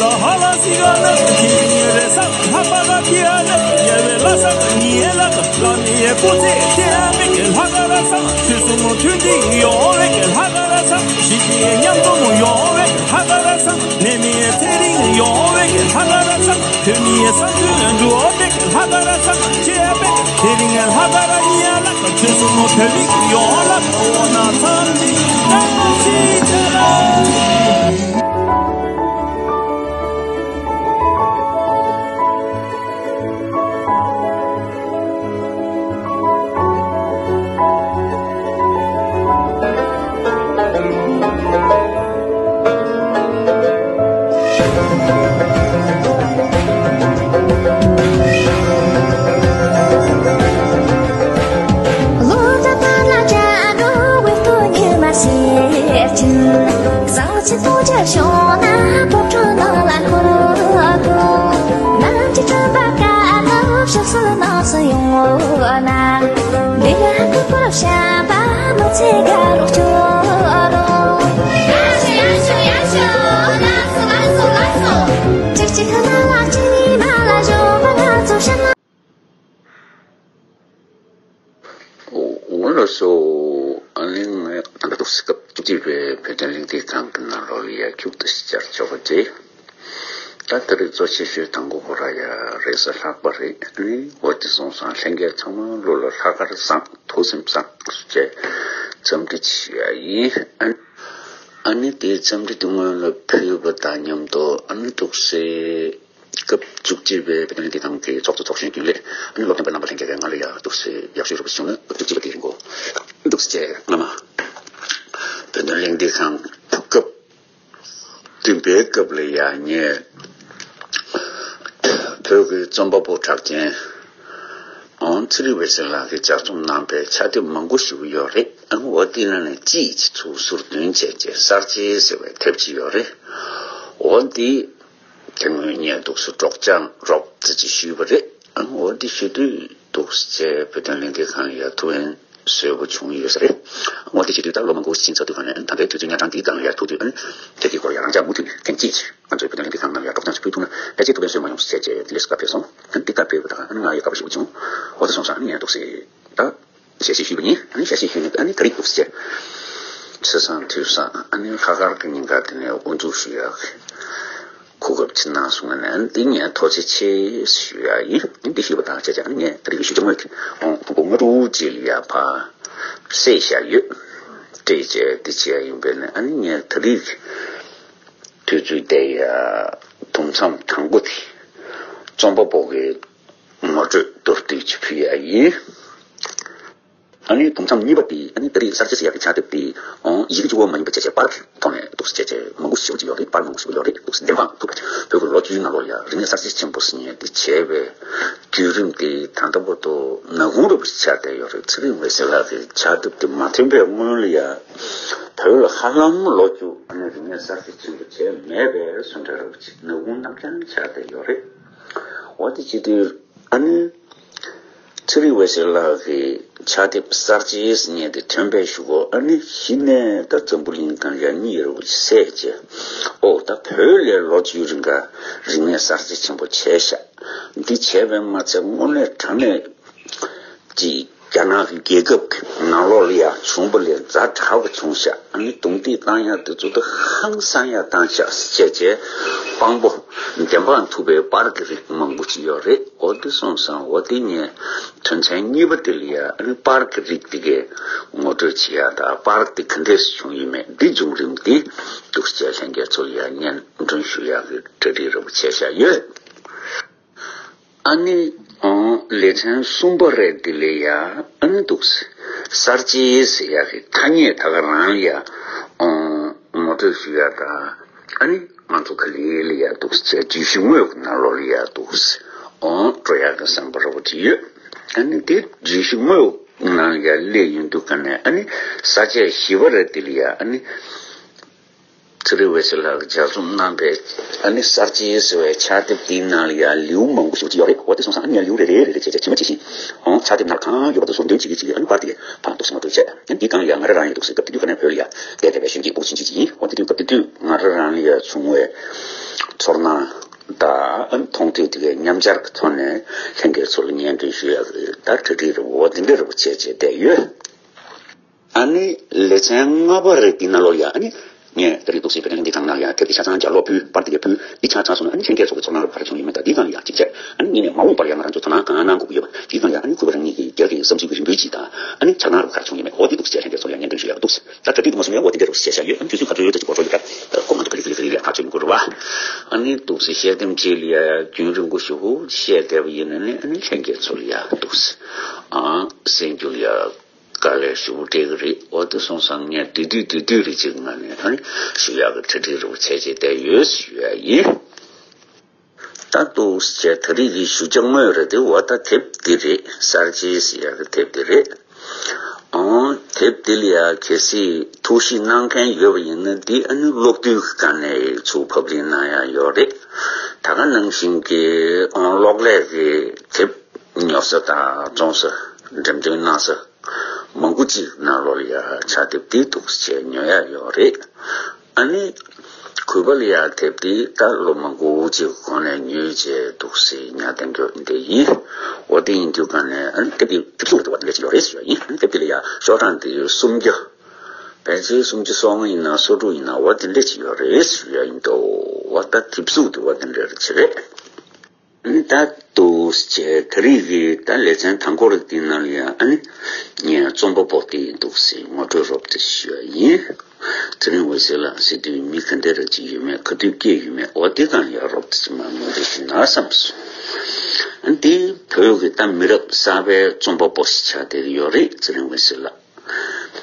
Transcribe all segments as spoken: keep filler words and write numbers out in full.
ལ་ཧ་ལ་སི་ག་ན་ཁྱི་རི་ཉེ་རེ་ས་ཧ་པ་ག་ཁྱི་ཨ་ན་ཉེ་བེ་ལ་ས་ཉེ་ལ་ལ་མི་ཡེ་ཀོ་ཙེ་ཏེ་ཨ་མེ་ཀེ་ལྷ་ག་ར་ས་ཆུ་སུ་མོ་ཐུན་ཏི་ཡོ་བེ་ཀེ་ལྷ་ག་ར་ས་ཤི་ཏི་ཉམ་དོ་མོ་ཡོ་བེ་ལྷ་ག་ར་ས་ནེ་མི་ཡེ་ཚེ་རིང་ཡོ་བེ་ཀེ་ལྷ་ག་ར་ས་ཐོ་མི་ཡེ་ས་ཐུ་ལ་འགྲོ་བེ་ལྷ་ག་ར་ས་ཅེ་བེ་ཚེ་རིང་ལྷ་ག་ར་ཉེ་ལ་ཆུ་སུ་མོ་ཐོ་མི་ཡོ་ལ་འོ་ན་ཚམ་ཅི་ད་ཤི་ཅ་ལ། འོ་ལགས་སོ། ཨ་ནི་ངས་ད་ལྟ་སྐབས་བཅུ་གཅིག་པའི་བོད་དོན་གླེང་སྟེགས་ཁང་གི་ནང་ལོགས་ལ་ཡ་ཁྱུག་ཏུ་ཞིག་བཅར་ཆོག་པ་རེད། ད་ད་རེས་གཙོ་ཆེ་ཤོས་དང་པོ་ཁོ་ར་ཡ་རེས་གཟའ་ལྷག་པ་རེད། ཨ་ནི་འོ་དེ་སོང་ཙང་ལྷན་རྒྱས་ཚང་མ་བློ་ལ་ལྷག་དཀར་བཟང་ཐུགས་སེམས་བཟང་ཞེས་འཚམས་འདྲི་ཞུ་ཡ་ཡིན། ཨ་ནི་དེའི་འཚམས་འདྲི་དེ་སྔོན་ལ་ཕུལ་བ་དང་མཉམ་དུ་ཨ་ནི་ཐུགས་སྲས་སྐབས་བཅུ་གཅིག་པའི་བོད་དོན་གླེང་སྟེགས་ཁང་གི་ཚོགས་གཙོ་ཚོགས་གཞོན་རྒྱུན་ལས་ཨ་ནི་སློབ་སྟོན་པ་རྣམ་པ་ལྷན་རྒྱས་ཀྱིས་ང་ལ་ཡ་ཐུགས་སྲས་ཡག་ཤོས་རུ་བྱུང་ན་སྐབས་བཅུ་གཅིག་པ་དེ་ཡིན་གོ། ཐུགས་རྗེ་ཆེ། སྔ་མ་བོད་དོན་གླེང་སྟེགས་ཁང་སྐབས་བདུན་པའི་སྐབས་ལ་ཡ་ངས་བོད་ཀྱི་རྩོམ་པ་པོ་གྲགས་ཅན་ཨང་ཚེ་རིང་འོད་ཟེར་ལགས་ཀྱིས་ལྗགས་རྩོམ་གནང་པའི་ཕྱག་དེབ་མང་པོ་ཞིག་ཡོད་རེད། ཨང་འོ་དེ་ནང་ནས་གཅིག་ཅིག་ཚུར་ཟུར་འདོན་བྱས་རྗེས་གསར་བརྗེ་ཟེར་བའི་དེབ་ཅིག་ཡོད་རེད། འོ་དེ་དེ་སྔོན་ངས་འདུག་སེ་སྒྲོག་སྦྱང་རོབ་ཙམ་ཅིག་ཞུས་པ་རེད། ཨང་འོ་དེ་ཞུ་དུས་འདུག་སེ་བོད་དོན་གླེང་སྟེགས་ཁང་ལ་ཡ་ཐུགས་ཕན་གསོས་པོ་བྱུང་ཡོད་ས་རེད། འོ་དེ་བྱེད་དུས་ད་ལོ་མང་པོ་ཕྱིན་ཚར་དུས་ག་ནས་ད་ལྟའི་དུས་ཚོད་ཉག་ཕྲ་འདིའི་སྒང་ལ་ཡ་ཐུག་དུས་ཨ་ནི་དེབ་ཀྱི་སྐོར་ཡ་རང་འཇགས་མུ་མཐུད་ནས་ཐེངས་གཅིག་ཅིག་ང་ཚོའི་བོད་དོན་གླེང་སྟེགས་ཁང་ནང་ལ་ཡ་སྒྲོག་སྦྱང་ཅིག་ཕུལ་ཐུབ་ན་ཕལ་ཆེར་ཐུགས་ཕན་གསོས་མ་ཡོང་ཟེར་བྱས་དེ་འདྲས་སུ་བཀའ་ཕེབས་སོང་། ཨ་ནི་དེ་བཀའ་ཕེབས་པ་དང་ཨ་ནི་ང་ཡ་དགའ་པོ་ཞེ་པོ་བྱུང་། འོ་དེ་སོང་ཙང་ཨ་ནི་ངས་འདུག་སེ་ད་ཞལ་བཞེས་ཞུས་པ་ཡིན། ཨ་ནི་ཞལ་བཞེས་ཞུས་ནས་ཨ་ནི་ག་རེ་འདུག་ཟེར། ཆུ་བཟང་དུས་བཟང་ཨ་ནི་ལྷག་དཀར་གྱི་ཉིན་ཀ་དེ་ནས་དབུ་འཛུགས་ཞུ་ཡག་གི་གོ་སྐབས་ཅིག་གནང་སོང་ང་ནས་ཨ་ནི་འདི་ངས་ཐུགས་རྗེ་ཆེ་ཞུ་ཡག་ཡིན། ཨ་ནི་འདི་ཞུས་པ་དང་བཅས་ཀྱང་ཨ་ནི་ངས་ད་རེས་ཀྱི་ཞུ་རྒྱུ་དངོས་ཀྱི་ཨང་དང་པོ་སྔ་དྲོ་གཅིག་ལ་ཡ་ཕར་བསྲེས་བཞག་ཡོད། སྤྲད་བྱས་འདི་བྱས་ཡིན་པས་ནས་ཨ་ནི་ངས་ད་རེས་ཀྱི་དུས་ཚོད་དེ་ཡ་དུམ་མཚམས་དང་པོ་དེ་རྩོམ་པ་པོ་གི་ངོ་སྤྲོད་མདོར་བསྡུས་ཅིག་ཕུལ་ཡག་ཡིན། ཨ་ནི་དུམ་མཚམས་གཉིས་པ་དེ་ཨ་ནི་ད་རེས་གསར་བརྗེ་ཟེར་ཡག་གི་ཕྱག་དེབ་དེ་ཨང་ཡི་གེ་གཅིག་པོ་མ་ཡིན་པ་བྱས་བྱས་པར་གྱི་ཐོག་ནས་འདུག་སེ་བྱས་བྱས་མང་པོ་ཞེ་པོ་ཅིག་ཡོད་རེད། པར་མང་པོ་ཞེ་པོ་ཡོད་རེད། འདུག་སེ་བདེན་དཔང་ཐུབ་པ་བོད་ཀྱི་ལོ་རྒྱུས་ནང་ལོགས་ལ་ཡ་རིག་གནས་གསར་བརྗེ་ཆེན་པོ་ཟེར་མཁན་དེ་བྱས་པའི་བརྒྱུད་རིམ་དེ་ད་ལྟ་བར་དུ་ནག་ཁུང་འདྲ་པོ་ཞིག་ཆགས་བསྡད་ཡོད་རེད། ཚེ་རིང་འོད་ཟེར་ལགས་ཀྱི་ཕྱག་དེབ་དེ་མ་ཐོན་པའི་སྔོན་ལ་ཡ་བོད་ལ་ཧ་ལམ་ལོ་བཅུ་ཨ་ནི་རིག་གནས་གསར་བརྗེ་ཆེན་པོ་བྱས་མེད་པའི་བཟོ་འདྲ་འདྲ་པོ་ཅིག་ནག་ཁུང་རྣམ་རྐྱང་ཆགས་བསྡད་ཡོད་རེད། འོ་དེ་བྱེད་དུས། ཨ་ནི། ཚེ་རིང་འོད་ཟེར་ལགས་ཀྱི་ཕྱག་དེབ་གསར་བརྗེ་ཟེར་མཁན་དེ་ཐོན་པའི་གཞུག་གུ་ཨ་ནི་གཞི་ནས་ད་འཛམ་བུ་གླིང་དང་ཡ་གཉིས་རུ་བསྲེས་བྱས། ཨོ་ད་བོད་ལ་ལོ་བཅུའི་རིང་ག་རིག་གནས་གསར་བརྗེ་ཆེན་པོ་བྱས་ཤག་འདི་བྱས་པས་མ་ཚད་དངོས་གནས་དྲང་གནས་ཀྱི་རྒྱ་ནག་གི་རྒྱལ་ཁབ་ཀྱི་ནང་ལོགས་ལ་ཡ་བྱུང་པ་ལས་ཛ་དྲག་པ་བྱུང་ཤག་ཨ་ནི་རྡུང་རྡེག་བཏང་ཡག་དེ་ཚོ་ད་ཧང་སང་ཡག་བཏང་ཤག་ཟེར་བྱས་བྱས་དཔང་པོ་བདེན་དཔང་ཐུབ་པའི་པར་གྱི་རིགས་མང་པོ་ཅིག་ཡོད་རེད། འོ་དེ་སོང་ཙང་འོ་དེ་ངས་དོན་ཚན་གཉིས་པ་དེ་ལ་ཡ་ཨ་ནི་པར་གྱི་རིགས་དེ་གའི་ངོ་སྤྲོད་བྱེད་ཡ་དང་པར་དེ་ག་འདྲས་སེ་བྱུང་ཡོད་མེད་འདི་བྱུང་རིམ་དེ་འདུག་སེ་ལྷན་རྒྱས་ཚོ་ལ་ཡ་སྙན་སྒྲོན་ཞུ་ཡག་གི་གྲ་སྒྲིག་རེ་བ་བྱས་བཞག་ཡོད། ཨ་ནི་ཨང་ལེ་ཚན་གསུམ་པ་རེད་འདི་ལ་ཡ་ཨ་ནི་འདུག་སེ་གསར་བརྗེ་ཟེར་ཡག་གི་ཐ་སྙད་ད་ག་རང་ལ་ཡ་ཨང་ངོ་སྤྲོད་ཞུ་ཡ་དང་། ཨ་ནི་ང་ཚོ་ག་ལེ་ལ་ཡ་འདུག་སེ་བྱས་བརྗོད་གཞི་དངོས་ཀྱི་ནང་ལོགས་ལ་ཡ་འདུག་སེ་ཨང་འགྲོ་ཡག་གི་བསམ་པ་རེ་བ་ཅིག་ཡོད། ཨ་ནི་དེ་བརྗོད་གཞི་དངོས་ནང་ལ་ཡ་སླེབས་ཡོང་དུས་ག་ནས་ཨ་ནི་ས་བཅད་བཞི་པ་རེད་འདི་ལ་ཡ་ཨ་ནི་ཚེ་རིང་འོད་ཟེར་ལགས་ཀྱིས་ལྗགས་རྩོམ་གནང་པའི་ཨ་ནི་གསར་བརྗེ་ཟེར་བའི་ཕྱག་དེབ་དེའི་ནང་ལ་ཡ་ལེའུ་མང་པོ་ཞིག་ཅིག་ཡོད་རེད། འོ་དེ་སོང་ཙང་ཨ་ནི་ངས་ལེའུ་རེ་རེ་རེ་རེ་བྱས་བྱས་ཇི་མ་ཇི་བཞིན་ཨང་ཕྱག་དེབ་ནང་ལ་གང་ཡོད་པ་དེ་ཟུར་འདོན་བྱེད་ཀྱི་བྱེད་ཀྱི་ཨ་ནི་པར་དེ་གས་ཕར་འདུག་སེ་ངོ་སྤྲོད་བྱས། ཨ་ནི་འདིའི་སྒང་ལ་ཡ་ང་རང་རང་ཡིན་འདུག་སེ་སྐབས་དེ་དུས་ག་ནས་བོད་ལ་ཡ་བསྡད་བསྡད་པའི་གཞོན་སྐྱེས་སྤུ་གུ་ཆུང་ཆུང་ཅིག་ཡིན། འོ་དེ་དུས་སྐབས་དེ་དུས་ང་རང་རང་ལ་ཡ་བྱུང་བའི་ ཚོར་སྣང་དང་མཐོང་ཐོས་དེ་གའི་མཉམ་སྦྱར་གྱི་ཐོག་ནས་ལྷན་རྒྱས་ཚོ་ལ་སྙན་སྒྲོན་ཞུ་ཡག་གི་ད་གྲ་སྒྲིག་རེ་བ་འདི་འདྲ་རེ་བ་བྱས་བྱས་བསྡད་ཡོད། ཨ་ནི་ལེ་ཚན་ལྔ་པ་རེད། འདི་ནང་ལོགས་ཡ་ཨ་ནི་ངས་ད་རེས་འདུག་སེ་བེད་སྤྱོད་འདི་གང་ན་ཡ་དེབ་འདི་ཆ་ཚང་ལྗགས་ཀློག་ཕུལ་པར་འདི་གའི་ཕུལ་འདི་ཆ་ཚང་སོང་ན་ཨ་ནི་ལྷན་རྒྱས་ཚོ་གི་ཚོར་སྣང་རེ་བ་རེ་བྱུང་ཡོད་མེད། ད་འདི་གང་ཡ་གཅིག་བྱས་ཨ་ནི་ངས་ནས་མ་འོངས་པར་ཡ་ང་རང་ཚོ་དོ་སྣང་གང་གནང་དགོས་ཀྱི་ཡོད་པ་འདི་གང་ཡ་ཨ་ནི་གུས་པ་རང་ཉིད་ཀྱི་རྒྱལ་གྱི་བསམ་ཚུལ་གྱི་རིན་པོ་ཆེ་དང་ཨ་ནི་ཆ་ཚང་རེ་བ་ག་རེ་བྱུང་ཡོད་མེད། འོ་འདི་འདུག་སེ་བྱས་ལྷན་རྒྱས་ཚོ་ལ་ཡ་སྙན་སྒྲོན་ཞུ་ཡག་འདུག་སེ། ད་གྲ་སྒྲིག་དུ་མ་སོང་ཡ་འོ་དེ་འདྲ་རུ་བཤད་བྱ་ཡོད། ཨ་ནི་དུས་ཚོད་ག་ཚོད་ཡོད་ད་ཅིག་འགོར་འགྲོ་ཡོད་ཀྱང་ཁོ་མ་འགྲོ་ག་ལི་ག་ལི་ག་ལི་ལས་ཐག་ཆོད་མི་འགོར་བ། ཨ་ནི་འདུག་སེ་བཤད་དེམ་ཅིག་ལ་ཡ་རྒྱུན་རིང་པོ་ཞུ་བོ་བཤད་བསྡད་པ་ཡིན་ན་ནི་ཨ་ནི་ལྷན་རྒྱས་ཚོ་ལ་ཡ་འདུག་སེ་ཨ་གསན་རྒྱུ་ལ་ཡ་དཀའ་ལས་ཞུ་བོ་སྤྲད་གི་རེད། འོ་དེ་སོང་ཙང་ངས་དེ་དུས་དེ་དུས་རེ་ཅིག་ང་ནས་ཨ་ནི་ཞུ་ཡག་གི་གྲ་སྒྲིག་རེ་བོ་བྱས་བྱས་བསྡད་ཡོད་ཞུ་ཡ་ཡིན། ད་འདུག་སེ་བྱས་ད་རེས་ཀྱི་ཞུ་བྱ་དངོས་རེད་དེ། འོ་ད་དེབ་འདི་རེད། གསར་བརྗེ་ཟེར་ཡག་གི་དེབ་འདི་རེད། ཨང་། དེབ་འདི་ལ་ཡ་གལ་སྲིད་ཐུགས་གཞིགས་གནང་མཁན་ཡོད་པ་ཡིན་ན་འདི་ཨ་ནི་ཀློག་དུས་ཀྱི་སྒང་ནས་ཚུར་ཕབ་ལེན་གནང་ཡག་ཡོད་རེད། ད་ག་ནང་བཞིན་གྱི་ཨང་གློག་ཀླད་ཀྱི་དེབ་ཉོ་ས་དང་བཙོང་ས་འགྲེམས་སྟོན་གནང་ས་མང་པོ་ཅིག་ནང་ལོགས་ལ་ཡ་ཕྱག་དེབ་འདི་འདུག་སེ་བྱས་ཉོ་ཡག་ཡོད་རེད། ཨ་ནི། གུས་པ་ལ་ཡ་དེབ་འདི་ད་ལོ་མང་པོ་ཅིག་གོང་ནས་ཉོས་བྱས་འདུག་སེ་ཉར་བསྡད་རྒྱུ་འདི་ཡིན། འོ་དེ་ཡིན་དུས་ག་ནས་ཨ་ནི་དེབ་འདི་དེབ་གཟུགས་རེད་འདུག་བ་དེ་འདྲ་ཅིག་ཡོད་རེད་ཞུ་ཡ་ཡིན། ཨ་ནི་དེབ་འདི་ལ་ཡ་ཤོག་གྲངས་འདི་སུམ་བརྒྱ། ཕལ་ཆེར་སུམ་བརྒྱ་སོ་ལྔ་ཡིན་ན་སོ་དྲུག་ཡིན་ན་འོ་དེ་འདྲ་ཅིག་ཡོད་རེད་ཞུ་ཡ་ཡིན་འདུག་འོ་ད་དེབ་གཟུགས་འདི་འོ་དེ་འདྲ་རེད་ཅིག་རེད། ཨ་ནི་ད་འདུག་སེ་བྱས་ད་རེས་ཀྱི་ད་ལེ་ཚན་དང་པོ་རེད། འདི་ནང་ལ་ཡང་ཨ་ནི་ངས་རྩོམ་པ་པོ་དེ་འདུག་སེ་ངོ་སྤྲོད་རོབ་ཙམ་ཞུ་ཡ་ཡིན། ཚེ་རིང་འོད་ཟེར་ལགས་ཟེར་དུས་མི་ག་འདྲ་ར་ཅིག་ཡོད་མེད་ག་དུས་སྐྱེས་ཡོད་མེད་འོ་དེ་གང་ཡང་རོབ་ཙམ་ངོ་སྤྲོད་ཞུ་ན་བསམ་སོང་། ཨ་ནི་དེ་བོད་ཀྱི་ད་མི་རབས་གསར་པའི་རྩོམ་པ་པོ་ཞིག་ཆགས་བསྡད་ཀྱི་ཡོད་རེད། ཚེ་རིང་འོད་ཟེར་ལགས།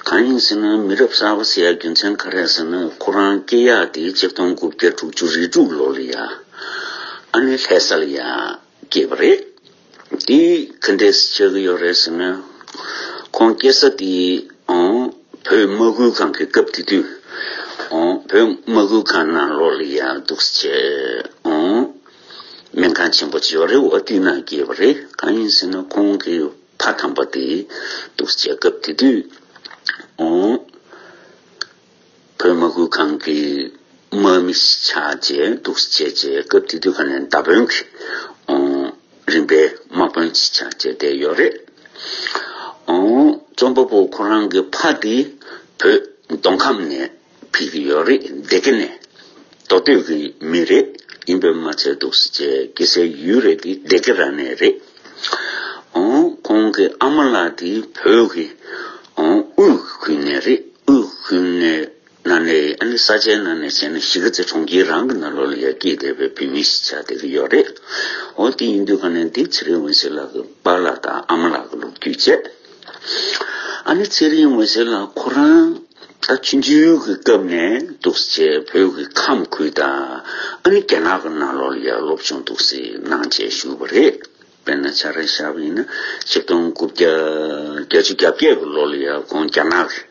གང་ཡིན་ཟེར་ན་མི་རབས་གསར་པ་ཟེར་ཡ་རྒྱུ་མཚན་ག་རེ་ཟེར་ན་ཁོ་རང་སྐྱེས་ཡག་དེ་ཆིག་སྟོང་དགུ་བརྒྱ་དྲུག་ཅུ་རེ་དྲུག་ལོ་ལ་ཡ་ཨ་ནི་ལྷ་ས་ལ་ཡ་སྐྱེས་པ་རེད། དེ་ག་འདྲས་ཆགས་ཀྱི་ཡོད་རེད་ཟེར་ན་ཁོང་སྐྱེས་ས་དེ་ཨང་བོད་དམག་ཁུལ་ཁང་གི་སྐབས་དེ་དུས་ཨང་བོད་དམག་ཁུལ་ཁང་ནང་ལོགས་ལ་ཡ་འདུག་སེ་བྱས་ཨང་སྨན་ཁང་ཆེན་པོ་ཅིག་ཡོད་རེད། འོ་དེ་ནང་སྐྱེས་པ་རེད། གང་ཡིན་ཟེར་ན་ཁོང་གི་ཕ་དམ་པ་དེ་འདུག་སེ་བྱས་སྐབས་དེ་དུས་ཨང་བོད་དམག་ཁུལ་ཁང་གི་དམག་མི་ཆགས་བྱས་འདུག་སེ་བྱས་བྱས་སྐབས་དེ་དུས་ག་ནས་མདའ་དཔོན་གྱི་ཨང་རིམ་པའི་དམག་དཔོན་ཅིག་ཆགས་བྱས་བསྡད་ཡོད་རེད། ཨང་རྩོམ་པ་པོ་ཁོ་རང་གི་ཕ་དེ་བོད་མདོ་ཁམས་ནས་ཕེབས་ཀྱི་ཡོད་རེད། སྡེ་དགེ་ནས་མདོ་སྟོད་ཀྱི་མི་རེད། ཡིན་པས་མ་ཚད་འདུག་སེ་བྱས་སྐྱེས་སའི་ཡུལ་རེད་དེ་སྡེ་དགེ་ར་ནས་རེད། ཨང་ཁོང་གི་ཨ་མ་ལགས་དེ་བོད་ཀྱི་ཨང་དབུས་ཁུལ་ནས་རེད། དབུས་ཁུལ་ནས་ནང་ནས་ཨ་ནི་ས་ཆའི་ནང་ནས་བྱས་ན་གཞིས་ཀ་རྩེ་གྲོང་ཁྱེར་རང་གི་ནང་ལོགས་ལ་ཡ་སྐྱེས་བསྡད་པའི་བུད་མེད་ཞིག་ཆགས་བསྡད་ཀྱི་ཡོད་རེད། འོ་དེ་ཡིན་དུས་ག་ནས་འདི་ཚེ་རིང་འོད་ཟེར་ལགས་ཀྱི་པཱ་ལགས་དང་ཨ་མ་ལགས་ཀྱི་ལོ་རྒྱུས་བྱས། ཨ་ནི་ཚེ་རིང་འོད་ཟེར་ལགས་ཁོ་རང་ད་ཆུང་ཆུང་གི་སྐབས་ནས་འདུག་སེ་བྱས་བོད་ཀྱི་ཁམས་ཁུལ་དང་ཨ་ནི་རྒྱ་ནག་གི་ནང་ལོགས་ལ་ཡ་སློབ་སྦྱོང་འདུག་སེ་གནང་བྱས་བཞུགས་པ་རེད། དཔེར་ན་ཆ་རེ་བཞག་པ་ཡིན་ན་ཆིག་སྟོང་དགུ་བརྒྱ་བརྒྱད་ཅུ་གྱ་བརྒྱད་ཀྱི་ལོ་ལ་ཡ་ཁོང་རྒྱ་ནག་གི་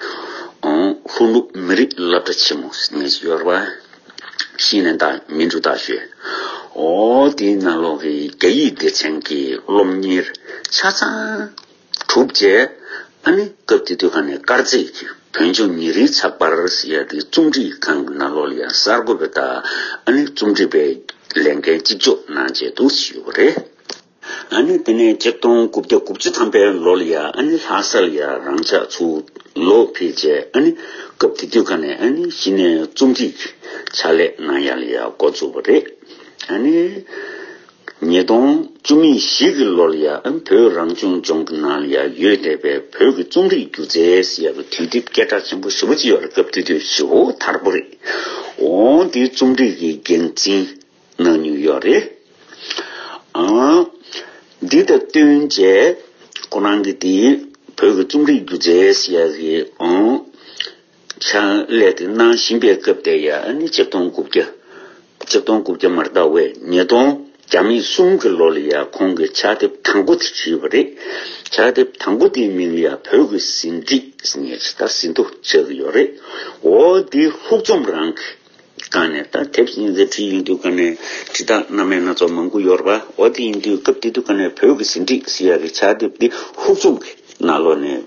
ཨང་ལྷོ་ནུབ་མི་རིགས་སློབ་གྲྭ་ཆེན་མོ་ཟེར་ནས་ཡོད་རེད་པ། ཤིན་ནན་ཏཱ་མིན་ཀྲུའུ་ཏཱ་ཞོན། འོ་དེའི་ནང་ལོགས་ཀྱི་རྒྱ་ཡིག་སྡེ་ཚན་གྱི་སློབ་གཉེར་ཆ་ཚང་གྲུབ་རྗེས་ཨ་ནི་སྐབས་དེ་དུས་ག་ནས་དཀར་མཛེས་ཀྱི་བོད་ལྗོངས་ཉིན་རེའི་ཚགས་པར་ཟེར་ཡ་དེ་རྩོམ་སྒྲིག་ཁང་གི་ནང་ལོགས་ལ་ཡང་གསར་འགོད་པ་དང་ཨ་ནི་རྩོམ་སྒྲིག་པའི་ལས་འགན་གཅིག་ལྕོགས་གནང་བྱས་འདུག་ཞུས་པ་རེད། ཨ་ནི་དེ་ནས་ཆིག་སྟོང་དགུ་བརྒྱ་དགུ་བཅུ་ཐམ་པའི་ལོ་ལ་ཡང་ཨ་ནི་ལྷ་ས་ལ་ཡང་རང་ཅག་ཚུར་ལོག་ཕེབས་རྗེས་ཨ་ནི་སྐབས་དེ་དུས་ག་ནས་ཨ་ནི་གཞི་ནས་རྩོམ་སྒྲིག་གི་ཕྱག་ལས་གནང་ཡ་ལ་ཡང་འགོ་བཙུགས་པ་རེད། ཨ་ནི། ཉིས་སྟོང་བཅུ་མེད་བཞི་གི་ལོ་ལ་ཡང་བོད་རང་སྐྱོང་ལྗོངས་ཀྱི་ནང་ལ་ཡང་ཡོད་བསྡད་པའི་བོད་ཀྱི་རྩོམ་རིག་སྒྱུ་རྩལ་ཟེར་ཡག་གི་དུས་དེབ་སྐད་གྲགས་ཆེན་པོ་ཞེ་པོ་ཅིག་ཡོད་རེད། སྐབས་དེ་དུས་ཞེ་པོ་དར་པོ་རེད། འོ་འདིའི་རྩོམ་རིག་གི་འགན་འཛིན་གནང་མྱོང་ཡོད་རེད། ཨ། འདི་དང་བསྟུན་བྱས་ཁོ་རང་གིས་དེའི་བོད་ཀྱི་རྩོམ་རིག་སྒྱུ་རྩལ་ཟེར་ཡག་གི་ཨང་། ཕྱག་ལས་དེ་གནང་བཞིན་པའི་སྐབས་དེ་ཡང་ཨ་ནི་ཆིག་སྟོང་དགུ་བརྒྱ། ཆིག་སྟོང་དགུ་བརྒྱ་མ་རེད་ད་ཝེ་ཉིས་སྟོང་བརྒྱ་མེད་གསུམ་གྱི་ལོ་ལ་ཡང་ཁོང་གིས་ཕྱག་དེབ་དང་པོ་དེ་བྲིས་པ་རེད། ཕྱག་དེབ་དང་པོ་དེའི་མིང་ལ་ཡང་བོད་ཀྱི་ཟིན་བྲིས་ཟེར་ནས་ད་ཟིན་ཐོ་ཆགས་ཀྱི་ཡོད་རེད། འོ་དེ་ལྷུག་རྩོམ་རང་གི་སྒང་ནས་ད་དེབ་སྙིང་ཚད་བྲིས་ཡོང་དུས་སྒང་ནས་བྲིས་རྟགས་སྣ་མིན་སྣ་ཚོགས་མང་པོ་ཡོད་རེད་པ། འོ་དེ་ཡིན་དུས་སྐབས་དེ་དུས་སྒང་ནས་བོད་ཀྱི་ཟིན་བྲིས་ཟེར་ཡག་གི་ཕྱག་དེབ་དེ་ལྷུག་རྩོམ་གྱི་ནང་ལོགས་ནས།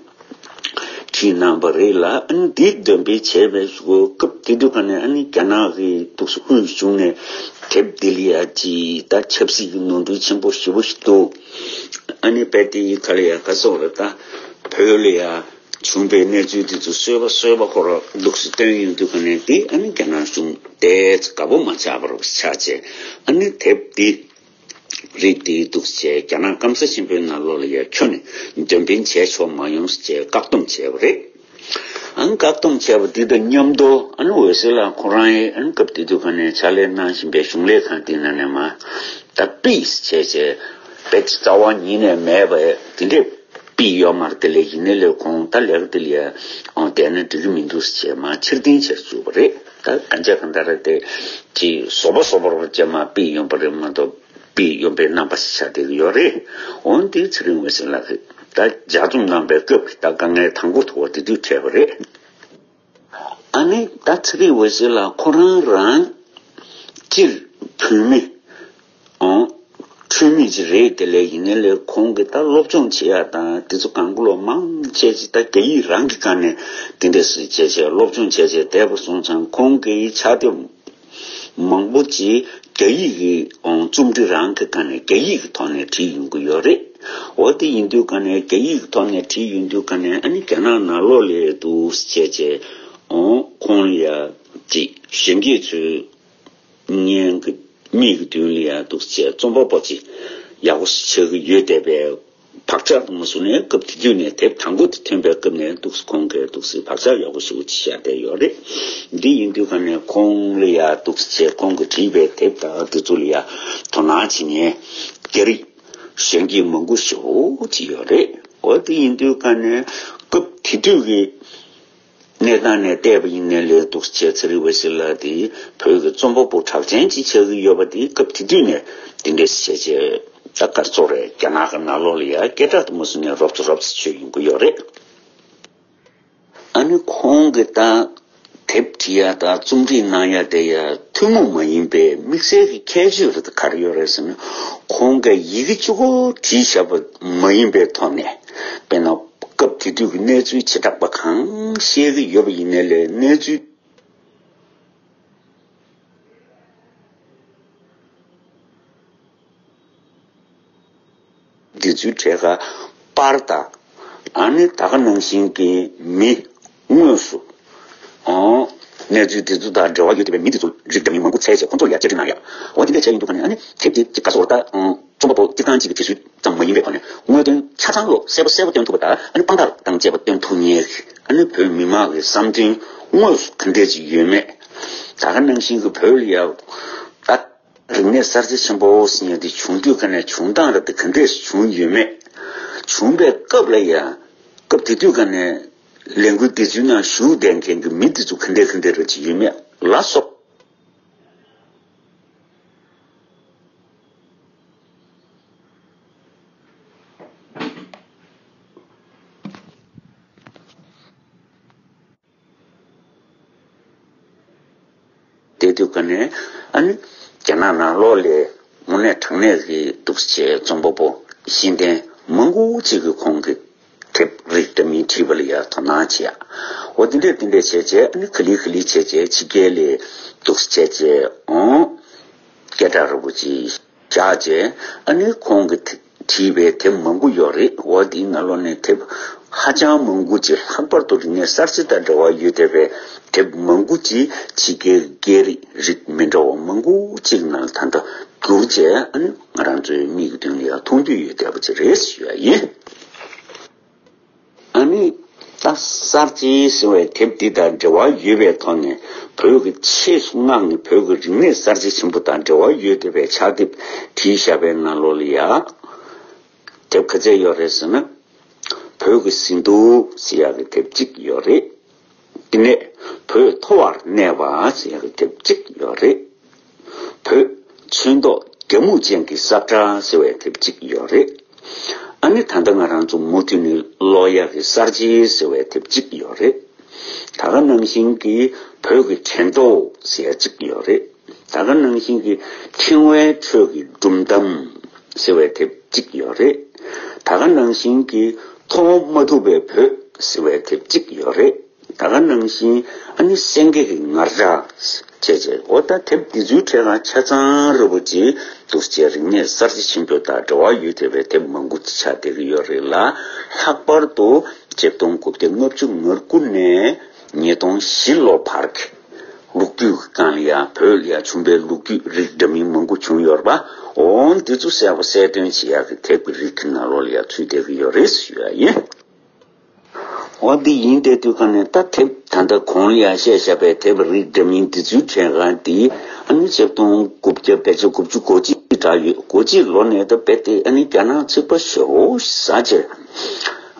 ཁྲིད་གནང་བ་རེད་ལ། ཨ་ནི་འདི་འདོན་སྤེལ་བྱས་པའི་སྐབས་དེ་དུས་ག་ནས་ཨ་ནི་རྒྱ་ནག་གི་འདུག་སེ་དབུས་གཞུང་ནས་དེབ་འདི་ལ་ཡ་ཅིག་ད་ཆབ་སྲིད་ཀྱི་ནོར་འཁྲུལ་ཆེན་པོ་ཞེ་པོ་ཞིག་འདུག་ཨ་ནི་དཔེ་དེ་ཡི་ག་ལ་ཡ་ག་སོགས་རེད། ད་བོད་ལ་ཡ་བྱུང་བའི་གནས་ཚུལ་དེ་ཚོ་སོས་པ་སོས་པ་ཁོ་ར་འདུག་སེ་བཏོན་ཡོང་དུས་ག་ནས་འདི་ཨ་ནི་རྒྱ་ནག་གཞུང་དེ་དགའ་པོ་མ་ཆགས་པར་ཆགས་བྱས། ཨ་ནི་དེབ་འདི་རིགས་དེའི་འདུག་ཅེས་རྒྱ་ནག་སྐམ་ས་ཆེན་པོའི་ནང་ལོགས་ལ་ཡ་ཁྱོན་ནས་འདོན་སྤེལ་བྱས་ཆོག་མ་ཡོང་ཅེས་བཀག་སྡོམ་བྱས་པ་རེད། ཨང་བཀག་སྡོམ་བྱས་པ་འདི་དང་མཉམ་དུ་ཨ་ནི་འོད་ཟེར་ལགས་ཁོ་རང་ཡིས་ཨ་ནི་སྐབས་དེ་དུས་ག་ནས་ཕྱག་ལས་གནང་བཞིན་པའི་གཞུང་ལས་ཁང་དེ་ནང་ནས་མ་ད་པིས་བྱས་བྱས་བེད་རྩ་བ་ཉིད་ནས་མེད་པའི་དེ་འདྲས་པི་ཡོད་མ་རེད། དེ་ལས་ཡིན་ནའི་ལས་ཁོང་ད་ལས་ཀ་དེ་ལ་ཡ་བསྡད་ན་འགྲིག་གི་མི་འདུག་ཅེས་མ་ཕྱིར་འཐེན་བྱས་བཅུག་པ་རེད། ད་གང་ཅི་གང་ལྟར་དེ་ཅི་བཟོ་པོ་བཟོ་པོར་བྱས་མ་པི་ཡོང་པ་རེད་མ་གཏོགས། པའི་ཡོང་པའི་རྣམ་པ་ཞིག་ཆགས་བསྡད་ཀྱི་ཡོད་རེད། འོན་ཏེ་ཚེ་རིང་འོད་ཟེར་ལགས་ཀྱིས་ད་ལྗགས་རྩོམ་གནང་པའི་སྐབས་ཀྱི་ད་དཀའ་ངལ་དང་པོ་དེ་བ་དེ་དུས་འཕྲད་པ་རེད། ཨ་ནི་ད་ཚེ་རིང་འོད་ཟེར་ལགས་ཁོ་རང་རང་སྤྱིར་བོད་མི་ཨང་འཁྲུལ་མེད་ཅིག་རེད། དེ་ལས་ཡིན་ནའི་ལས་ཁོང་གིས་ད་སློབ་སྦྱོང་བྱེད་ཡ་དང་དེ་ཚོ་གང་ག་ལོ་མང་ཆེ་ཅིག་ད་རྒྱ་ཡིག་རང་གི་སྒང་ནས་དེ་འདྲས་སེ་བྱས་བྱས་སློབ་སྦྱོང་བྱས་བྱས་བསྡད་པ་སོང་ཙང་ཁོང་གིས་ཕྱག་དེབ། མང་པོ་ཅིག་རྒྱ་ཡིག་གི་རྩོམ་འབྲི་རང་གི་སྒང་ནས་རྒྱ་ཡིག་གི་ཐོག་ནས་བྲིས་ཡོང་གི་ཡོད་རེད། འོ་དེ་ཡིན་དུས་སྒང་ནས་རྒྱ་ཡིག་གི་ཐོག་ནས་བྲིས་ཡོང་དུས་སྒང་ནས་ཨ་ནི་རྒྱ་ནག་ནང་ལོགས་ལ་འདུག་སེ་བྱས་བྱས་ཁོང་ལ་ཡ་ཅིག་གཞོན་སྐྱེས་ཚོའི་སྙན་གི་མིག་གི་མདུན་ལ་ཡ་འདུག་སེ་བྱས་རྩོམ་པ་པོ་ཅིག་ཡག་པོ་ཞིག་ཆགས་ཀྱི་ཡོད་བསྡད་པའི། བག་ཆགས་དུ་མ་བཟུང་ནས་སྐབས་དེ་དུས་ནས་དེབ་དང་པོ་དེ་ཐོན་པའི་སྐབས་ནས་འདུག་སེ་ཁོང་གིས་འདུག་སེ་བག་ཆགས་ཡག་པོ་ཞེ་པོ་ཅིག་བཞག་བསྡད་ཡོད་རེད། འདི་ཡིན་དུས་ག་ནས་ཁོང་ལ་ཡ་འདུག་སེ་ཁོང་གིས་བྲིས་པའི་དེབ་དང་དེ་ཚོ་ལ་ཡ་དོ་སྣང་བྱེད་མཁན་རྒྱ་རིགས་གཞོན་སྐྱེས་མང་པོ་ཞེ་པོ་ཅིག་ཡོད་རེད། འོ་དེ་ཡིན་དུས་ག་ནས་སྐབས་དེ་དུས་ཀྱི་གནས་སྟངས་ནས་བལྟས་པ་ཡིན་ནའི་ལས་འདུག་སེ་ཚེ་རིང་འོད་ཟེར་ལགས་དེ་བོད་ཀྱི་རྩོམ་པ་པོ་གྲགས་ཅན་ཅིག་ཆགས་ཀྱི་ཡོད་པ་དེ་སྐབས་དེ་དུས་ནས་དེ་འདྲས་བྱས་བྱས་ད་ག་རེ་ཟེར་རེད། རྒྱ་ནག་གི་ནང་ལོགས་ལ་ཡ་སྐད་གྲགས་དུ་མ་བཟུང་ནས་རོབ་ཙམ་རོབ་ཙམ་བྱས་ཡོང་གི་ཡོད་རེད། ཨ་ནི་ཁོང་གིས་ད་དེབ་བྲིས་ཡ་དང་རྩོམ་སྒྲིག་གནང་ཡ་དེ་ཡ་ཐུན་མོང་མ་ཡིན་པའི་དམིགས་བསལ་གྱི་ཁྱད་ཆོས་རེ་ད་ག་རེ་ཡོད་རེད་ཟེར་ན། ཁོང་གིས་ཡི་གེ་གཅིག་པོ་བྲིས་བཞག་པ་མ་ཡིན་པའི་ཐོག་ནས་དཔེར་ན། སྐབས་དེ་དུས་ཀྱི་གནས་ཚུལ་བྱེ་བྲག་པ་གང་བཤད་ཀྱི་ཡོད་པ་ཡིན་ནའི་ལས་གནས་ཚུལ་འདི་ཚོའི་གྲས་ཀ་པར་དང་། ཨ་ནི་ད་ག་ནང་བཞིན་གྱི་མི་དངོས་སུ་ཨང་གནས་ཚུལ་འདི་ཚོ་དང་འབྲེལ་བ་ཡོད་བསྡད་པའི་མི་འདི་ཚོ་རིགས་འདྲ་མིན་མང་པོ་བཙལ་བྱས་ཁོང་ཚོར་ཡ་བཅར་འདྲི་གནང་ཡ། འོ་དེ་འདྲ་བྱས་ཡོང་དུས་ག་ནས་ཨ་ནི་དེབ་དེ་ཅིག་ག་སོགས་ད་ཨང་རྩོམ་པ་པོ་སྤྱིར་བཏང་གཅིག་གི་བྲིས་སྲོལ་ཙམ་མ་ཡིན་པའི་ཐོག་ནས་དངོས་དོན་ཆ་ཚང་ལོ་གསལ་པོ་གསལ་པོ་སྟོན་ཐུབ་པ་དང་ཨ་ནི་དཔང་རྟགས་དང་བཅས་པ་སྟོན་ཐུབ་མཁན་ཨ་ནི་བོད་མི་མང་གི་བསམ་དོན་དངོས་སུ་ག་འདྲས་ཅིག་ཡོད་མེད། ད་ག་ནང་བཞིན་གྱི་བོད་ལ་ཡ་ད་རིག་གནས་གསར་བརྗེ་ཆེན་པོ་ཟེར་མཁན་དེ་བྱུང་དུས་ག་ནས་བྱུང་སྟངས་རབ་དེ་ག་འདྲས་བྱུང་ཡོད་མེད། བྱུང་པའི་སྐབས་ལ་ཡ་སྐབས་དེ་དུས་ག་ནས་ལས་འགུལ་འདི་ཚོའི་ནང་ཞུགས་བསྡད་མཁན་གྱི་མི་འདི་ཚོ་ག་འདྲས་ག་འདྲས་རེད་ཅིག་ཡོད་མེད་ལ་སོགས། དེ་དུས་ག་ནས་ཨ་ནི་རྒྱ་ནག་ནང་ལོགས་ལ་དངོས་གནས་དྲང་གནས་ཀྱི་འདུག་སེ་རྩོམ་པ་པོ་ཤེས་ལྡན་མང་པོ་ཅིག་གིས་ཁོང་གི་དེབ་རིགས་འདྲ་མིན་བྲིས་པ་ལ་ཡ་དོ་སྣང་བྱེད་ཡ། འོ་དེ་འདྲས་དེ་འདྲས་བྱས་བྱས་ཨ་ནི་ག་ལེ་ག་ལེ་བྱས་བྱས་ཕྱི་རྒྱལ་ལ་འདུག་སེ་བྱས་བྱས་ཨང་སྐད་གྲགས་རིང་པོ་ཅིག་བཞག་བྱས་ཨ་ནི་ཁོང་གིས་དེ་བྲིས་པའི་དེབ་མང་པོ་ཡོད་རེད། འོ་དེའི་ནང་ལོགས་ནས་དེབ་ཧ་ཅང་མང་པོ་ཅིག་ལྷག་པར་དུ་རིག་གནས་གསར་བརྗེ་དང་འབྲེལ་བ་ཡོད་བསྡད་པའི་དེབ་མང་པོ་ཅིག་ཕྱི་རྒྱལ་གྱི་སྐད་རིགས་རིགས་མི་འདྲ་བ་མང་པོ་ཅིག་ནང་ད་ལྟ་བསྒྱུར་བྱས་ཨ་ནི་ང་རང་ཚོའི་མིག་གི་མདུན་ལ་ཡང་མཐོང་རྒྱུ་ཡོད་བསྡད་པ་ཅིག་རེད་ཞུ་ཡ་ཡིན། ཨ་ནི་ད་གསར་བརྗེ་ཟེར་བའི་དེབ་འདི་དང་འབྲེལ་བ་ཡོད་པའི་ཐོག་ནས་བོད་ཀྱི་ཆེས་སུ་མངགས་ནས་བོད་ཀྱི་རིག་གནས་གསར་བརྗེ་ཆེན་པོ་དང་འབྲེལ་བ་ཡོད་བསྡད་པའི་ཕྱག་དེབ་བྲིས་བཞག་པའི་ནང་ལོགས་ལ་ཡ། དེབ་ག་ཚད་ཡོད་རེད་ཟེར་ན། བོད་ཀྱི་ཟིན་ཐོ་ཟེར་ཡག་གི་དེབ་གཅིག་ཡོད་རེད། དེ་ནས་བོད་མཐོ་བར་གནས་པ་ཟེར་ཡག་གི་དེབ་གཅིག་ཡོད་རེད། བོད་ཚོན་མདོག་རྒྱ་སྨུག་ཅན་གྱི་ས་ཁྲ་ཟེར་བའི་དེབ་གཅིག་ཡོད་རེད། ཨ་ནི་ད་ལྟ་ང་རང་ཚོ་མུ་མཐུད་ནས་ཀློག་ཡག་གི་གསར་བརྗེ་ཟེར་བའི་དེབ་གཅིག་ཡོད་རེད། ད་ག་ནང་བཞིན་གྱི་བོད་ཀྱི་དྲན་རྟོག་ཟེར་ཡག་གཅིག་ཡོད་རེད། ད་ག་ནང་བཞིན་གྱི་ཕྲེང་བའི་ཁྲོད་ཀྱི་སྒྲུང་གཏམ་ཟེར་བའི་དེབ་གཅིག་ཡོད་རེད། ད་ག་ནང་བཞིན་གྱི་མཐོང་མ་ཐུབ་པའི་བོད་ ཟེར་བའི་དེབ་གཅིག་ཡོད་རེད། ད་ག་ནང་བཞིན་ཨ་ནི་སེང་གེ་གི་ངར་སྒྲ་བྱས་བྱས། འོ་ད་དེབ་འདི་ཚོའི་གྲས་ཁ་ཆ་ཚང་ར་བོ་ཅིག་འདུག་སེ་རིག་གནས་གསར་བརྗེ་ཆེན་པོ་དང་འབྲེལ་བ་ཡོད་བསྡད་པའི་དེབ་མང་པོ་ཅིག་ཆགས་བསྡད་ཀྱི་ཡོད་རེད་ལ། ལྷག་པར་དུ་ཆིག་སྟོང་དགུ་བརྒྱ་ལྔ་བཅུ་ང་དགུ་ནས་ཉིས་སྟོང་བཞི་ལོ་བར་གྱི་ལོ་རྒྱུས་ཀྱི་སྒང་ལ་ཡང་བོད་ལ་ཡང་བྱུང་བའི་ལོ་རྒྱུས་རིགས་འདྲ་མིན་མང་པོ་བྱུང་ཡོད་རེད་པ། འོ་འདི་ཚོ་གསལ་པོ་གསལ་སྟོན་བྱེད་ཡག་གི་དེབ་ཀྱི་རིགས་ཀྱི་ནང་ལོགས་ལ་ཡང་ཚུད་བསྡད་ཀྱི་ཡོད་རེད་ཞུ་ཡ་ཡིན། འོ་འདི་ཡིན་བསྡད་དུས་ག་ནས་ད་དེབ་ད་ལྟ་གོང་ལ་ཡང་བཤད་བཞག་པའི་དེབ་རིགས་འདྲ་མིན་འདི་ཚོའི་གྲས་ཁ་འདི་ཨ་ནི་ཆིག་སྟོང་དགུ་བརྒྱ་ཕལ་ཆེར་དགུ་བཅུ་གོ་གཅིག་གྲགས་ཡོད། གོ་གཅིག་ལོ་ནས་ད་རྦད་དེ་ཨ་ནི་རྒྱ་ནག་ཚིག་པ་ཞེ་པོ་ཟ་བྱས།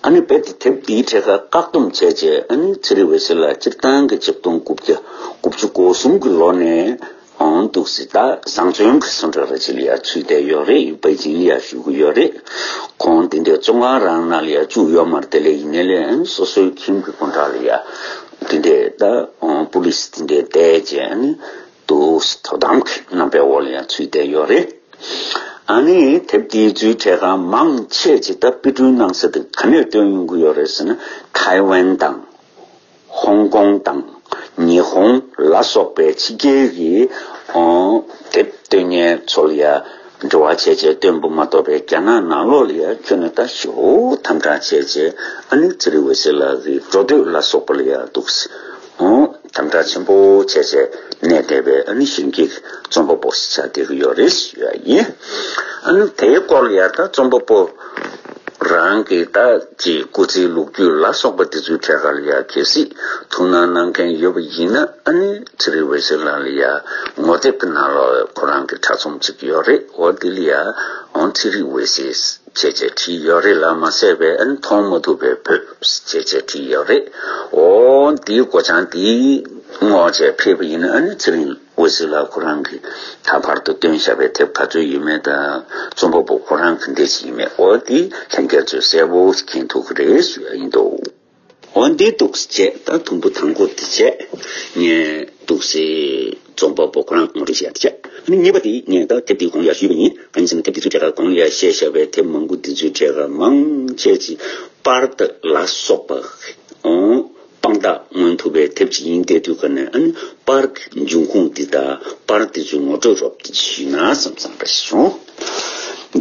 ཨ་ནི་རྦད་དེ་དེབ་འདིའི་གྲས་ཁ་བཀག་སྡོམ་བྱས་བྱས། ཨ་ནི་ཚེ་རིང་འོད་ཟེར་ལགས་སྤྱིར་བཏང་གི་ཆིག་སྟོང་དགུ་བརྒྱ་དགུ་བཅུ་གོ་གསུམ་གྱི་ལོ་ནས་འོང་འདུག་སེ་ད་བཟང་བཙོན་གྱི་སོ་འདྲ་ར་ཅིག་ལ་ཡང་ཚུད་བསྡད་ཡོད་རེད། པེ་ཅིང་ལ་ཡང་བཞུགས་ཀྱི་ཡོད་རེད། ཁོང་དེ་འདྲའི་བཙོན་ཁང་རང་ནང་ལ་ཡང་བཅུག་ཡོད་མ་རེད། དེ་ལས་ཡིན་ནའི་ལས་སོ་སོའི་ཁྱིམ་གྱི་སྒོ་འགྲམ་ལ་ཡང་དེ་འདྲའི་ད་པུ་ལིས་དེ་འདྲའི་བསྡད་བྱས། ཨ་ནི་འདུག་སེ་དོ་དམ་གྱི་རྣམ་པའི་འོག་ལ་ཡང་ཚུད་བསྡད་ཡོད་རེད། ཨ་ནི་དེབ་དེ་ཚོའི་གྲས་ཁ་མང་ཆེ་ཅིག་ད་དཔེ་སྐྲུན་གནང་ས་དེ་ག་ནས་བཏོན་ཡོང་གི་ཡོད་རེད་ཟེར་ན། ཐའེ་ཝན་དང་ཧོང་ཀོང་དང་ཉི་ཧོང་ལ་སོགས་པའི་ཕྱི་རྒྱལ་གྱི་ཨོ་དེབ་བཏོན་མཁན་ཚོ་ལ་ཡ་འབྲེལ་བ་བྱས་བྱས་བཏོན་པ་མ་གཏོགས་པའི་རྒྱ་ནག་ནང་ལོགས་ལ་ཡ་ཁྱོན་ནས་ད་ཞེ་པོ་དམ་དྲག་བྱས་བྱས། ཨ་ནི་ཚེ་རིང་འོད་ཟེར་ལགས་ཀྱི་འགྲོ་སྡོད་ལ་སོགས་པ་ལ་ཡ་འདུག་སེ་ཨོ་དམ་དྲག་ཆེན་པོ་བྱས་བྱས་གནས་བསྡད་པའི་ཨ་ནི་གཞོན་སྐྱེས་རྩོམ་པ་པོ་ཞིག་ཆགས་བསྡད་ཀྱི་ཡོད་རེད་ཞུ་ཡ་ཡིན། ཨ་ནི་དེའི་སྐོར་ལ་ཡ་ད་རྩོམ་པ་པོ་རང་གི་ད་ཅིག་སྐུ་ཚེའི་ལོ་རྒྱུས་ལ་སོགས་པ་དེ་ཚོའི་གྲས་ཁ་ལ་ཡ་གལ་སྲིད་ཐུགས་སྣང་གནང་མཁན་ཡོད་པ་ཡིན་ན། ཨ་ནི་ཚེ་རིང་འོད་ཟེར་ལགས་ལ་ཡ་ངོ་དེབ་ཀྱི་ནང་ལོགས་ཁོ་རང་གི་དྲ་ཚོམས་ཅིག་ཡོད་རེད། འོ་དེ་ལ་ཡ་ཨོ་ཚེ་རིང་འོད་ཟེར་བྱས་བྱས་བྲིས་ཡོད་རེད་ལ་མ་ཟད་པའི། ཨ་ནི་མཐོང་མ་ཐུབ་པའི་བོད་བྱས་བྱས་བྲིས་ཡོད་རེད། འོ་དེའི་སྒོ་བྱང་དེའི་ངོ་བྱས་ཕེབས་པ་ཡིན་ན། ཨ་ནི་ཚེ་རིང་འོད་ཟེར་ལགས་ཁོ་རང་གིས་ད་བར་དུ་བཏོན་བཞག་པའི་དེབ་ག་ཚོད་ཡོད་མེད་དང་། རྩོམ་པ་པོ་ཁོ་རང་ག་འདྲས་ཞིག་ཡིན་མེད། འོ་དེ་ལྷན་རྒྱས་ཚོས་གསལ་པོ་མཁྱེན་ཐུབ་ཀྱི་རེད་ཞུ་ཡ་ཡིན་འདུག་འོ་འདི་འདུག་སེ་བྱས། ད་དུམ་བུ་དང་པོ་དེ་བྱས། ངས་འདུག་སེ་རྩོམ་པ་པོ་ཁོ་རང་ངོ་སྤྲོད་བྱེད་ཡ་དེ་བྱས། ཨ་ནི་གཉིས་པ་དེ་ངས་ད་དེབ་དེའི་གོང་ལ་ཡ་ཞུས་པ་ཡིན། གང་ཡིན་ཟེར་ན་དེབ་དེ་ཚོའི་གྲས་ཁ་གོང་ལ་ཡ་བཤད་བཞག་པའི་དེབ་མང་པོ་དེ་ཚོའི་གྲས་ཁ་མང་ཆེ་ཅིག་པར་ལ་སོགས་པ་ཨོ་དཔང་རྟགས་མངོན་ཐུབ་པའི་དེབ་ཅིག་ཡིན་བསྡད་དུས་ག་ནས། ཨ་ནི་པར་གྱི་འབྱུང་ཁུངས་འདི་དང་པར་འདི་ཚོའི་ངོ་སྤྲོད་རོབ་ཅིག་ཞུས་ན་བསམ་བསམ་རེ་བྱུང་།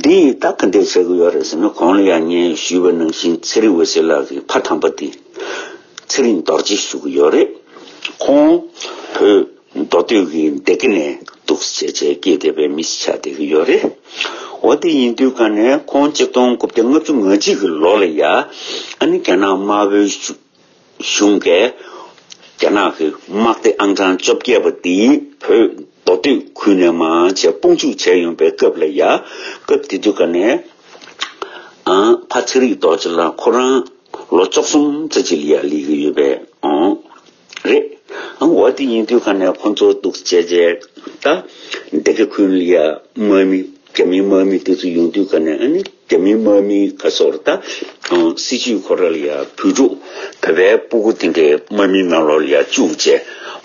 འདི་ད་ག་འདྲས་བྱེད་ཀྱི་ཡོད་རེད་ཟེར་ན། གོང་ལ་ཡང་ངས་ཞུས་པ་ནང་བཞིན་ཚེ་རིང་འོད་ཟེར་ལགས་ཀྱི་ཕ་དམ་པ་འདི་ཚེ་རིང་རྡོ་རྗེ་ཞུ་གི་ཡོད་རེད། ཁོང་བོད་མདོ་སྟོད་ཀྱི་སྡེ་དགེ་ནས་འདུག་སེ་བྱས་བྱས་སྐྱེས་བསྡད་པའི་མི་ཞིག་ཆགས་བསྡད་ཀྱི་ཡོད་རེད། འོ་དེ་ཡིན་དུས་ག་ནས་ཁོང་ཆིག་སྟོང་དགུ་བརྒྱ་ལྔ་བཅུ་ང་གཅིག་གི་ལོ་ལ་ཡ་ཨ་ནི་རྒྱ་ནག་དམར་པོའི་གཞུང་གིས་རྒྱ་ནག་གི་དམག་སྡེ་ཨང་གྲངས་བཅོ་བརྒྱད་པ་འདིས་བོད་མདོ་སྟོད་ཁུལ་ནས་མར་བྱས་དཔུང་འཇུག་བྱས་ཡོང་པའི་སྐབས་ལ་ཡ། སྐབས་དེ་དུས་ག་ནས་ཨ་ཕ་ཚེ་རིང་རྡོ་རྗེ་ལགས་ཁོ་རང་ལོ་བཅུ་གསུམ་ཙམ་ཅིག་ལ་ཡ་སླེབས་ཀྱི་ཡོད་པའི་ཨང་རེད། ཨང་འོ་དེ་ཡིན་དུས་ག་ནས་ཁོང་ཚོ་འདུག་སེ་བྱས་བྱས་ད་སྡེ་དགེ་ཁུལ་ལ་ཡ་དམག་མི་རྒྱ་མིའི་དམག་མི་དེ་ཚོ་ཡོང་དུས་ག་ནས། ཨ་ནི་རྒྱ་མིའི་དམག་མི་ག་ཚོར་ད་ཨང་སྲིད་ཇུས་ཁོ་ར་ལ་ཡ་བོད་ཕྲུག་བོད་པའི་སྤུ་གུ་དེ་འདྲའི་དམག་མིའི་ནང་ལོགས་ལ་ཡ་བཅུག་བྱས་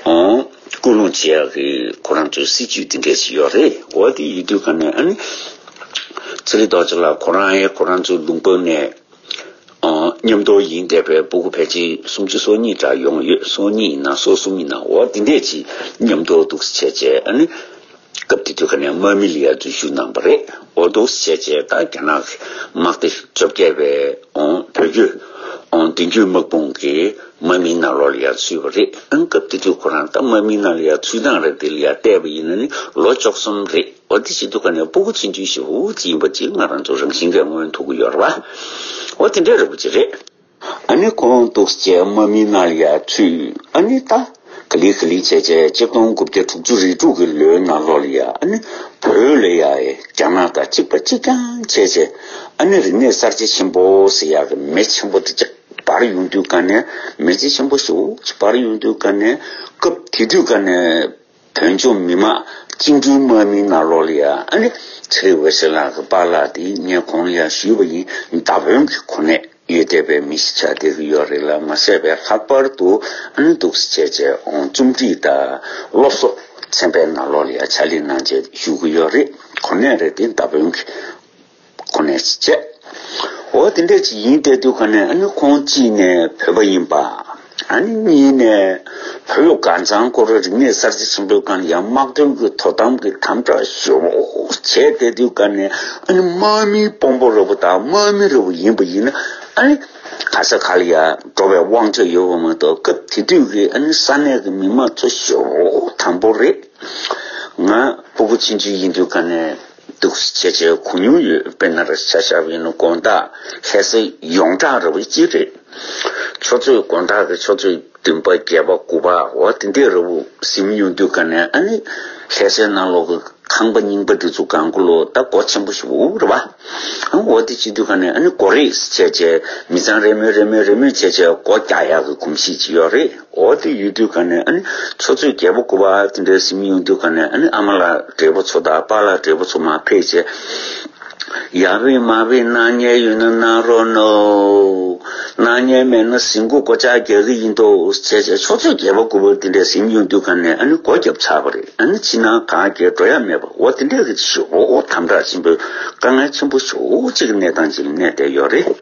ཨང་སྐུལ་སློང་བྱེད་ཡག་གི་ཁོ་རང་ཚོའི་སྲིད་ཇུས་དེ་འདྲས་ཞིག་ཡོད་རེད། འོ་དེ་ཡིན་དུས་ག་ནས་ཨ་ནི་ཚེ་རིང་རྡོ་རྗེ་ལགས་ཁོ་རང་ཡང་ཁོ་རང་ཚོའི་ལུང་པ་ནས་ཨང་མཉམ་དུ་ཡིན་བསྡད་པའི་སྤུ་གུ་ཕལ་ཆེར་སུམ་ཅུ་སོ་གཉིས་འདྲ་ཡོང་ཡོད། སོ་གཉིས་ཡིན་ན་སོ་གསུམ་ཡིན་ན། འོ་དེ་འདྲས་ཅིག་མཉམ་དུ་འདུག་སེ་བྱས་བྱས། ཨ་ནི་སྐབས་དེ་དུས་ག་ནས་དམག་མི་ལ་ཡ་འཛུལ་ཞུགས་གནང་བ་རེད། འོ་འདུག་སེ་བྱས་བྱས་ད་རྒྱ་ནག་གི་དམག་སྡེ་བཅོ་བརྒྱད་པའི་ཨང་བོད་བརྒྱུད་ཨང་བདུན་བརྒྱུད་དམག་དཔུང་གི་དམག་མིའི་ནང་ལོགས་ལ་ཡ་ཚུད་པ་རེད། ཨང་སྐབས་དེ་དུས་ཁོ་རང་ད་དམག་མིའི་ནང་ལ་ཡ་ཚུད་སྟངས་རེད། དེ་ལ་ཡ་བལྟས་པ་ཡིན་ན་ནི་ལོ་བཅུ་གསུམ་རེད། འོ་དེ་བྱེད་དུས་ག་ནས་སྤུ་གུ་ཆུང་ཆུང་ཞེ་པོ་ཅིག་ཡིན་པ་ཅིག་ང་རང་ཚོ་རང་བཞིན་གྱིས་མངོན་ཐུབ་ཀྱི་ཡོད་རེད་པ། འོ་དེ་འདྲའི་རེད་པ་ཅིག་རེད། ཨ་ནི་ཁོང་འདུག་སེ་བྱས་དམག་མིའི་ནང་ལ་ཡ་ཚུད། ཨ་ནི་ད་ག་ལེ་ག་ལེ་བྱས་བྱས་ཆིག་སྟོང་དགུ་བརྒྱ་དྲུག་ཅུ་རེ་དྲུག་གི་ལོའི་ནང་ལོགས་ལ་ཡ། ཨ་ནི་བོད་ལ་ཡ་རྒྱ་ནག་དང་གཅིག་པ་གཅིག་རྐྱང་བྱས་བྱས། ཨ་ནི་རིག་གནས་གསར་བརྗེ་ཆེན་པོ་ཟེར་ཡག་གི་མེ་ཆེན་པོ་དེ་ཅིག་འབར་ཡོང་དུས་ག་ནས། མེ་ལྕེ་ཆེན་པོ་ཞེ་པོ་ཅིག་འབར་ཡོང་དུས་ག་ནས། སྐབས་དེ་དུས་ག་ནས་བོད་ལྗོངས་མི་དམངས་བཅིངས་འགྲོལ་དམག་མིའི་ནང་ལོགས་ལ་ཡ། ཨ་ནི་ཚེ་རིང་འོད་ཟེར་ལགས་ཀྱི་པཱ་ལགས་དེ་ངས་གོང་ལ་ཡ་ཞུས་པ་ཡིན། མདའ་དཔོན་གྱི་གོ་གནས་ཡོད་བསྡད་པའི་མི་ཞིག་ཆགས་བསྡད་ཀྱི་ཡོད་རེད་ལ་མ་ཟད་པའི། ལྷག་པར་དུ་ཨ་ནི་འདུག་སེ་བྱས་བྱས་ཨང་རྩོམ་སྒྲིག་དང་སློབ་གསོ་ཚན་པའི་ནང་ལོགས་ལ་ཡ་ཕྱག་ལས་གནང་བྱས་བཞུགས་ཀྱི་ཡོད་རེད། གོ་གནས་རེད་དེ་མདའ་དཔོན་གྱི་གོ་གནས་ཤིག་བྱས། འོ་དེ་འདྲ་ཅིག་ཡིན་བསྡད་དུས་ག་ནས་ཨ་ནི་ཁོང་གཅིག་ནས་བོད་པ་ཡིན་པ། ཨ་ནི་གཉིས་ནས་བོད་གངས་ཚང་སྐོར་རིག་གནས་གསར་བརྗེ་ཆེན་པོའི་སྒང་ལ་ཡང་དམག་དོན་གྱི་དོ་དམ་གྱི་དམ་དྲག་ཞེ་པོ་བྱས་བསྡད་དུས་ག་ནས་ཨ་ནི་དམག་མིའི་དཔོན་པོ་འདྲ་པོ་དང་དམག་མི་འདྲ་པོ་ཡིན་པ་ཡིན་ན་ཨ་ནི་ག་ས་ག་ལ་ཡང་འགྲོ་བའི་དབང་ཆ་ཡོད་པ་མ་གཏོགས་སྐབས་དེ་དུས་ཀྱི་ཨ་ནི་ས་གནས་ཀྱི་མི་མང་ཚོ་ཞེ་པོ་དམ་པོ་རེད། ང་སྤུ་གུ་ཆུང་ཆུང་ཡིན་དུས་ག་ནས་འདུག་སེ་བྱས་བྱས་གོ་མྱོང་ཡོད། དཔེར་ན་ར་ཆ་བཞག་པ་ཡིན་ན་དགོང་དག་ལྷ་ས་ཡོངས་གྲགས་འདྲ་པོ་ཅིག་རེད། ཆུ་ཚོད་དགོང་དག་གི་ཆུ་ཚོད་བདུན་པ་བརྒྱད་པ་དགུ་པ་འོ་དེ་འདྲ་འདྲ་པོ་ཟིན་ཡོང་དུས་ག་ནས་ཨ་ནི་ལྷ་སའི་ནང་ལོགས་ཀྱི་ཁང་པ་རྙིང་པ་འདི་ཚོ་གང་ག་ལོ་ད་སྒོ་ཆེན་པོ་ཞིག་འོ་རེད་པ། ཨ་འོ་དེ་བྱེད་དུས་ག་ནས་ཨ་ནི་སྒོ་རེ་བྱས་བྱས་མི་ཚང་རེ་མོས་རེ་མོས་རེ་མོས་བྱས་བྱས་སྒོ་རྒྱག་ཡག་གི་གོམས་གཤིས་ཅིག་ཡོད་རེད། འོ་དེ་ཡོད་དུས་ག་ནས་ཨ་ནི་ཆུ་ཚོད་བརྒྱད་པ་དགུ་པ་དེ་འདྲ་ཟིན་ཡོང་དུས་ག་ནས་ཨ་ནི་ཨ་མ་ལགས་བགྲེས་པོ་ཚོ་དང་པཱ་ལགས་བགྲེས་པོ་ཚོ་མར་ཕེབས་བྱས། ཡ་བས་མ་བས་གནང་མཁན་ཡོད་ན་གནང་རོགས་གནང་། གནང་མཁན་མེད་ན་ཟིན་གོ་སྒོ་ལྕགས་རྒྱག་གི་ཡིན་དོ་ཟེར་བྱས་ཆུ་ཚོད་བརྒྱད་པ་དགུ་པ་དེ་འདྲ་ཟིན་ཡོང་དུས་ག་ནས་ཨ་ནི་སྒོ་བརྒྱབ་ཚར་བ་རེད། ཨ་ནི་ཕྱི་ནང་གང་གས་འགྲོ་ཡ་མེད་པ་འོ་དེ་འདྲ་གི་ཞེ་པོ་དམ་དྲག་ཆེན་པོའི་དཀའ་ངལ་ཆེན་པོ་ཞེ་པོ་ཅིག་གི་གནས་སྟངས་ཅིག་ལ་གནས་བསྡད་ཡོད་རེད།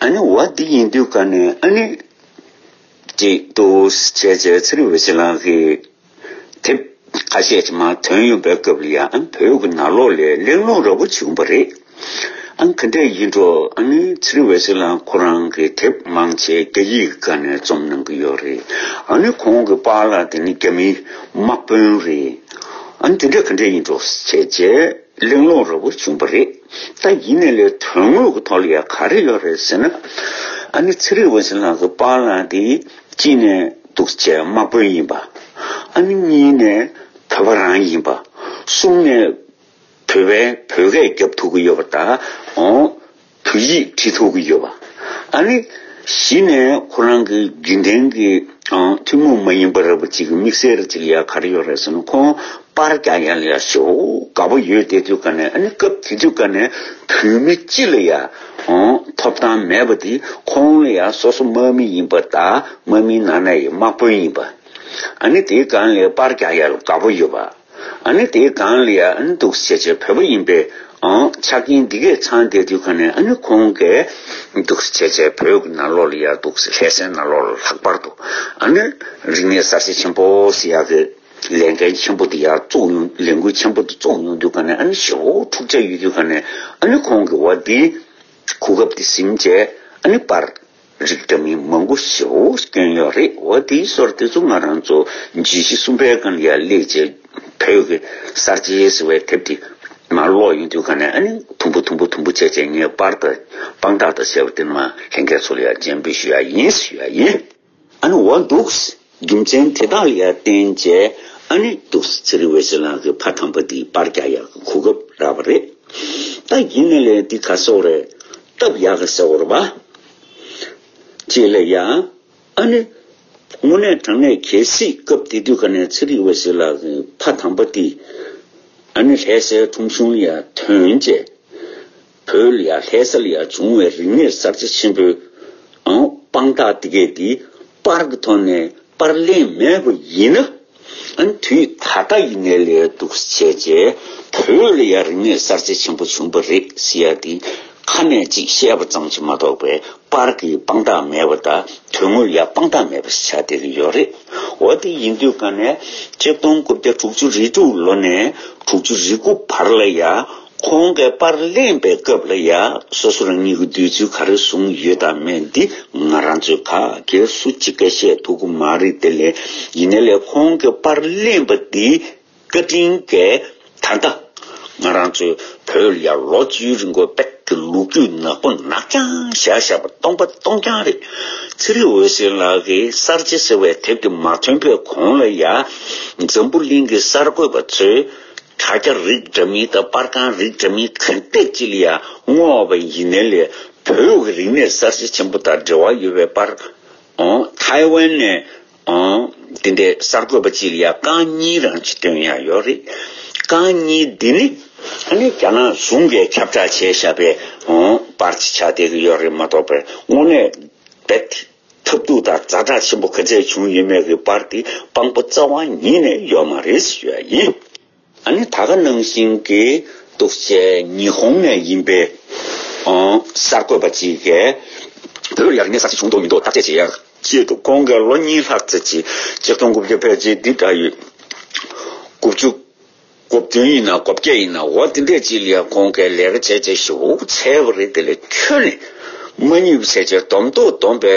ཨ་ནི་འོ་འདི་ཡིན་དུས་ག་ནས་ཨ་ནི་ཅིག་ཏུ་བྱས་བྱས་ཚེ་རིང་འོད་ཟེར་ལགས་ཀྱིས་དེབ་ཁ་ཤས་ཅིག་མར་ཐོན་ཡོང་པའི་སྐབས་ལ་ཡང་ཨ་ནི་བོད་ཀྱི་ནང་ལོགས་ལ་གླེང་སློང་འདྲ་པོ་བྱུང་བ་རེད། ཨ་ནི་ག་འདྲས་ཡིན་འགྲོ། ཨ་ནི་ཚེ་རིང་འོད་ཟེར་ལགས་ཁོ་རང་གིས་དེབ་མང་ཆེ་རྒྱ་ཡིག་གི་སྒང་ནས་རྩོམ་གནང་གི་ཡོད་རེད། ཨ་ནི་ཁོང་གི་པཱ་ལགས་དེ་ནི་རྒྱ་མིའི་དམག་དཔོན་རེད། ཨ་ནི་དེ་འདྲས་ག་འདྲས་ཡིན་འགྲོ་བྱས་བྱས། གླེང་སློང་འདྲ་པོ་བྱུང་བ་རེད། ད་ཡིན་ནའི་ལས་དོན་དངོས་ཀྱི་ཐོག་ལ་ཡང་ག་རེ་ཡོད་རེད་ཟེར་ན། ཨ་ནི་ཚེ་རིང་འོད་ཟེར་ལགས་ཀྱི་པཱ་ལགས་དེ་གཅིག་ནས་འདུག་སེ་བྱས་དམག་དཔོན་ཡིན་པ། ཨ་ནི་གཉིས་ནས་བོད་པ་རང་ཡིན་པ། གསུམ་ནས་བོད་པའི་བོད་སྐད་རྒྱབ་ཐུབ་ཀྱི་ཡོད་པ་དང་། འོ། བོད་ཡིག་བྲིས་ཐུབ་ཀྱི་ཡོད་པ། ཨ་ནི་གཞི་ནས་ཁོ་རང་གི་རྒྱུན་ལྡན་གྱི་ཨང་ཐུན་མོང་མ་ཡིན་པ་འདྲ་པོ་ཅིག་གི་དམིགས་བསལ་ཅིག་ཡ་ག་རེ་ཡོད་རེད་ཟེར་ན། ཁོང་པར་རྒྱག་ཡ་ལ་ཡ་ཞེ་པོ་དགའ་པོ་ཡོད་བསྡད་དུས་ག་ནས། ཨ་ནི་སྐབས་དེ་དུས་ག་ནས་བོད་མི་སྤྱི་ལ་ཡ་ཨང་ཐོབ་ཐང་མེད་པ་དེ་ཁོང་ལ་ཡ་སོ་སོ་དམག་མི་ཡིན་པ་དང་དམག་མིའི་ནང་ནས་ཡ་དམག་དཔོན་ཡིན་པ། ཨ་ནི་དེའི་སྒང་ལ་པར་རྒྱག་ཡ་ལ་དགའ་པོ་ཡོད་པ། ཨ་ནི་དེའི་སྒང་ལ་ཡ་ཨ་ནི་འདུག་སེ་བྱས་བྱས་བོད་པ་ཡིན་པའི་ཨང་ཆ་རྐྱེན་འདི་གས་ཚང་བསྡད་དུས་ག་ནས། ཨ་ནི་ཁོང་གིས་འདུག་སེ་བྱས་བྱས་བོད་ཀྱི་ནང་ལོགས་ལ་ཡ་འདུག་སེ་ལྷ་སའི་ནང་ལོགས་ལ་ལྷག་པར་དུ་ཨ་ནི་རིག་གནས་གསར་བརྗེ་ཆེན་པོ་ཟེར་ཡག་གི་ལས་འགན་ཆེན་པོ་དེ་ཡ་བཙུགས་ཡོང་། ལས་འགུལ་ཆེན་པོ་དེ་བཙུགས་ཡོང་དུས་ག་ནས། ཨ་ནི་ཞེ་པོ་འཁྲུག་ཆ་ཡོད་དུས་ག་ནས། ཨ་ནི་ཁོང་གིས་འོ་འདི་གོ་སྐབས་དེ་ཟིན་བྱས་ཨ་ནི་པར་རིགས་འདྲ་མིན་མང་པོ་ཞེ་པོ་བསྐྱོན་ཡོད་རེད། འོ་དེའི་སོར་དེ་ཚོ་ང་རང་ཚོ་བརྗོད་གཞི་གསུམ་པའི་སྒང་ལ་ཡ་སླེབས་བྱས་བོད་ཀྱི་གསར་བརྗེ་ཟེར་བའི་དེབ་དེ་མར་ཀློག་ཡོང་དུས་ག་ནས། ཨ་ནི་དུམ་བུ་དུམ་བུ་དུམ་བུ་བྱས་བྱས་ངས་པར་དང་དཔང་རྟགས་དང་བྱས་པ་དེ་ནི་མར་ལྷན་རྒྱས་ཚོ་ལ་ཡ་སྤྱན་འབུལ་ཞུ་ཡ་ཡིན་ཞུ་ཡ་ཡིན། ཨ་ནི་འོ་འདུག་རྒྱུ་མཚན་དེ་དག་ལ་ཡ་བརྟེན་བྱས་ཨ་ནི་འདུག་ཚེ་རིང་འོད་ཟེར་ལགས་ཀྱིས་ཕ་དམ་པ་དེའི་པར་རྒྱག་ཡག་གི་གོ་སྐབས་རག་པ་རེད། ད་ཡིན་ནའི་ལས་འདི་ག་ཟེར་བ་རེད། སྟབས་ཡག་ག་ཟེར་བ་རེད་པ། ཅེས་ལ་ཡ། ཨ་ནི། དངོས་གནས་དྲང་གནས་གལ་སྲིད་སྐབས་དེ་དུས་ག་ནས་ཚེ་རིང་འོད་ཟེར་ལགས་ཀྱི་ཕ་དམ་པ་དེ་ཨ་ནི་ལྷ་སའི་ཁྲོམ་གཞུང་ལ་ཡ་ཐོན་བྱས། བོད་ལ་ཡ་ལྷ་ས་ལ་ཡ་བྱུང་བའི་རིག་གནས་གསར་བརྗེ་ཆེན་པོའི་ཨང་དཔང་རྟགས་དེ་གས་དེ་པར་གྱི་ཐོག་ནས་པར་ལེན་མེད་པ་ཡིན་ན། ཨ་ནི་དུས་ད་ལྟ་ཡིན་ནའི་ལས་འདུག་སེ་བྱས་བྱས་བོད་ལ་ཡ་རིག་གནས་གསར་བརྗེ་ཆེན་པོ་བྱུང་བ་རེད་ཟེར་ཡ་དེ་ཁ་ནས་ཅིག་བཤད་པ་ཙམ་ཞིག་མ་གཏོགས་པའི་པར་གྱི་དཔང་རྟགས་མེད་པ་དང་དོན་དངོས་ལ་ཡ་དཔང་རྟགས་མེད་པ་ཞིག་ཆགས་བསྡད་ཀྱི་ཡོད་རེད། འོ་དེ་ཡིན་དུས་ག་ནས་ཆིག་སྟོང་དགུ་བརྒྱ་དྲུག་ཅུ་རེ་དྲུག་ལོ་ནས་དྲུག་ཅུ་རེ་དགུ་བར་ལ་ཡ་ཁོང་གིས་པར་ལེན་པའི་སྐབས་ལ་ཡ་སོ་སོ་རང་ཉིད་ཀྱི་འདོད་ཚུལ་ག་རེ་བཟུང་ཡོད་དང་མེད་འདི་ང་རང་ཚོས་ག་གེ་སུ་གཅིག་གིས་བཤད་ཐུབ་ཀྱི་མ་རེད། དེ་ལས་ཡིན་ནའི་ལས་ཁོང་གིས་པར་ལེན་པ་འདི་བཀའ་དྲིན་གྱིས་ད་ལྟ་ང་རང་ཚོའི་བོད་ལ་ཡ་ལོ་བཅུའི་རིང་གོ་དཔེ་གི་ལོ་རྒྱུས་ནག་པོ་ནག་རྐྱང་བཞག་བཞག་པ་སྟོང་པ་སྟོང་རྐྱང་རེད། ཚེ་རིང་འོད་ཟེར་ལགས་ཀྱིས་གསར་བརྗེ་ཟེར་བའི་དེབ་དེ་མ་ཐོན་པའི་གོང་ལ་ཡ་འཛམ་བུ་གླིང་གི་གསར་འགོད་པ་ཚོས་དྲ་རྒྱ་རིགས་འདྲ་མིན་དང་པར་ཁང་རིགས་འདྲ་མིན་གང་ཐད་ཅིག་ལ་ཡ་བསྔོགས་པ་ཡིན་ནའི་ལས་བོད་ཀྱི་རིག་གནས་གསར་བརྗེ་ཆེན་པོ་དང་འབྲེལ་བ་ཡོད་པའི་པར་ཨོ་ཐའེ་ཝན་ནས་ཨང་། དེ་འདྲའི་གསར་འགོད་པ་གཅིག་ལ་ཡ་རྐང་གཉིས་རང་ཅིག་བཏོན་ཡ་ཡོད་རེད། རྐང་གཉིས་འདི་ནི་ཨ་ནི་རྒྱ་ནག་གཞུང་གིས་ཁྱབ་བསྒྲགས་བྱས་བཞག་པའི་ཨང་པར་ཅིག་ཆགས་བསྡད་ཀྱི་ཡོད་རེད་མ་གཏོགས་པའི་དངོས་གནས་རྦད་ཐབས་སྡུག་དང་ཛ་དྲག་ཆེན་པོ་ག་ཚད་བྱུང་ཡོད་མེད་ཀྱི་པར་དེ་དཔང་པོ་རྩ་བ་ཉིད་ནས་ཡོད་མ་རེད་ཞུ་ཡ་ཡིན། ཨ་ནི་ད་ག་ནང་བཞིན་གྱི་འདུག་སེ་ཉི་ཧོང་ནས་ཡིན་པའི་ ཨང་གསར་འགོད་པ་གཅིག་གིས་བོད་ལ་ཡང་རིག་གནས་གསར་བརྗེ་བྱུང་འདུག་མི་འདུག་བརྟག་དཔྱད་བྱེད་ཡ་ཆེད་དུ་ཁོང་གིས་ལོ་གཉིས་ལྷག་ཙམ་གྱི་ཆིག་སྟོང་དགུ་བརྒྱ་ཕལ་ཆེར་འདི་འདྲ་ཡོད། དགུ་བཅུ་གོ་བདུན་ཡིན་ན་གོ་བརྒྱད་ཡིན་ན་འོ་དེ་འདྲས་ཅིག་ལ་ཡང་ཁོང་གིས་ལས་ཀ་བྱས་བྱས་ཞེ་པོ་བྱས་པ་རེད། དེ་ལས་ཁྱོན་ནས་མ་རྙེད་པ་བྱས་བྱས་སྡོམ་ཏོག་སྡོམ་པའི་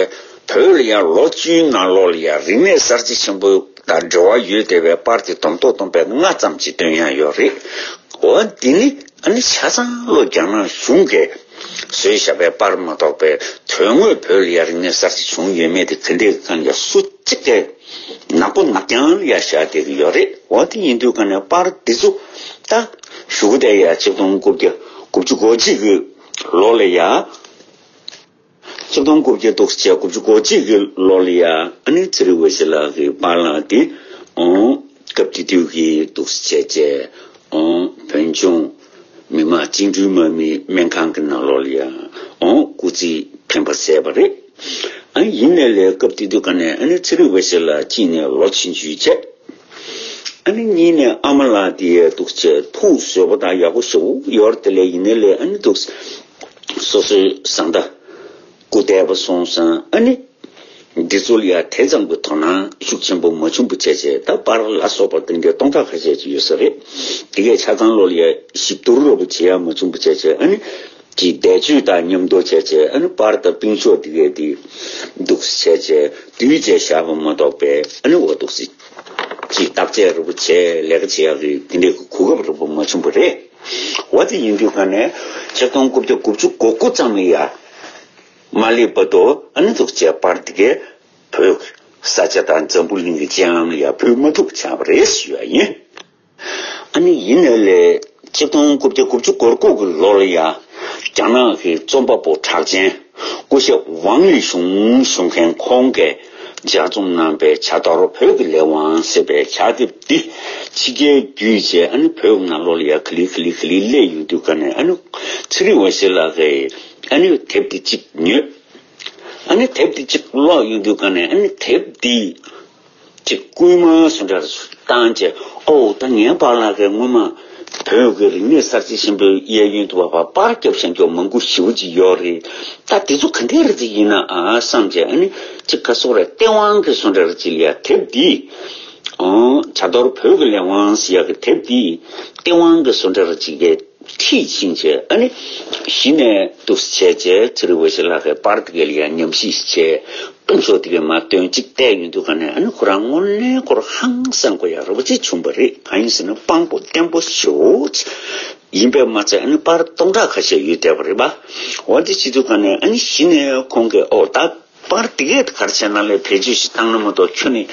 བོད་ལ་ཡང་ལོ་བཅུའི་ནང་ལོགས་ལ་ཡང་རིག་གནས་གསར་བརྗེ་ཆེན་པོ་དང་འབྲེལ་བ་ཡོད་བསྡད་པའི་པར་དེ་སྡོམ་ཏོག་སྡོམ་པའི་ལྔ་ཙམ་ཅིག་བཏོན་ཡ་ཡོད་རེད། འོ་འདི་ནི་ཨ་ནི་ཆ་ཚང་ལོ་རྒྱ་ནག་གཞུང་གིས་བཟོས་བཞག་པའི་པར་མ་གཏོགས་པའི་དོན་དངོས་བོད་ལ་ཡང་རིག་གནས་གསར་བརྗེ་བྱུང་ཡོད་མེད་དེ་ག་འདྲས་གང་ཡང་སུ་གཅིག་གིས་ནག་པོ་ནག་རྐྱང་ལ་ཡ་བཞག་བསྡད་ཀྱི་ཡོད་རེད། འོ་དེ་ཡིན་དུས་ག་ནས་པར་འདི་ཚོ་ད་ཞུ་གི་བསྡད་ཡ་ཆིག་སྟོང་དགུ་བརྒྱ་དགུ་བཅུ་གོ་གཅིག་གི་ལོ་ལ་ཡ། ཆིག་སྟོང་དགུ་བརྒྱ་དགུ་བཅུ་གོ་གཅིག་གི་ལོ་ལ་ཡ་ཨ་ནི་ཚེ་རིང་འོད་ཟེར་ལགས་ཀྱི་པར་ལ་དེ་ཨོ་སྐབས་དེ་དུས་ཀྱི་འདུག་སེ་བྱས་བྱས་ཨོ་བོད་ལྗོངས་མི་དམངས་བཅིངས་འགྲོལ་དམག་མིའི་སྨན་ཁང་གི་ནང་ལོགས་ལ་ཡ་ཨོ་སྐུ་ཚེ་འཕེན་པ་མཛད་པ་རེད། ཨ་ཡིན་ནའི་ལས་སྐབས་དེ་དུས་ག་ནས་ཨ་ནི་ཚེ་རིང་འོད་ཟེར་ལགས་གཅིག་ནས་ལོ་ཆུང་ཆུང་བྱས། ཨ་ནི་གཉིས་ནས་ཨ་མ་ལགས་དེ་འདུག་སེ་ཐུགས་བཟོད་པོ་དང་ཡག་པོ་ཞེ་པོ་ཡོད་རེད། དེ་ལས་ཡིན་ནའི་ལས་ཨ་ནི་འདུག་སོ་སོའི་བཟའ་ཟླ་སྐུ་འདས་པ་སོང་ཙང་ཨ་ནི་འདི་ཚོ་ལ་ཡ་དེ་ཙམ་གྱི་དོ་སྣང་ཤུགས་ཆེན་པོ་མ་བྱུང་བ་བྱས་བྱས་ད་པར་ལ་སོགས་པ་དེ་འདྲའི་སྟོང་ཕྲག་ཁ་ཤས་ཅིག་ཡོད་ས་རེད། དེ་གས་ཆ་ཚང་ལོ་ལ་ཡ་ཞིབ་བསྡུར་རོབ་བྱེད་ཡ་མ་བྱུང་བ་བྱས་བྱས་ཨ་ནི་ཀྱི་བཟླས་བརྗོད་དང་མཉམ་དུ་བྱས་བྱས་ཨ་ནི་པར་དང་དཔེ་ཤོག་དེ་གས་དེ་འདུག་སེ་བྱས་བྱས་བསྡུས་བྱས་བཞག་པ་མ་གཏོགས་པའི་ཨ་ནི་འོ་འདུག་སེ་ཀྱི་བརྟག་དཔྱད་རོབ་བྱས་ལས་ཀ་བྱེད་ཡག་གི་དེ་འདྲའི་གོ་སྐབས་རོབ་མ་བྱུང་བ་རེད། འོ་དེ་ཡིན་དུས་ག་ནས་ཆིག་སྟོང་དགུ་བརྒྱ་དགུ་བཅུ་གོ་དགུ་ཙམ་ལ་ཡ་མ་སླེབས་བར་དུ་ཨ་ནི་འདུག་སེ་པར་དེ་གས་བོད་ས་ཆ་དང་འཛམ་བུ་གླིང་གི་སྤྱི་ཡོངས་ལ་ཡ་ཕུལ་མ་ཐུབ་ཆགས་པ་རེད་ཞུ་ཡ་ཡིན། ཨ་ནི་ཡིན་ནའི་ལས་ཆིག་སྟོང་དགུ་བརྒྱ་དགུ་བཅུ་གོ་དགུ་གི་ལོ་ལ་ཡ་རྒྱ་ནག་གི་རྩོམ་པ་པོ་གྲགས་ཅན་སྐུ་ཞབས་ཝང་ལི་ཞུང་ཞུ་མཁན་ཁོང་གིས་ལྗགས་རྩོམ་གནང་པའི་བྱ་དོར་བོད་ཀྱི་ལས་དབང་ཟེར་བའི་ཕྱག་དེབ་འདི་ཕྱི་རྒྱལ་བརྒྱུད་བྱས་ཨ་ནི་བོད་ནང་ལོགས་ལ་ཡ་ག་ལེ་ག་ལེ་ག་ལེ་སླེབས་ཡོང་དུས་ག་ནས་ཨ་ནི་ཚེ་རིང་འོད་ཟེར་ལགས་ཀྱིས་ཨ་ནི་དེབ་འདི་གཅིག་ཉོས། ཨ་ནི་དེབ་འདི་གཅིག་ཀློག་ཡོང་དུས་ག་ནས་ཨ་ནི་དེབ་འདི་ཅིག་སྐུལ་མ་སུ་འདྲ་བཏང་བྱས་ཨོ་ད་ངའི་པཱ་ལགས་ཀྱིས་སྔོན་མ་བོད་ཀྱི་རིག་གནས་གསར་བརྗེ་ཆེན་པོའི་གཡས་གཡོན་དུ་བ་བ་པར་བརྒྱབ་བཞག་མཁན་མང་པོ་ཞེ་པོ་ཅིག་ཡོད་རེད། ད་དེ་ཚོ་ག་འདྲ་རེད་ཅིག་ཡིན་ན་ཨ་བསམ་བྱས་ཨ་ནི་ཅིག་ཁ་སོག་རེད་ལྟེ་དབང་གི་སུ་འདྲ་རེད་ཅིག་ལ་ཡ་དེབ་འདི་ཨོ་བྱ་དོར་བོད་ཀྱི་ལས་དབང་ཟེར་ཡག་གི་དེབ་འདི་ལྟེ་དབང་གི་སུ་འདྲ་རེད་ཅིག་གི་ཁྲིད་ཕྱིན་བྱས་ཨ་ནི་གཞི་ནས་འདུག་སེ་བྱས་བྱས་ཚེ་རིང་འོད་ཟེར་ལགས་ཀྱི་པར་དེ་ག་ལ་ཡ་ཉམས་ཞིབ་བྱས་ཀུན་སྤྱོད་དེ་ག་མ་དོན་གཅིག་བལྟས་ཡོང་དུས་ག་ནས་ཨ་ནི་ཁོ་རང་དངོས་གནས་ཁོ་རང་ཧང་སང་དགོས་ཡ་རོ་ཅིག་བྱུང་བ་རེད། གང་ཡིན་ཟེར་ན་དཔང་པོ་བརྟན་པོ་ཞེ་པོ་ཅིག་ཡིན་པས་མ་ཚད་ཨ་ནི་པར་སྟོང་ཕྲག་ཁ་ཤས་ཡོད་བསྡད་པ་རེད་པ། འོ་དེ་བྱེད་དུས་ག་ནས་ཨ་ནི་གཞི་ནས་ཁོང་གིས་ཨོ་ད། པར་དེ་གས་ག་རེ་བྱས་ན་ལས་བེད་སྤྱོད་ཞིག་བཏང་ན་མ་གཏོགས་ཁྱོན་ནས་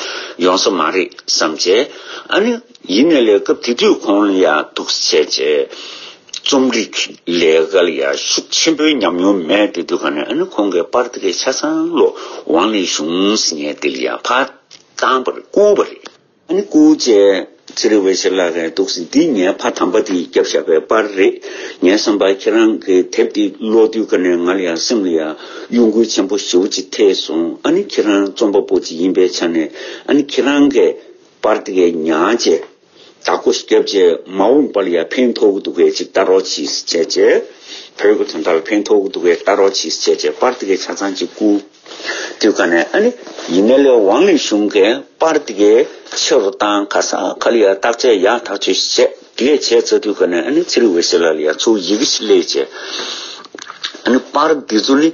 ཡོང་ས་མ་རེད་བསམ་བྱས། ཨ་ནི་ཡིན་ནའི་ལས་སྐབས་དེ་དུས་ཁོང་ལ་ཡ་འདུག་སེ་བྱས་བྱས་རྩོམ་རིག་ལས་ཀ་ལ་ཡ་ཤུགས་ཆེན་པོའི་ཉམས་མྱོང་མེད་དེ་དུས་ག་ནས་ཨ་ནི་ཁོང་གིས་པར་དེ་གས་ཆ་ཚང་ལོ་ཝང་ལི་ཞུང་ཟེར་མཁན་དེ་ལ་ཡ་ཕར་བཏང་བ་རེད། བསྐུར་བ་རེད། ཨ་ནི་སྐུ་མཁྱེན་ཚེ་རིང་འོད་ཟེར་ལགས་ཀྱིས་འདུག་སེ་འདི་ངའི་ཕ་དམ་པ་དེས་བརྒྱབ་བཞག་པའི་པར་རེད། ངའི་བསམ་པར་ཁྱེད་རང་གིས་དེབ་འདི་ཀློག་དུས་ག་ནས་ང་ལ་ཡང་སེམས་ལ་ཡང་གཡོ་འགུལ་ཆེན་པོ་ཞེ་པོ་ཅིག་ཐེབས་སོང་། ཨ་ནི་ཁྱེད་རང་རྩོམ་པ་པོ་ཅིག་ཡིན་པའི་ཆ་ནས་ཨ་ནི་ཁྱེད་རང་གིས་པར་དེ་གའི་ཉར་བྱས་བདག་པོ་ཞིག་བརྒྱབ་བྱས་མ་འོངས་པ་ལ་ཡང་ཕན་ཐོགས་ཀྱི་འདུག་གས་ཅིག་ལྟ་རོགས་གྱིས་ཟེར་བྱས་བྱས། བོད་ཀྱི་དོན་དག་ལ་ཕན་ཐོགས་ཀྱི་འདུག་གས་ལྟ་རོགས་གྱིས་ཟེར་བྱས་བྱས་པར་དེ་གའི་ཆ་ཚང་ཅིག་བསྐུར། དུས་ག་ནས་ཨ་ནི་ཡིན་ནའི་ལས་ཝང་ལི་ཞུང་གིས་པར་དེ་གའི་ཆེ་རུ་བཏང་ག་ས་ག་ལ་ཡ་བརྟག་དཔྱད་ཡག་ཐག་ཆོད་བྱས་དེ་གས་བྱས་ཚར་དུས་ག་ནས་ཨ་ནི་ཚེ་རིང་འོད་ཟེར་ལགས་ལ་ཡ་ཚུར་ཡི་གེ་ཞིག་སླེབས་བྱས་ཨ་ནི་པར་འདི་ཚོ་ནི་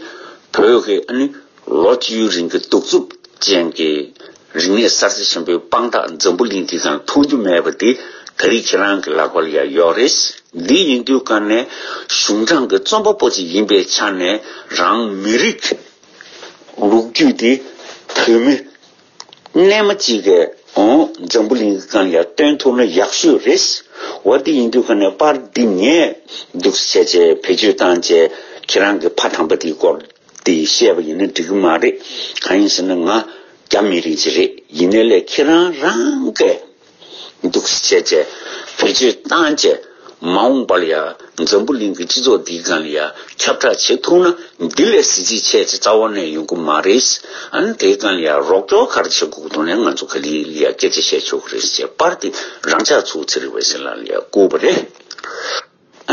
བོད་ཀྱི་ཨ་ནི་ལོ་བཅུའི་རིང་གི་གདུག་རྩུབ་ཅན་གྱི་རིག་གནས་གསར་བརྗེ་ཆེན་པོའི་དཔང་རྟགས་འཛམ་བུ་གླིང་འདི་གང་མཐོང་རྒྱུ་མེད་པ་འདི་ད་རེས་ཁྱེད་རང་གི་ལག་པ་ལ་ཡ་ཡོད་རེད། འདི་ཡིན་དུས་ག་ནས་གཞུང་དྲང་གི་རྩོམ་པ་པོ་ཅིག་ཡིན་པའི་ཆ་ནས་རང་མི་རིགས་ལོ་རྒྱུས་འདི་བོད་མི་རྣལ་མ་གཅིག་གིས་འོང་འཛམ་བུ་གླིང་གི་སྒང་ལ་ཡ་སྟོན་ཐུབ་ན་ཡག་ཤོས་རེད། འོ་འདི་ཡིན་དུས་ག་ནས་པར་འདི་ངས་འདུག་སེ་བྱས་བེད་སྤྱོད་བཏང་བྱས་ཁྱེད་རང་གི་ཕ་དམ་པ་དེའི་སྐོར་དེ་བཤད་པ་ཡིན་ན་འགྲིག་གི་མ་རེད། གང་ཡིན་ཟེར་ན་ང་རྒྱ་མི་རིགས་ཅིག་རེད། ཡིན་ནའི་ལས་ཁྱེད་རང་རང་གིས་འདུག་སེ་བྱས་བྱས་བེད་སྤྱོད་བཏང་བྱས་མ་འོངས་པ་ལ་ཡ་འཛམ་བུ་གླིང་གི་སྤྱི་ཚོགས་འདིའི་སྒང་ལ་ཡ་ཁྱབ་བསྒྲགས་བྱེད་ཐུབ་ན་འདི་ལས་གཟི་བརྗིད་ཆེ་ཅིག་རྩ་བ་ནས་ཡོང་གི་མ་རེད། ཨ་ནི་དེའི་སྒང་ལ་ཡ་རོགས་སྐྱོར་ག་རེ་བྱེད་དགོས་ཀྱི་འདུག་ནས་ང་ཚོ་ག་ལེ་ལ་ཡ་སྐད་ཆ་བཤད་ཆོག་གི་རེད་ཟེར་པར་དེ་རང་ཅག་ཚོ་ཚེ་རིང་འོད་ཟེར་ལགས་ལ་ཡ་བསྐུར་བ་རེད། ཨ་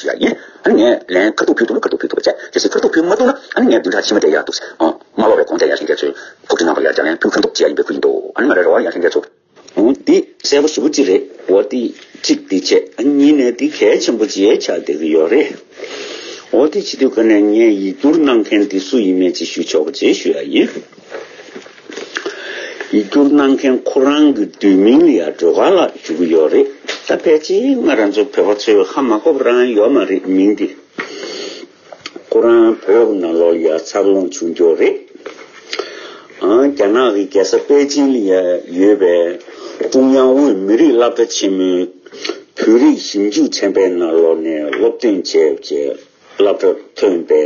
ཞུ་ཡ་ཡིན། ཨ་ནི་ངས་ལན་ཁ་ཐུག་ཕུལ་ཐུབ་ན་ཁ་ཐུག་ཕུལ་ཐུབ་པ་བྱས། གལ་སྲིད་ཁ་ཐུག་ཕུལ་མ་ཐུབ་ན་ཨ་ནི་ངས་བདུན་ཕྲག་ཕྱི་མ་དེ་ཡར་འདུག་ཨ། མ་ལོག་པའི་དགོངས་དེ་ཡར་ལྷན་རྒྱས་ཚོས་ཕོག་ཐུག་གནང་བར་ཡར་བརྒྱ་ལན་ཕུལ་ཁ་ཐུག་བྱེད་ཡ་ཡིན་པའི་ཁུལ་ཡིན་འདུག་ཨ་ནི་ང་རང་རེ་བ་ཡར་ལྷན་རྒྱས་ཚོ། འོ་འདི་གསལ་པོ་ཞེ་པོ་ཅིག་རེད། འོ་འདི་གཅིག་འདི་བྱས། ཨ་གཉིས་ནས་འདི་གལ་ཆེན་པོ་ཅིག་ཆགས་བསྡད་ཀྱི་ཡོད་རེད། འོ་འདི་བྱེད་དུས་ཀ་ནས་ངས་ཡིག་སྒྱུར་གནང་མཁན་འདི་སུ་ཡིན་མིན་ཅིག་ཞུ་ཆོག་པ་ཅིག་ཞུ་ཡ་ཡིན། ཡིག་སྒྱུར་གནང་མཁན་ཁོ་རང་གི་བསྡུས་མིང་ལ་ཡ་སྒྲོལ་དཀར་ལགས་ཞུ་གི་ཡོད་རེད། ད་ཕལ་ཆེར་ང་རང་ཚོ་བོད་པ་ཚོས་ཧ་མ་གོ་བ་རང་ཡོད་མ་རེད་མིང་འདི། ཁོ་རང་བོད་ནང་ལོགས་ལ་ཡ་འཚར་ལོངས་བྱུང་རྒྱུ་རེད། ཨང་། རྒྱ་ནག་གི་རྒྱལ་ས་པེ་ཅིང་ལ་ཡ་ཡོད་པའི་ཀྲུང་དབྱང་དབུས་མི་རིགས་སློབ་གྲྭ་ཆེན་མོའི་བོད་རིགས་ཞིབ་འཇུག་ཚན་པའི་ནང་ལོགས་ནས་སློབ་སྟོན་བྱས་བྱས་སློབ་གྲྭར་ཐོན་པའི་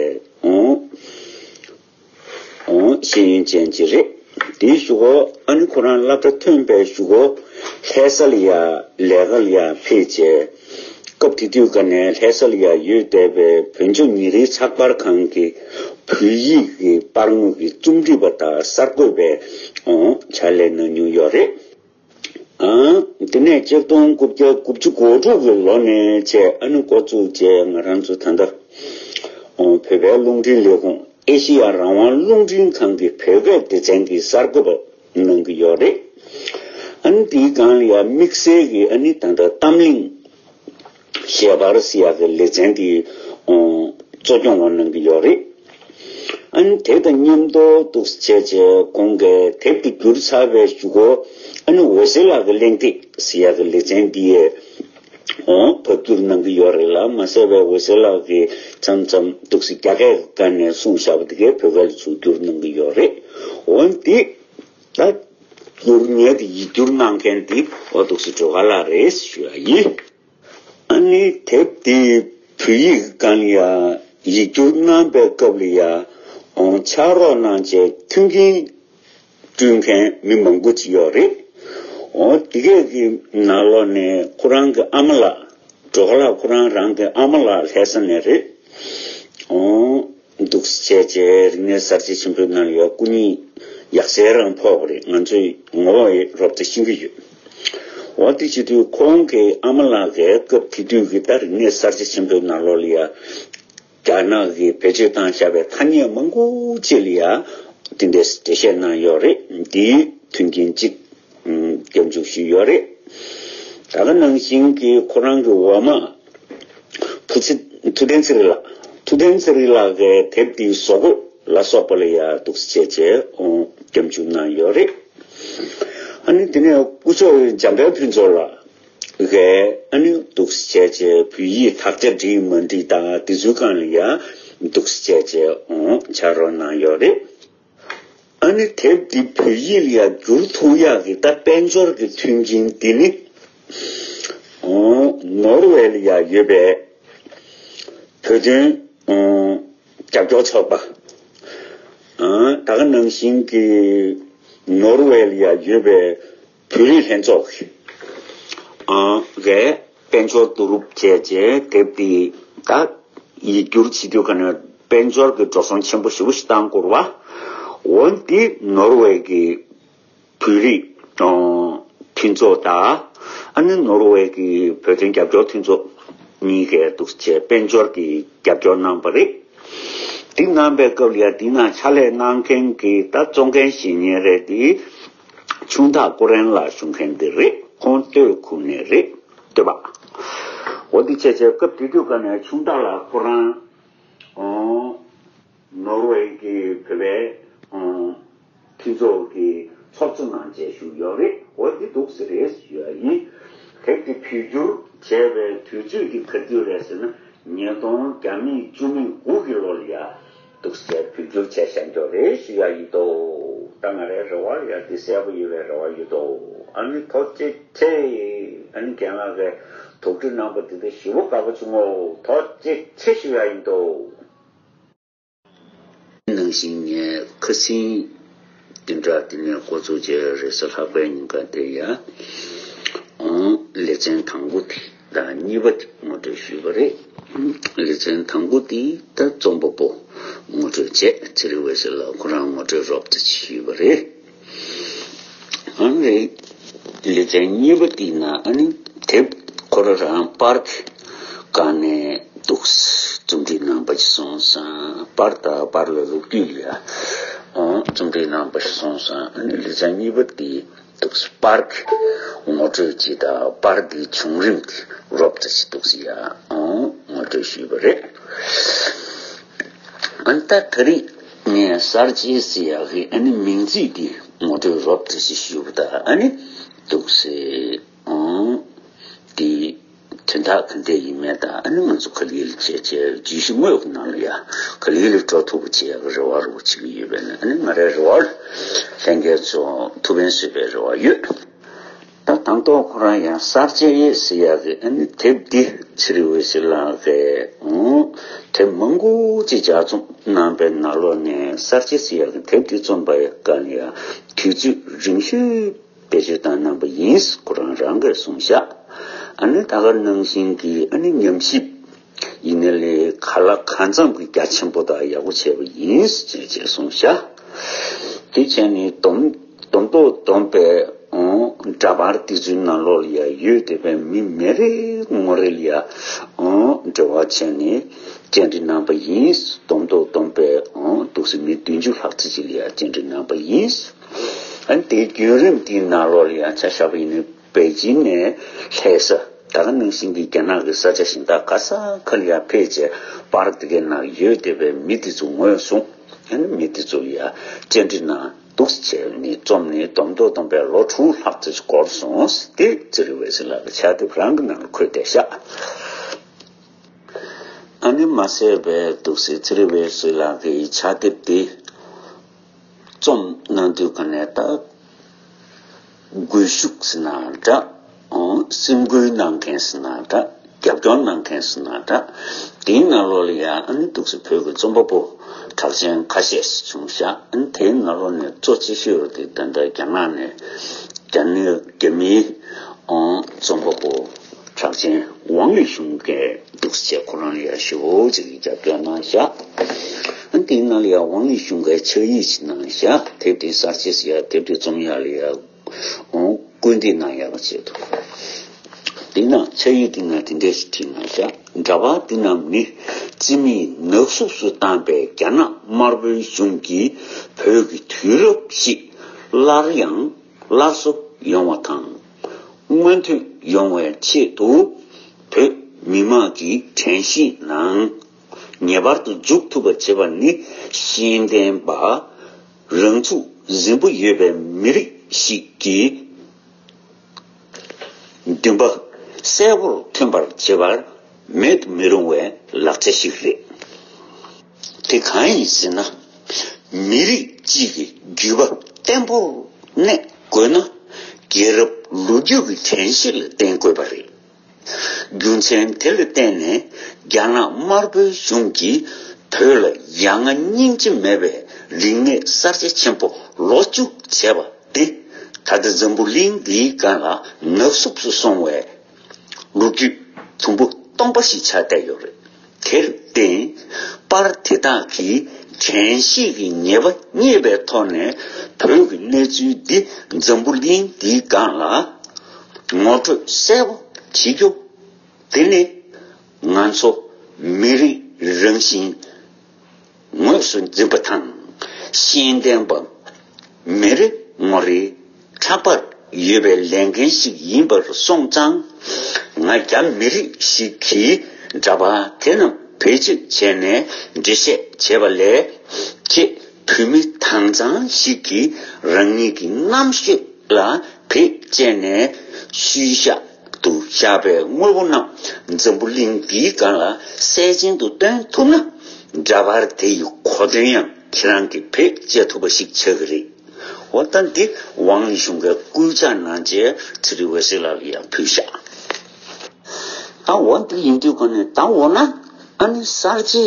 ཨང་ཨང་ཤེས་ཡོན་ཅན་ཅིག་རེད། དེའི་གཞུག་གུ་ཨ་ནི་ཁོ་རང་སློབ་གྲྭ་ཐོན་པའི་གཞུག་གུ་ལྷ་ས་ལ་ཡ་ལས་ཀ་ལ་ཡ་ཕེབས་བྱས། སྐབས་དེ་དུས་ཀ་ནས་ལྷ་ས་ལ་ཡ་ཡོད་བསྡད་པའི་བོད་ལྗོངས་ཉིན་རེའི་ཚགས་པར་ཁང་གི་བོད་ཡིག་གི་པར་ངོས་ཀྱི་རྩོམ་སྒྲིག་པ་དང་གསར་འགོད་པའི་ཨང་ཕྱག་ལས་གནང་མྱོང་ཡོད་རེད། ཨང་། དེ་ནས་ཆིག་སྟོང་དགུ་བརྒྱ་དགུ་བཅུ་གོ་དྲུག་གི་ལོ་ནས་བྱས་ཨ་ནི་འགོ་བཙུགས་བྱས་ང་རང་ཚོ་ད་ལྟ་ཨང་བོད་པའི་རླུང་འཕྲིན་ལས་ཁུངས་ཨེ་ཤེ་ཡ་རང་དབང་རླུང་འཕྲིན་ཁང་གི་བོད་སྐད་སྡེ་ཚན་གྱི་གསར་འགོད་པ་གནང་གི་ཡོད་རེད། ཨ་ནི་དེའི་སྒང་ལ་ཡ་དམིགས་བསལ་གྱི་ཨ་ནི་ད་ལྟ་གཏམ་གླེང་ཞལ་པར་ཟེར་ཡག་གི་ལེ་ཚན་དེ་ཨང་གཙོ་སྐྱོང་བ་གནང་གི་ཡོད་རེད། ཨ་ནི་དེ་དང་མཉམ་དུ་འདུག་སེ་བྱས་བྱས་ཁོང་གིས་དེབ་དེ་བསྒྱུར་ཚར་བའི་གཞུག་གུ་ཨ་ནི་འོད་ཟེར་ལགས་ཀྱི་གླེང་སྟེགས་ཟེར་ཡག་གི་ལེ་ཚན་འདི་ཡས་ཨང་ཕབ་བསྒྱུར་གནང་གི་ཡོད་རེད་ལ། མ་ཟད་པའི་འོད་ཟེར་ལགས་ཀྱིས་མཚམས་མཚམས་འདུག་སེ་རྒྱ་སྐད་སྒང་ནས་གསུངས་བཞག་པ་དེ་གས་བོད་སྐད་ལ་ཚུར་བསྒྱུར་གནང་གི་ཡོད་རེད། འོན་ཏེ་ད་བསྒྱུར་ངས་དེ་ཡིག་སྒྱུར་གནང་མཁན་དེ་འོ་འདུག་སེ་སྒྲོལ་དཀར་ལགས་རེད་ཞུ་ཡ་ཡིན། ཨ་ནི་དེབ་འདི་བོད་ཡིག་སྒང་ལ་ཡ་ཡིག་སྒྱུར་གནང་པའི་སྐབས་ལ་ཡ་ཨང་ཕྱག་རོགས་གནང་བྱས་མཐུན་རྐྱེན་བསྐྲུན་མཁན་མི་མང་པོ་ཅིག་ཡོད་རེད། ཨོ་དེ་གས་ཀྱི་ནང་ལོགས་ནས་ཁོ་རང་གི་ཨ་མ་ལགས་སྒྲོལ་དཀར་ལགས་ཁོ་རང་རང་གི་ཨ་མ་ལགས་ལྷ་ས་ནས་རེད། ཨོ་འདུག་སེ་བྱས་བྱས་རིག་གནས་གསར་བརྗེ་ཆེན་པོའི་ནང་ལ་ཡ་སྐུ་ཉིད་ཡག་སེ་རང་ཕོག་པ་རེད། ང་ཚོས་ངོ་བོ་ཡི་རོབ་ཙམ་ཤེས་ཀྱི་ཡོད། འོ་དེ་བྱེད་དུས་ཁོང་གི་ཨ་མ་ལགས་ཀྱིས་སྐབས་དེ་དུས་ཀྱི་ད་རིག་གནས་གསར་བརྗེ་ཆེན་པོའི་ནང་ལོགས་ལ་ཡ་རྒྱ་ནག་གིས་བེད་སྤྱོད་བཏང་བཞག་པའི་ཐ་སྙད་མང་པོ་ཅིག་ལ་ཡ་དེ་འདྲའི་འགྲེལ་བཤད་གནང་ཡོད་རེད། འདིའི་མཐུན་རྐྱེན་གཅིག་ཨུམ་སྐྱབས་འཇུག་ཞུས་ཡོད་རེད། ད་ག་ནང་བཞིན་གྱི་ཁོ་རང་གི་འོག་མ་བུ་ཚེ་ཐུབ་བསྟན་ཚེ་རིང་ལགས། ཐུབ་བསྟན་ཚེ་རིང་ལགས་ཀྱིས་དེབ་འདིའི་བཟོ་བཀོད་ལ་སོགས་པ་ལ་ཡ་འདུག་སེ་བྱས་བྱས་ཨོ་སྐྱབས་འཇུག་གནང་ཡོད་རེད། ཨ་ནི་དེ་ནས་སྐུ་ཞབས་འཇམ་དཔལ་ཕུན་ཚོགས་ལགས་ཀྱིས་ཨ་ནི་འདུག་སེ་བྱས་བྱས་བོད་ཡིག་དག་ཆ་འགྲིག་མ་འགྲིག་དང་དེ་ཚོའི་སྒང་ལ་ཡ་འདུག་སེ་བྱས་བྱས་ཨོ་ཕྱག་རོགས་གནང་ཡོད་རེད། ཨ་ནི་དེབ་འདི་བོད་ཡིག་ལ་ཡང་བསྒྱུར་ཐུབ་ཡག་གི་ད་དཔལ་འབྱོར་གྱི་མཐུན་རྐྱེན་འདི་ནི། ཨོ། ནོར་ཝེ་ལ་ཡང་ཡོད་པའི་བོད་དོན། ཨོ། རྒྱབ་སྐྱོར་ཚོགས་པ། ཨ། ད་ག་ནང་བཞིན་གྱི་ནོར་ཝེ་ལ་ཡང་ཡོད་པའི་བོད་རིགས་ལྷན་ཚོགས་ཀྱི། ཨ། གས་དཔལ་འབྱོར་བསྡུ་རུབ་བྱས་རྗེས་དེབ་འདི་ད་ཡིག་སྒྱུར་བྱེད་དུས་ག་ནས་དཔལ་འབྱོར་གྱི་འགྲོ་སོང་ཆེན་པོ་ཞེ་པོ་ཞིག་བཏང་དགོས་རེད་བ། འོན་ཏེ་ནོར་ཝེ་གི་བོད་རིགས་མཐུན་ཚོགས་དང་། ཨ་ནི་ནོར་ཝེ་གི་བོད་དོན་རྒྱབ་སྐྱོར་མཐུན་ཚོགས་གཉིས་ཀས་འདུག་བྱས་དཔལ་འབྱོར་གྱི་རྒྱབ་སྐྱོར་གནང་བ་རེད། འདི་གནང་པའི་སྐབས་ལ་ཡང་འདི་ན་ཕྱག་ལས་གནང་མཁན་གྱི་ད་གཙོ་འགན་བཞེས་མཁན་རེད་དེ། ཆུང་བདག་ཀོ་རན་ལགས་ཞུ་མཁན་འདི་རེད། ཁོང་སྟོད་ཁུལ་ནས་རེད། སྟོད་པ། འོ་འདི་བྱས་བྱས་སྐབས་དེ་དུས་ཀ་ནས་ཆུང་བདག་ལགས་ཁོ་རང་། ཨོ། ནོར་ཝེ་གི་བོད་པའི། ཨོ། མཐུན་ཚོགས་ཀྱི་ཚོགས་གཙོ་གནང་བྱས་བཞུགས་ཡོད་རེད། འོ་འདི་འདུག་ཟེར་རེད་ཞུ་ཡ་ཡིན། དེབ་དེ་བོད་བསྒྱུར་བྱས་པའི་དུས་ཚོད་དེ་ག་དུས་རེད་ཟེར་ན། ཉིས་སྟོང་བརྒྱ་མེད་བཅུ་མེད་དགུ་གི་ལོ་ལ་ཡ་འདུག་ཟེར་བོད་བསྒྱུར་བྱས་བཞག་འགྱོ་རེད་ཞུ་ཡ་ཡིན་ཏོ། ད་ང་རའི་རེ་བ་ལ་ཡ་འདི་གསལ་པོ་ཡོད་པའི་རེ་བ་ཡོད་ཏོ། ཨ་ནི་ཐུགས་རྗེ་ཆེ། ཨ་ནི་རྒན་ལགས་ཀྱིས་དོགས་འདྲི་གནང་པ་འདི་ད་ཞེ་པོ་དགའ་པོ་བྱུང་ངོ་། ཐུགས་རྗེ་ཆེ་ཞུ་ཡ་ཡིན་ཏོ། ནང་བཞིན་ངས་ཁ་སང་བདུན་ཕྲག་འདི་ནས་འགོ་བཙུགས་བྱས་རེས་གཟའ་ལྷག་པའི་ཉིན་ཀ་དེ་ཡ། ཨང་། ལེ་ཚན་དང་པོ་དེ་དང་གཉིས་པ་དེ་ངོ་སྤྲོད་ཞུས་པ་རེད། ལེ་ཚན་དང་པོ་དེ་ད་རྩོམ་པ་པོ་ངོ་སྤྲོད་བྱས། ཚེ་རིང་འོད་ཟེར་ལགས་ཁོ་རང་ངོ་སྤྲོད་རོབ་ཙམ་ཞུས་པ་རེད། ཨང་། རེད། ལེ་ཚན་གཉིས་པ་དེའི་ནང་ཨ་ནི་དེབ་ཁོ་རང་རང་པར་གྱི་སྒང་ནས་འདུག་རྩོམ་སྒྲིག་གནང་པ་ཞིག་སོང་ཙང་། པར་དང་པར་ལ་ལོ་རྒྱུས་ལ་ཡ། ཨང་། རྩོམ་སྒྲིག་གནང་པ་ཞིག་སོང་ཙང་། ཨ་ནི་ལེ་ཚན་གཉིས་པ་དེ་འདུག་པར་གྱི་ངོ་སྤྲོད་ཅིག་དང་། པར་འདིའི་བྱུང་རིམ་དེ་རོབ་ཙམ་ཞིག་འདུག་ཡ། ཨང་། ངོ་སྤྲོད་ཞུས་པ་རེད། ཨ་ནི་ད་ད་རེས་ངས་གསར་བརྗེ་ཟེར་ཡག་གི་ཨ་ནི་མིང་ཚིག་འདི་ངོ་སྤྲོད་རོབ་ཙམ་ཞིག་ཞུས་པ་དང་། ཨ་ནི་འདུག་སེ། ཨང་། དེ་དོན་དག་ག་འདྲ་ཡིན་མིན་དང་། ཨ་ནི་ང་ཚོ་ག་ལེ་ག་ལེ་བྱས་བྱས་བརྗོད་གཞི་དངོས་ཀྱི་ནང་ལ་ཡ་ག་ལེ་ག་ལེ་འགྲོ་ཐུབ་པ་བྱེད་ཡག་གི་རེ་བ་རེ་བ་བྱེད་ཀྱི་ཡོད་པས་ན། ཨ་ནི་ང་རའི་རེ་བ་ལ་ལྷན་རྒྱས་ཚོ་ཐུགས་ཕན་གསོས་པའི་རེ་བ་ཡོད། ད་དང་ཐོག་ཁོ་རང་ཡང་གསར་བརྗེ་ཟེར་ཡག་གི་ཨ་ནི་དེབ་འདི་ཚེ་རིང་འོད་ཟེར་ལགས་ཀྱིས། ཨང་། དེབ་མང་པོ་ཅིག་ལྗགས་རྩོམ་གནང་པའི་ནང་ལོགས་ནས་གསར་བརྗེ་ཟེར་ཡག་གི་དེབ་འདི་རྩོམ་པའི་སྒང་ལ་ཡ་དུས་ཚོད་རིང་ཤོས་བེད་སྤྱོད་བཏང་གནང་པ་ཡིན། ཁོ་རང་རང་གིས་གསུངས་བཞག་ཨ་ནི་ད་ག་ནང་བཞིན་གྱི་ཨ་ནི་ཉམས་ཞིབ་ཡིན་ནའི་ལས་ག་ལ་གང་འཚམ་གྱི་རྒྱ་ཆེན་པོ་དང་ཡག་པོ་བྱས་པ་ཡིན་ཅེས་ཅེས་གསུངས་བཞག་དེ་བྱས་ནས་སྡོམ་སྡོམ་ཐོག་སྡོམ་པའི། ཨང་། འདྲ་པར་དེ་ཚོའི་ནང་ལོགས་ལ་ཡ་ཡོད་བསྡད་པའི་མི་མི་རེ་ངོ་རེ་ལ་ཡ། ཨང་། འབྲེལ་བ་བྱས་ནས་བཅར་འདྲི་གནང་པ་ཡིན། སྡོམ་ཐོག་སྡོམ་པའི། ཨང་། འདུག་སེ་མི་བདུན་ཅུ་ལྷག་ཙམ་ཅིག་ལ་ཡ་བཅར་འདྲི་གནང་པ་ཡིན། ཨ་ནི་དེའི་བརྒྱུད་རིམ་དེའི་ནང་ལོགས་ལ་ཡང་ཆ་བཞག་པ་ཡིན་ན། པེ་ཅིན་ནས་ལྷ་ས། ད་ག་ནང་བཞིན་གྱི་རྒྱ་ནག་གི་ས་ཆ་གཞན་དག་ག་ས་ག་ལ་ཡང་ཕེབས་བྱས་པར་དེ་གའི་ནང་ཡོད་བསྡད་པའི་མི་དེ་ཚོ་ངོས་བཟུང་། ཨ་ནི་མི་དེ་ཚོ་ལ་ཡང་བཅར་འདྲི་གནང་འདུག་བྱས་ནས་རྩོམ་ནི་སྡོམ་ཐོག་སྡོམ་པའི་ལོ་དྲུག་ལྷག་ཙམ་ཞིག་འགོར་སོང་། དེ་ཚེ་རིང་འོད་ཟེར་ལགས་ཀྱི་ཕྱག་དེབ་རང་གི་ནང་ལ་འཁོད་བསྡད་ཤག་ཨ་ནི་མ་ཟད་པའི་འདུག་སེ་ཚེ་རིང་འོད་ཟེར་ལགས་ཀྱི་ཕྱག་དེབ་དེ་རྩོམ་གནང་དུས་ག་ནས་ད་སྒུལ་ཤུགས་ཟེར་ན་འདྲ། ཨང་། སེམས་འགུལ་གནང་མཁན་ཟེར་ན་འདྲ། རྒྱབ་སྐྱོར་གནང་མཁན་ཟེར་ན་འདྲ། དེའི་ནང་ལོགས་ལ་ཡང་ཨ་ནི་འདུག་སེ་བོད་ཀྱི་རྩོམ་པ་པོ་གྲགས་ཅན་ཁ་ཤས་ཤིག་བྱུང་ཤག་ཨ་ནི་དེའི་ནང་ལོགས་ནས་གཙོ་ཆེ་ཤོས་དེ་ད་ལྟ་རྒྱ་ནག་ནས། རྒྱ་ནག་རྒྱ་མིའི། ཨང་། རྩོམ་པ་པོ་གྲགས་ཅན་ཝང་ལི་ཞུང་གིས་འདུག་སེ་ཁོ་རང་ལ་ཡ་ཞེ་པོ་ཅིག་རྒྱབ་སྐྱོར་གནང་ཤག་ཨ་ནི་དེའི་ནང་ལ་ཡ་ཝང་ལི་ཞུང་གིས་ཕྱག་ཡིག་ཅིག་གནང་ཤག་དེབ་དེ་གསར་བརྗེ་ཟེར་ཡ་དེབ་དེ་རྩོམ་ཡ་ལ་ཡ། ཨང་། སྐུལ་འདེད་གནང་ཡག་ཆེད་དུ། དེ་ན་ཕྱག་ཡིག་དེ་ན་དེ་འདྲ་ཞིག་བྲིས་གནང་ཤག་འདྲ་པར་དེ་རྣམས་ནི་རྩིས་མེད་ནག་གསུབ་སུ་བཏང་པའི་རྒྱ་ནག་དམར་པོའི་གཞུང་གིས་བོད་ཀྱི་དུས་རབས་ཤིག་སླར་ཡང་སླར་གསོ་ཡོང་བ་དང་། མངོན་ཐོན་ཡོང་བའི་ཆེད་དུ། བོད་མི་མང་གི་དྲན་ཤེས་ནང་ངེས་པར་དུ་འཇུག་ཐུབ་པ་བྱེད་པ་ནི། ཤེས་ལྡན་པ། རང་ཚུགས་གཟན་པོ་ཡོད་པའི་མི་རིགས་ཤིག་གི་འདུན་པ་གསལ་པོར་ཐོན་པར་བྱེད་པར་མེད་དུ་མི་རུང་བའི་ལག་ཆ་ཞིག་རེད། དེ་གང་ཡིན་ཟེར་ན། མི་རིགས་ གཅིག་གི་བརྒྱུད་པ་བརྟན་པོར་གནས་དགོས་ན། རྒྱལ་རབས་ལོ་རྒྱུས་ཀྱི་དྲན་ཤེས་ལ་བརྟེན་དགོས་པ་རེད། རྒྱུ་མཚན་དེ་ལ་བརྟེན་ནས་རྒྱ་ནག་དམར་པོའི་གཞུང་གིས་བོད་ལ་ཡ་ང་སྙིང་རྗེ་མེད་པའི་རིག་གནས་གསར་བརྗེ་ཆེན་པོ་ལོ་བཅུ་བྱས་པ་དེ། ད་ལྟ་འཛམ་བུ་གླིང་འདིའི་སྒང་ལ་ནག་བསུབས་སུ་སོང་བའི་ལོ་རྒྱུས་དུམ་བུ་སྟོང་པ་ཞིག་ཆགས་བསྡད་ཡོད་རེད། དེར་བརྟེན། པར་དེ་དག་གིས་དྲན་ཤེས་ཀྱི་ཉེས་པ་རྙེད་པའི་ཐོག་ནས། བོད་ཀྱི་གནས་ཚུལ་འདི་འཛམ་བུ་གླིང་འདིའི་སྒང་ལ་ངོ་སྤྲོད་གསལ་པོ་བྱེད་རྒྱུ། དེ་ནི་ང་ཚོ་མི་རིགས་རང་བཞིན་ངོས་སུ་འཛིན་པ་དང་། ཤེས་ལྡན་པ་མི་རེ་ངོ་རེའི་ཕྲག་པར་ཡོད་པའི་ལས་འགན་ཞིག་ཡིན་པར་སོང་ཙང་། ང་རྒྱ་མི་རིགས་ཤིག་གིས་འདྲ་པར་དེ་རྣམས་བེད་སྤྱོད་བྱས་ནས་འགྲེལ་བཤད་བྱས་པ་ལས། ཁྱེད་བོད་མི་དྭངས་གཙང་ཞིག་གིས་རང་ཉིད་ཀྱི་རྣམ་ཤེས་ལ་བེད་སྤྱད་ནས་ཤུལ་བཞག་ཏུ་བཞག་པའི་དངོས་པོ་རྣམས་འཛམ་བུ་གླིང་འདིའི་སྒང་ལ་གསལ་རྗེན་དུ་སྟོན་ཐུབ་ན། འདྲ་པར་དེ་ཡི་གོ་དོན་ཡང་ཁྱེད་རང་གིས་བེད་སྤྱད་ཐུབ་པ་ཞིག་ཆགས་ཀྱི་རེད། འོ་ད་འདི་ཝང་ལི་ཞུང་གིས་སྐུལ་ལྕག་གནང་རྗེས་ཚེ་རིང་འོད་ཟེར་ལགས་ལ་ཡང་ཕུལ་བཞག་ད་འོ་འདི་ཡིན་དུས་ཀ་ནས་ད་འོ་ན། ཨ་ནི་གསར་བརྗེ་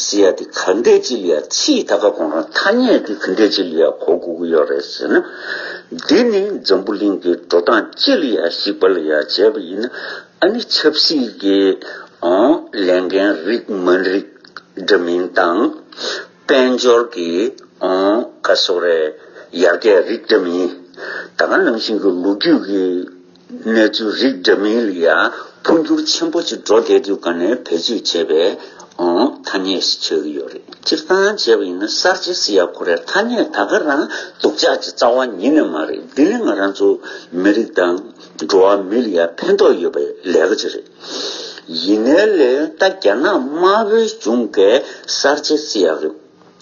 ཟེར་ཡ་དེ་ག་འདྲས་ཅིག་ལ་ཡ་ཚིག་ད་ག་གོང་རང་ཐ་སྙད་དེ་ག་འདྲས་ཅིག་ལ་ཡ་གོ་དགོས་ཀྱི་ཡོད་རེད་ཟེར་ན། འདི་ནི་འཛམ་བུ་གླིང་གི་འགྲོ་སྟངས་སྤྱི་ལ་ཡ་གཞིགས་པ་ལ་ཡ་བྱས་པ་ཡིན་ན། ཨ་ནི་ཆབ་སྲིད་ཀྱི་ཨང་ལས་འགན་རིགས་མ་རིགས་འདྲ་མིན་དང་། དཔལ་འབྱོར་གྱི་ཨང་ག་སོགས་རེད། ཡར་རྒྱས་རིགས་འདྲ་མིན། ད་ག་ནང་བཞིན་གྱི་ལོ་རྒྱུས་ཀྱི་གནས་ཚུལ་རིགས་འདྲ་མིན་ལ་ཡང་འཕོ་འགྱུར་ཆེན་པོ་ཅིག་འགྲོ་བསྡད་དུས་ག་ནས་བེད་སྤྱོད་བྱས་པའི་ཨང་ཐ་སྙད་ཞིག་ཆགས་ཀྱི་ཡོད་རེད། སྤྱིར་བཏང་བྱས་པ་ཡིན་ན་གསར་བརྗེ་ཟེར་ཡ་ཁོ་རའི་ཐ་སྙད་ད་ག་རང་སྡུག་ཅག་ཅིག་རྩ་བ་ཉིད་ནས་མ་རེད། འདི་ནི་ང་རང་ཚོ་མི་རིགས་དང་འགྲོ་བ་མི་ལ་ཡང་ཕན་ཐོགས་ཡོད་པའི་ལས་ཀ་ཅིག་རེད། ཡིན་ནའི་ལས་ད་རྒྱ་ནག་དམར་པོའི་གཞུང་གིས་གསར་བརྗེ་ཟེར་ཡ་གི་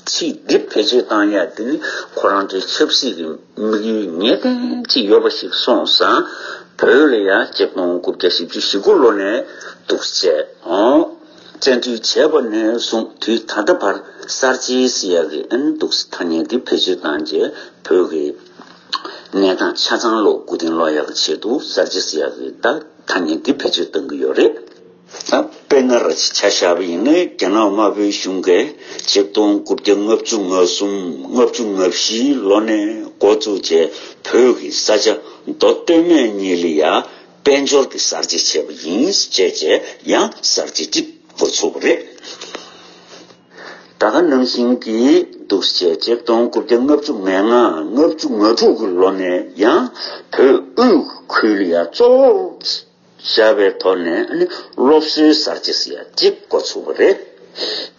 ཚིག་འདི་བེད་སྤྱོད་བཏང་ཡ་དེ་ནི་ཁོ་རང་ཚོའི་ཆབ་སྲིད་ཀྱི་དམིགས་ཡུལ་ངེས་གཏན་ཅིག་ཡོད་པ་ཞིག་སོང་ཙང་། བོད་ལ་ཡང་ཆིག་སྟོང་དགུ་བརྒྱ་བཞི་བཅུ་ཞེ་དགུ་ལོ་ནས་འདུག་སེ་བྱས། ཨོ། བཙན་འཛུལ་བྱས་པ་ནས་བཟུང་དུས་ད་ལྟ་བར་གསར་བརྗེ་ཟེར་ཡ་གི་ཨ་ནི་འདུག་སེ་ཐ་སྙད་འདི་བེད་སྤྱོད་བཏང་རྗེས་བོད་ཀྱི་གནས་སྟངས་ཆ་ཚང་ལོ་སྒུག་རྟིང་སློག་ཡག་གི་ཆེད་དུ་གསར་བརྗེ་ཟེར་ཡག་གི་ད་ཐ་སྙད་འདི་བེད་སྤྱོད་གཏང་གི་ཡོད་རེད། ད་དཔེར་ན་ར་ཆ་བཞག་པ་ཡིན་ན་རྒྱ་ནག་དམར་པོའི་གཞུང་གིས་ཆིག་སྟོང་དགུ་བརྒྱ་ལྔ་བཅུ་ང་གསུམ་ལྔ་བཅུ་ང་བཞི་ལོ་ནས་འགོ་བཙུགས་བྱས་བོད་ཀྱི་ས་ཆ་མདོ་སྟོད་སྨད་གཉིས་ལ་ཡང་དཔལ་འབྱོར་གྱི་གསར་བརྗེ་བྱས་པ་ཡིན་ཞེས་བྱས་ཡང་གསར་བརྗེ་གཅིག་འགོ་ཚུགས་པ་རེད། ད་ག་ནང་བཞིན་གྱི་འདུག་སེ་ཆིག་སྟོང་དགུ་བརྒྱ་ལྔ་བཅུ་ང་ལྔ་ལྔ་བཅུ་ང་དྲུག་གི་ལོ་ནས་ཡང་བོད་དབུས་ཁུལ་ལ་ཡང་གཙོ་བོ་བཞག་པའི་ཐོག་ནས་ཨ་ནི་སློབ་གསོའི་གསར་བརྗེ་ཟེར་ཡ་གཅིག་འགོ་ཚུགས་པ་རེད།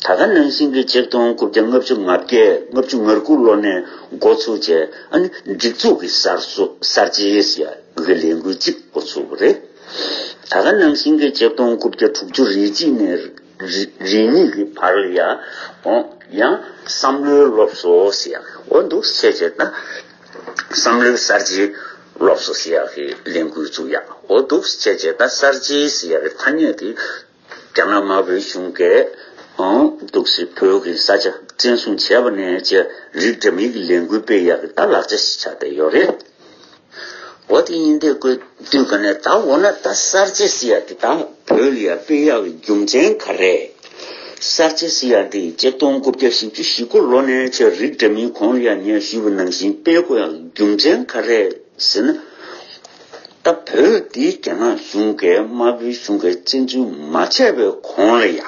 ད་ག་ནང་བཞིན་གྱི་ཆིག་སྟོང་དགུ་བརྒྱ་ལྔ་བཅུ་ང་བརྒྱད་ལྔ་བཅུ་ང་དགུ་ལོ་ནས་འགོ་ཚུགས་བྱས་ཨ་ནི་སྒྲིག་འཛུགས་ཀྱི་གསར་བཟོ་གསར་བརྗེ་ཟེར་ཡ་གི་ལས་འགུལ་གཅིག་འགོ་ཚུགས་པ་རེད། ད་ག་ནང་བཞིན་གྱི་ཆིག་སྟོང་དགུ་བརྒྱ་དྲུག་ཅུ་རེ་གཅིག་ནས་རེ་རེ་གཉིས་ཀྱི་བར་ལ་ཡ་ཨོ་ཡང་བསམ་བློའི་སློབ་གསོ་ཟེར་ཡ་འོ་འདུག་སེ་བྱས་ན། བསམ་བློའི་གསར་བརྗེའི་སློབ་གསོ་ཟེར་ཡག་གི་ལས་འགུལ་བཙུགས་ཡག་འོ་འདུག་སེ་བྱས་བྱས་ད་གསར་བརྗེ་ཟེར་ཡག་གི་ཐ་སྙད་དེ་རྒྱ་ནག་དམར་པོའི་གཞུང་གིས་ཨང་འདུག་སེ་བོད་ཀྱི་ས་ཆ་བཙན་བཟུང་བྱས་པ་ནས་བྱས་རིགས་འདྲ་མིན་གྱི་ལས་འགུལ་སྤེལ་ཡག་གི་ད་ལག་ཆ་ཞིག་ཆགས་བསྡད་ཡོད་རེད། འོ་དེ་ཡིན་དུས་ཀོ་དུས་ག་ནས་ད་འོ་ན་ད་གསར་བརྗེ་ཟེར་ཡག་དེ་ད་བོད་ལ་ཡ་སྤེལ་ཡག་གི་རྒྱུ་མཚན་ག་རེ། གསར་བརྗེ་ཟེར་ཡག་དེ་ཆིག་སྟོང་དགུ་བརྒྱ་བཞི་བཅུ་ཞེ་དགུ་ལོ་ནས་བྱས་རིགས་འདྲ་མིན་གོང་ལ་ཡ་ངས་ཞུས་པ་ནང་བཞིན་སྤེལ་དགོས་ཡག་གི་རྒྱུ་མཚན་ག་རེ་ཟེར་ན། ད་བོད་འདི་རྒྱ་ནག་གཞུང་གིས་དམར་པོའི་གཞུང་གིས་བཙན་འཛུལ་མ་བྱས་པའི་གོང་ལ་ཡ།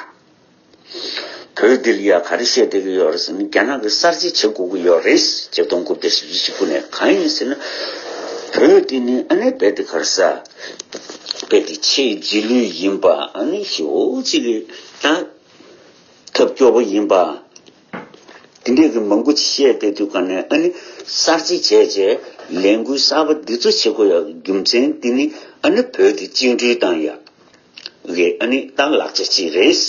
བོད་འདི་ལ་ཡ་ག་རེ་བཤད་བསྡད་ཀྱི་ཡོད་རེད་ཟེར་ན་རྒྱ་ནག་གིས་གསར་བརྗེ་བྱེད་དགོས་ཀྱི་ཡོད་རེད། ཆིག་སྟོང་དགུ་བརྒྱ་བཞི་བཅུ་ཞེ་དགུ་ནས་གང་ཡིན་ཟེར་ན། བོད་འདི་ནི་ཨ་ནི་རྦད་དེ་ག་རེ་ཟ། རྦད་དེ་ཆེས་རྗེས་ལུས་ཡིན་པ་ཨ་ནི་ཞེ་པོ་ཅིག་གི་ད་ཐབས་སྐྱོ་པོ་ཡིན་པ། དེ་འདྲས་ཀྱི་མང་པོ་ཅིག་བཤད་བསྡད་དུས་ག་ནས་ཨ་ནི་གསར་བརྗེ་བྱས་རྗེས་ལས་འགུལ་གསར་པ་འདི་ཚོ་བྱེད་དགོས་ཡག་གི་རྒྱུ་མཚན་འདི་ནི་ཨ་ནི་བོད་འདི་བཅིངས་འགྲོལ་བཏང་ཡག་གི་ཨ་ནི་ད་ལག་ཆ་གཅིག་རེད།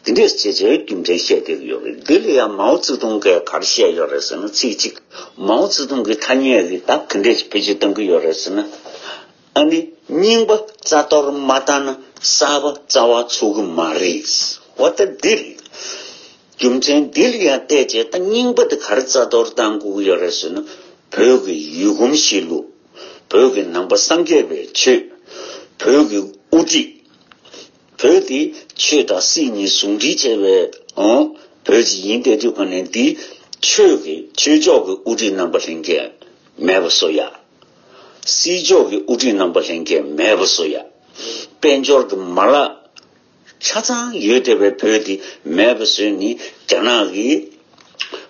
འདི་འདྲས་བྱས་བྱས་རྒྱུ་མཚན་བཤད་བསྡད་ཀྱི་ཡོད་རེད། འདི་ལ་ཡང་མའོ་ཙེ་ཏུང་གིས་ག་རེ་བཤད་ཡོད་རེད་ཟེར་ན་ཚིག་གཅིག་མའོ་ཙེ་ཏུང་གི་ཐ་སྙད་འདི་ད་ག་འདྲས་བེད་སྤྱོད་གཏང་གི་ཡོད་རེད་ཟེར་ན། ཨ་ནི་རྙིང་པ་རྩ་གཏོར་མ་བཏང་ན་གསར་པ་རྩ་བ་ཚུགས་ཀྱི་མ་རེད། འོ་ད་འདི་རེད། རྒྱུ་མཚན་འདི་ལ་ཡང་བལྟས་བྱས། ད་རྙིང་པ་དེ་ག་རེ་རྩ་གཏོར་བཏང་དགོས་ཀྱི་ཡོད་རེད་ཟེར་ན། བོད་ཀྱི་ཡུལ་གོམས་གཤིས་ལུགས། བོད་ཀྱི་ནང་པ་སངས་རྒྱས་པའི་ཆོས། བོད་ཀྱི་དབུ་ཁྲིད། བོད་དེ་ཆོས་དང་སྲིད་གཉིས་ཟུང་འབྲེལ་བྱས་པའི་ཨང་བོད་ཅིག་ཡིན་བསྡད་དུས་ག་ནས། འདི་ཆོས་ཀྱི་ཆོས་ཕྱོགས་ཀྱི་དབུ་ཁྲིད་རྣམ་པ་ལྷན་རྒྱས་མེད་པ་བཟོ་ཡ། སྲིད་ཕྱོགས་ཀྱི་དབུ་ཁྲིད་རྣམ་པ་ལྷན་རྒྱས་མེད་པ་བཟོ་ཡ། དཔལ་འབྱོར་གྱི་མ་ལག་ཆ་ཚང་ཡོད་བསྡད་པའི་བོད་འདི་མེད་པ་བཟོས་ནས། རྒྱ་ནག་གི་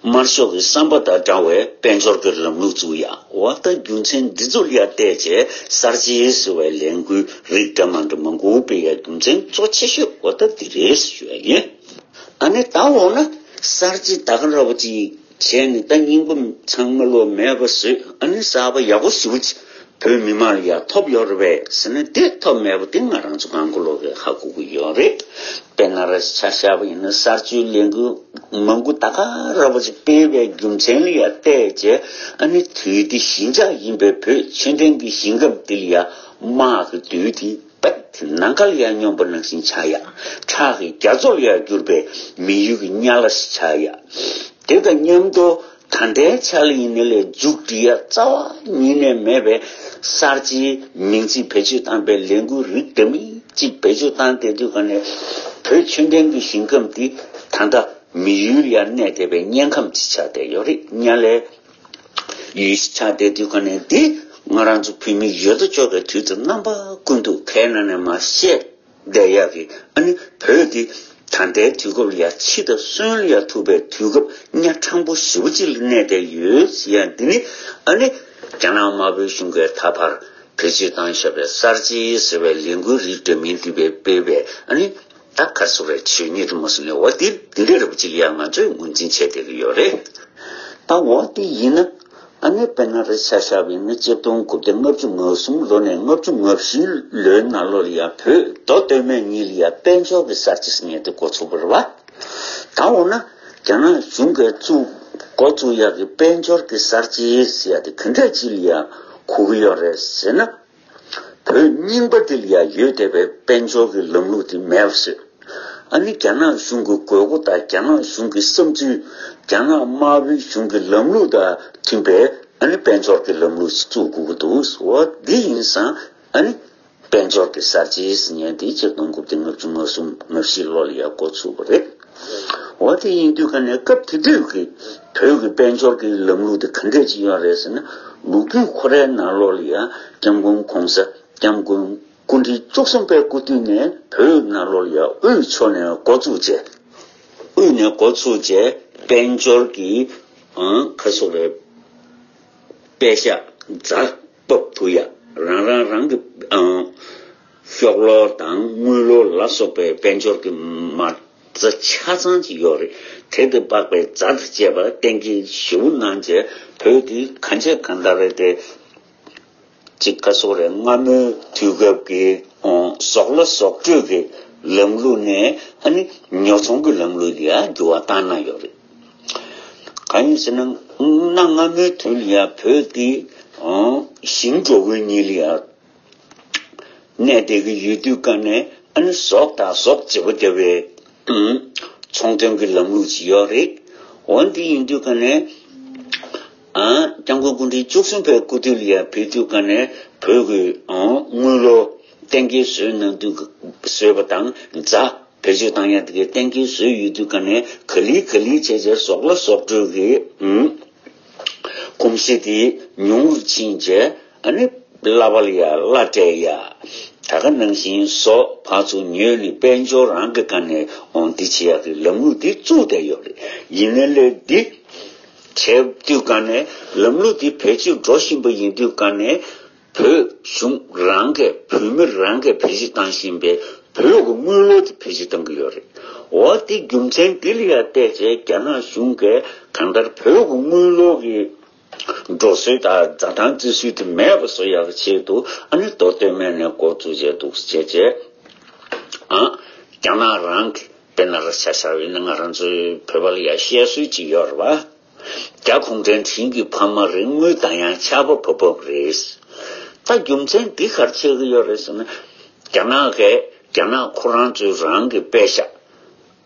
དམར་ཤོག་གི་བསམ་པ་དང་འདྲ་བའི་དཔལ་འབྱོར་གྱི་ལམ་ལུགས་བཙུགས་ཡ། འོ་ད་རྒྱུ་མཚན་འདི་ཚོ་ལ་ཡ་བལྟས་བྱས། གསར་བརྗེ་ཟེར་བའི་ལས་འགུལ་རིགས་འདྲ་མ་འདྲ་མང་པོ་སྤེལ་ཡ་རྒྱུ་མཚན་གཙོ་ཆེ་ཤོས་འོ་ད་འདི་རེད་ཞུ་ཡ་ཡིན། ཨ་ནི་ད་འོ་ན་གསར་བརྗེ་ད་ག་འདྲ་བོ་ཅིག་བྱས་ནས། ད་རྙིང་པ་ཚང་མ་ལོ་མེད་པ་བཟོས། ཨ་ནི་གསར་པ་ཡག་པོ་ཞེ་པོ་ཅིག་བོད་མི་མང་ལ་ཡ་ཐོབ་ཡོད་རེད་པས་ཟེར་ན། དེ་ཐོབ་མེད་པ་དེ་ང་རང་ཚོ་གང་ག་ལོག་གིས་ཧ་གོ་གི་ཡོད་རེད། དཔེར་ན་རེ་ཆ་བཞག་པ་ཡིན་ན། གསར་བརྗེའི་ལས་འགུལ་མང་པོ་ད་ག་འདྲ་བོ་ཅིག་སྤེལ་བའི་རྒྱུ་མཚན་ལ་ཡ་བལྟས་བྱས། ཨ་ནི་དུས་དེ་ཞི་འཇགས་ཡིན་པའི་བོད་ཆོས་ལྡན་གྱི་ཞིང་ཁམས་འདི་ལ་ཡ་དམག་གི་དུས་དེ། པད་ནམ་མཁའ་ལ་ཡང་སྙོམས་པ་ནང་བཞིན་ཆགས་ཡ། ཁྲག་གི་རྒྱ་མཚོ་ལ་ཡང་གྱུར་པའི་མི་ཡུལ་གྱི་དམྱལ་བ་ཞིག་ཆགས་ཡ། དེ་དང་མཉམ་དུ་ད་ལྟའི་ཆ་ལ་ཡིན་ནའི་ལས་མཇུག་སྒྲིལ་ཡ་རྩ་བ་ཉིད་ནས་མེད་པའི་གསར་བརྗེའི་མིང་ཚིག་བེད་སྤྱོད་བཏང་པའི་ལས་འགུལ་རིགས་འདྲ་མིན་ཅིག་བེད་སྤྱོད་བཏང་བསྡད་དུས་ག་ནས། བོད་ཆོས་ལྡན་གྱི་ཞིང་ཁམས་འདི་ད་ལྟ་མི་ཡུལ་ལ་ཡང་གནས་བསྡད་པའི་དམྱལ་ཁམས་ཅིག་ཆགས་བསྡད་ཡོད་རེད། དམྱལ་བའི་ཡུལ་ཆགས་བསྡད་དུས་ག་ནས། འདི་ང་རང་ཚོ་བོད་མི་ཡོད་དོ་ཅོག་གི་དུས་ཚོད་རྣམ་པ་ཀུན་ཏུ་ཁའི་ནང་ནས་མར་བཤད་བསྡད་ཡག་གི། ཨ་ནི་བོད་འདི་ད་ལྟའི་དུས་སྐབས་ལ་ཡ་འཆི་དང་གསོན་ལ་ཡ་ཐུག་པའི་དུས་སྐབས་གཉའ་ཁྲང་པོ་ཞེ་པོ་ཅིག་ལ་གནས་བསྡད་ཡོད་ཟེར་ཡ། འདི་ནི་ཨ་ནི་རྒྱ་ནག་དམར་པོའི་གཞུང་གིས་ད་བར་བེད་སྤྱོད་བཏང་བཞག་པའི་གསར་བརྗེ་ཟེར་བའི་ལས་འགུལ་རིགས་འདྲ་མིན་འདི་བས་སྤེལ་བའི། ཨ་ནི་ད་ག་སོ་རེ་ཆོས་ཉིད་དུ་མ་སོང་ནས། འོ་འདི་འདི་འདྲ་རེད་པ་ཅིག་ལ་ཡང་ང་ཚོས་ངོས་འཛིན་བྱས་བསྡད་ཀྱི་ཡོད་རེད། ད་འོ་འདི་ཡིན་ན། ཨ་ནི་དཔེར་ན་རེ་ཆ་བཞག་པ་ཡིན་ན། གཅིག་སྟོང་དགུ་བརྒྱ་ལྔ་བཅུ་ང་གསུམ་ལོ་ནས་ལྔ་བཅུ་ང་བཞིའི་ལོའི་ནང་ལོགས་ལ་ཡང་བོད་མདོ་སྟོད་སྨད་གཉིས་ལ་ཡང་དཔལ་འབྱོར་གྱི་གསར་བརྗེ་ཟེར་མཁན་དེ་འགོ་ཚུགས་པ་རེད་པ། ད་འོ་ན་རྒྱ་ནག་གཞུང་གིས་བཙུགས་འགོ་བཙུགས་ཡག་གི་དཔལ་འབྱོར་གྱི་གསར་བརྗེ་ཟེར་ཡག་དེ་ག་འདྲ་ཅིག་ལ་ཡང་གོ་གི་ཡོད་རེད་ཟེར་ན། བོད་རྙིང་པ་འདི་ལ་ཡང་ཡོད་བསྡད་པའི་དཔལ་འབྱོར་གྱི་ལམ་ལུགས་དེ་མེད་པ་བཟོས། ཨ་ནི་རྒྱ་ནག་གཞུང་གི་དགོས་མཁོ་དང་རྒྱ་ནག་གཞུང་གི་བསམ་ཚུལ། རྒྱ་ནག་དམར་པོའི་གཞུང་གི་ལམ་ལུགས་དང་མཐུན་པའི། ཨ་ནི་དཔལ་འབྱོར་གྱི་ལམ་ལུགས་ཤིག་བཙུགས་དགོས་ཀྱི་འདུག། འོ་འདི་ཡིན་ཙང་། ཨ་ནི་དཔལ་འབྱོར་གྱི་གསར་བརྗེ་ཟེར་མཁན་དེ་ཆིག་སྟོང་དགུ་བརྒྱ་ལྔ་བཅུ་ང་གསུམ་ང་བཞི་ལོ་ལ་ཡང་འགོ་ཚུགས་པ་རེད། འོ་དེ་ཡིན་དུས་ག་ནས་སྐབས་དེ་དུས་ཀྱི་བོད་ཀྱི་དཔལ་འབྱོར་གྱི་ལམ་ལུགས་དེ་ག་འདྲས་ཅིག་ཡོད་རེད་ཟེར་ན། ལོ་རྒྱུས་ཁོ་རའི་ནང་ལོགས་ལ་ཡང་སྐྱབས་མགོན་གོང་ས་སྐྱབས་མགོན་སྐུ་ཕྲེང་བཅུ་གསུམ་པའི་སྐུ་དུས་ནས་བོད་ནང་ལོགས་ལ་ཡང་དབུས་ཕྱོགས་ནས་འགོ་བཙུགས་བྱས། དབུས་ནས་འགོ་ཚུགས་བྱས། དཔལ་འབྱོར་གྱི་ཨང་ཁ་སོ་རེ་པད་ཤག་རྫ་བབས་ཐུབ་ཡ། རང་རང་རང་གི་ཨང་ཤོག་ལོར་དང་དངུལ་ལོར་ལ་སོགས་པའི་དཔལ་འབྱོར་གྱི་མ་རྩ་ཆ་ཚང་ཅིག་ཡོད་རེད། དེ་དང་འཕགས་པའི་རྫ་དང་བཅས་པ་གཏན་འཁེལ་ཞེ་པོ་གནང་བྱས། བོད་འདི་གང་བྱས་གང་ལྟར་རེད་དེ། གཅིག་ཁ་སོ་རེ་སྔ་མོའི་དུས་སྐབས་ཀྱི་ཨང་ཟོག་ལ་ཟོག་སྤྲོད་ཀྱི་ལམ་ལུགས་ནས། ཨ་ནི་ཉོ་ཚོང་གི་ལམ་ལུགས་ལ་ཡང་འགྱུར་བ་བཏང་གནང་ཡོད་རེད། གང་ཡིན་ཟེར་ན། གནའ་སྔ་མོའི་དུས་ལ་ཡང་བོད་འདི་ཨང་ཞིང་འབྲོག་ཁུལ་གཉིས་ལ་ཡང་གནས་བསྡད་ཀྱི་ཡོད་དུས་ག་ནས། ཨ་ནི་ཟོག་དང་ཟོག་བརྗེ་པོ་བརྒྱབ་པའི་ཨང་ཚོང་དོན་གྱི་ལམ་ལུགས་ཅིག་ཡོད་རེད། འོ་འདི་ཡིན་དུས་ག་ནས། ཨ་སྐྱབས་མགོན་སྐུ་ཕྲེང་བཅུ་གསུམ་པའི་སྐུ་དུས་ལ་ཡང་ཕེབས་དུས་ག་ནས་བོད་ཀྱི་ཨང་དངུལ་ལོར་གཏན་འཁེལ་བཟོས་གནང་དུས། བཟོས་པ་དང་རྫ་བེད་སྤྱོད་བཏང་ཡ་དེ་གའི་གཏན་འཁེལ་བཟོས་ཡོད་དུས་ག་ནས། ག་ལེ་ག་ལེ་བྱས་བྱས་ཟོག་ལ་ཟོག་སྤྲོད་ཀྱི་ཨང་གོམས་གཤིས་དེ་ཉུང་རུ་ཕྱིན་བྱས། ཨ་ནི་གླ་པ་ལ་ཡ་གླ་སྤྲད་ཡ། ད་ག་ནང་བཞིན་ཟོག་ཕར་ཚུར་ཉོས་ནས་དཔལ་འབྱོར་རང་གི་སྒང་ནས་འོང་འདི་བྱེད་ཡག་གི་ལམ་ལུགས་འདི་བཙུགས་བསྡད་ཡོད་རེད། ཡིན་ནའི་ལས་འདི་བྱས་དུས་ག་ནས་ལམ་ལུགས་འདི་བེད་སྤྱོད་འགྲོ་བཞིན་པ་ཡིན་དུས་ག་ནས། བོད་གཞུང་རང་གིས་བོད་མི་རང་གིས་བེད་སྤྱོད་བཏང་བཞིན་པའི་བོད་ཀྱི་དངུལ་ལོར་དེ་བེད་སྤྱོད་བཏང་གི་ཡོད་རེད། འོ་དེ་རྒྱུ་མཚན་འདི་ལ་ཡང་བལྟས་བྱས། རྒྱ་ནག་གཞུང་གིས་གང་ལྟར་བོད་ཀྱི་དངུལ་ལོར་གྱི་འགྲོ་སྲོལ་དང་འཛའ་ཐང་བརྩི་སྲོལ་དེ་མེད་པ་བཟོ་ཡག་གི་ཆེད་དུ། ཨ་ནི་མདོ་སྟོད་སྨད་ནས་འགོ་བཙུགས་བྱས་འདུག་བྱས་བྱས། ཨ་རྒྱ་ནག་རང་གི་དཔེར་ན་ར་ཆ་བཞག་པ་ཡིན་ན། ང་རང་ཚོའི་བོད་པ་ལ་ཡང་བཤད་སྲོལ་ཅིག་ཡོད་རེད་པ། རྒྱ་གུང་ཁྲན་དྲིན་གྱིས་ཕ་མ་རེད། དངུལ་ལྡང་ཡང་ཆགས་པ་བབ་བབ་རེད། ད་རྒྱུ་མཚན་འདི་ག་རེ་ཆགས་ཀྱི་ཡོད་རེད་ཟེར་ན། རྒྱ་ནག་གིས་རྒྱ་ནག་ཁོ་རང་ཚོའི་རང་གི་པད་ཤག་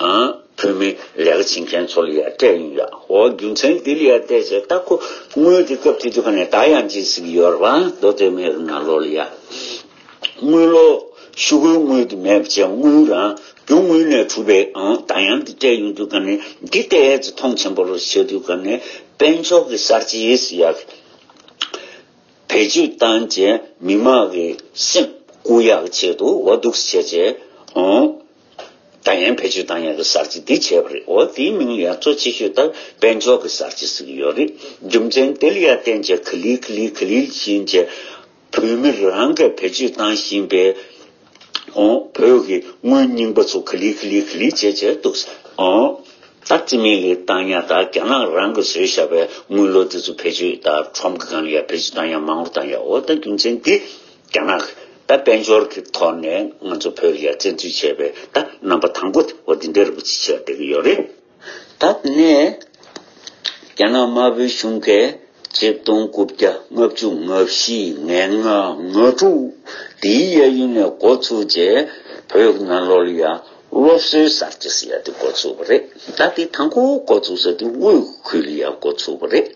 ཨ་ བོད་མི་ལས་ཀ་བྱེད་མཁན་ཚོ་ལ་ཡ་སྤྲད་ཡོང་ཡ། འོ་རྒྱུ་མཚན་འདི་ལ་ཡ་བལྟས་ཚེ་ད་ཁོ་དངུལ་དེ་སྐབས་དེ་དུས་ག་ནས་ད་ཡང་ཅི་ཟིག་ཡོད་རེད་པ། མདོ་སྟོད་སྨད་ཀྱི་ནང་ལོགས་ལ་ཡ། དངུལ་ལོ་ཤོག་གུའི་དངུལ་དེ་མེད་པ་བྱས། དངུལ་རང་རྒྱུ་དངུལ་ནས་གྲུབ་པའི་ཨང་ད་ཡང་འདི་སྤྲད་ཡོང་དུས་ག་ནས་འདི་ལྟས་ཚེ་མཐོང་ཆེན་པོ་རུ་བྱེད་དུས་ག་ནས་དཔལ་འབྱོར་གྱི་གསར་བརྗེ་ཟེར་ཡག་བེད་སྤྱོད་བཏང་བྱས་མི་མང་གི་སེམས་བཀུག་ཡག་ཆེད་དུ་འོ་འདུག་བྱས་བྱས་ཨང་། ད་ཡང་བེད་སྤྱོད་བཏང་ཡག་གི་གསར་བརྗེ་འདི་བྱས་པ་རེད། འོ་དེའི་མིང་ལ་ཡང་གཙོ་ཆེ་ཤོས་ད་དཔལ་འབྱོར་གྱི་གསར་བརྗེ་ཟེར་གྱི་ཡོད་རེད། རྒྱུ་མཚན་དེ་ལ་ཡང་བརྟེན་བྱས་ག་ལེ་ག་ལེ་ག་ལེ་བཞིན་བྱས་བོད་མི་རང་གིས་བེད་སྤྱོད་བཏང་བཞིན་པའི་ཨོ་བོད་ཀྱི་དངུལ་རྙིང་པ་ཚོ་ག་ལེ་ག་ལེ་ག་ལེ་བྱས་བྱས་འདུག་ཨོ་ད་རྩིས་མེད་ལ་བཏང་ཡག་ད་རྒྱ་ནག་རང་གིས་བཟོས་བཞག་པའི་དངུལ་ལོར་དེ་ཚོ་བེད་སྤྱོད་ད་ཁྲོམ་གྱི་སྒང་ལ་ཡ་བེད་སྤྱོད་བཏང་ཡག་མང་རུ་བཏང་ཡག་འོ་ད་རྒྱུ་མཚན་འདི། རྒྱ་ནག་གི་ད་དཔལ་འབྱོར་གྱི་ཐོག་ནས་ང་ཚོ་བོད་ལ་ཡ་བཙན་འཛུལ་བྱས་པའི་ད་རྣམ་པ་དང་པོ་དེ་འོ་འདི་འདྲ་རུ་ཅིག་ཆགས་བསྡད་ཀྱི་ཡོད་རེད། ད་དེ་ནས་རྒྱ་ནག་དམར་པོའི་གཞུང་གིས་ཆིག་སྟོང་དགུ་བརྒྱ་ལྔ་བཅུ་ང་བཞི་ང་ལྔ་ང་དྲུག་དེའི་གཡས་གཡོན་ནས་འགོ་ཚུགས་རྗེས་བོད་ནང་ལོགས་ལ་ཡ་སློབ་གསོའི་གསར་བརྗེ་ཟེར་ཡ་དེ་འགོ་ཚུགས་པ་རེད། ད་དེ་དང་པོ་འགོ་ཚུགས་ས་དེ་དབུས་ཁུལ་ལ་ཡ་འགོ་ཚུགས་པ་རེད།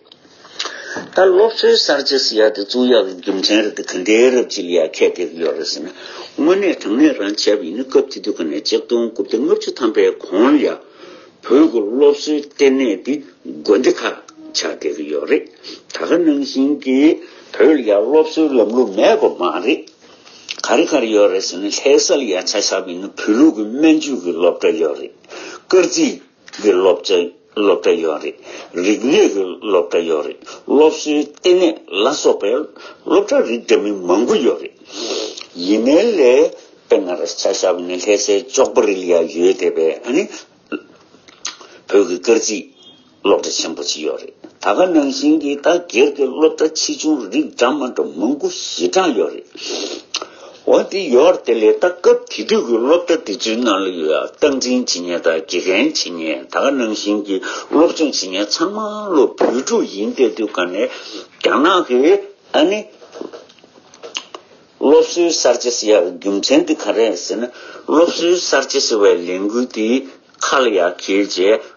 ད་སློབ་གསོའི་གསར་བརྗེ་ཟེར་ཡ་དེ་བཙུགས་ཡག་གི་རྒྱུ་མཚན་རེད་དེ་ག་འདྲའི་རབ་ཅིག་ལ་ཡ་ཁྱད་དེ་ཡོད་རེད་ཟེར་ན། དངོས་གནས་དྲང་གནས་རང་བྱས་པ་ཡིན་ན་སྐབས་དེ་དུས་ག་ནས་ཆིག་སྟོང་དགུ་བརྒྱ་ལྔ་བཅུ་ཐམ་པའི་གོང་ལ་ཡ་བོད་ཀྱི་སློབ་གསོའི་ལྟེ་གནས་དེ་དགོན་སྡེ་ཁག་ཆགས་བསྡད་ཀྱི་ཡོད་རེད། ད་ག་ནང་བཞིན་གྱི་བོད་ལ་ཡ་སློབ་གསོའི་ལམ་ལུགས་མེད་པ་མ་རེད། ག་རེ་ག་རེ་ཡོད་རེད་ཟེར་ན་ལྷ་ས་ལ་ཡ་ཆ་བཞག་པ་ཡིན་ན་བོད་ལུགས་ཀྱི་སྨན་བཅོས་ཀྱི་སློབ་གྲྭ་ཡོད་རེད། སྐར་རྩིས་ཀྱི་སློབ་གྲྭ་སློབ་གྲྭ་ཡོད་རེད། རིག་གནས་ཀྱི་སློབ་གྲྭ་ཡོད་རེད། སློབ་གསོའི་ལྟེ་གནས་ལ་སོགས་པའི་སློབ་གྲྭ་རིགས་འདྲ་མིན་མང་པོ་ཡོད་རེད། ཡིན་ནའི་ལས་དཔེར་ན་ར་ཆ་བཞག་པ་ཡིན་ན་ལྷ་སའི་ལྕགས་པོ་རི་ལ་ཡ་ཡོད་བསྡད་པའི་ཨ་ནི་བོད་ཀྱི་སྐར་རྩིས་སློབ་གྲྭ་ཆེན་པོ་ཅིག་ཡོད་རེད། ད་ག་ནང་བཞིན་གྱི་ད་སྒེར་གྱི་སློབ་གྲྭ་ཆེ་ཆུང་རིགས་འདྲ་མ་འདྲ་མང་པོ་ཞེ་དྲག་ཡོད་རེད། འོ་དེ་ཡོད་དེ་ལས་ད་སྐབས་དེ་དུས་ཀྱི་སློབ་གྲྭ་དེ་ཚོའི་ནང་ལ་ཡོད་ཡ་སྟངས་འཛིན་བྱེད་མཁན་དང་དགེ་རྒན་བྱེད་མཁན་ད་ག་ནང་བཞིན་གྱི་སློབ་སྦྱོང་བྱེད་མཁན་ཚང་མ་ལོ་བོད་ཕྲུག་ཡིན་བསྡད་དུས་ག་ནས་རྒྱ་ནག་གིས་ཨ་ནི་སློབ་གསོའི་གསར་བརྗེ་ཟེར་ཡག་གི་རྒྱུ་མཚན་དེ་ག་རེ་ཟེར་ན། སློབ་གསོའི་གསར་བརྗེ་ཟེར་བའི་ལས་འགུལ་དེ་ཁ་ལ་ཡ་འཁྱེར་བྱས།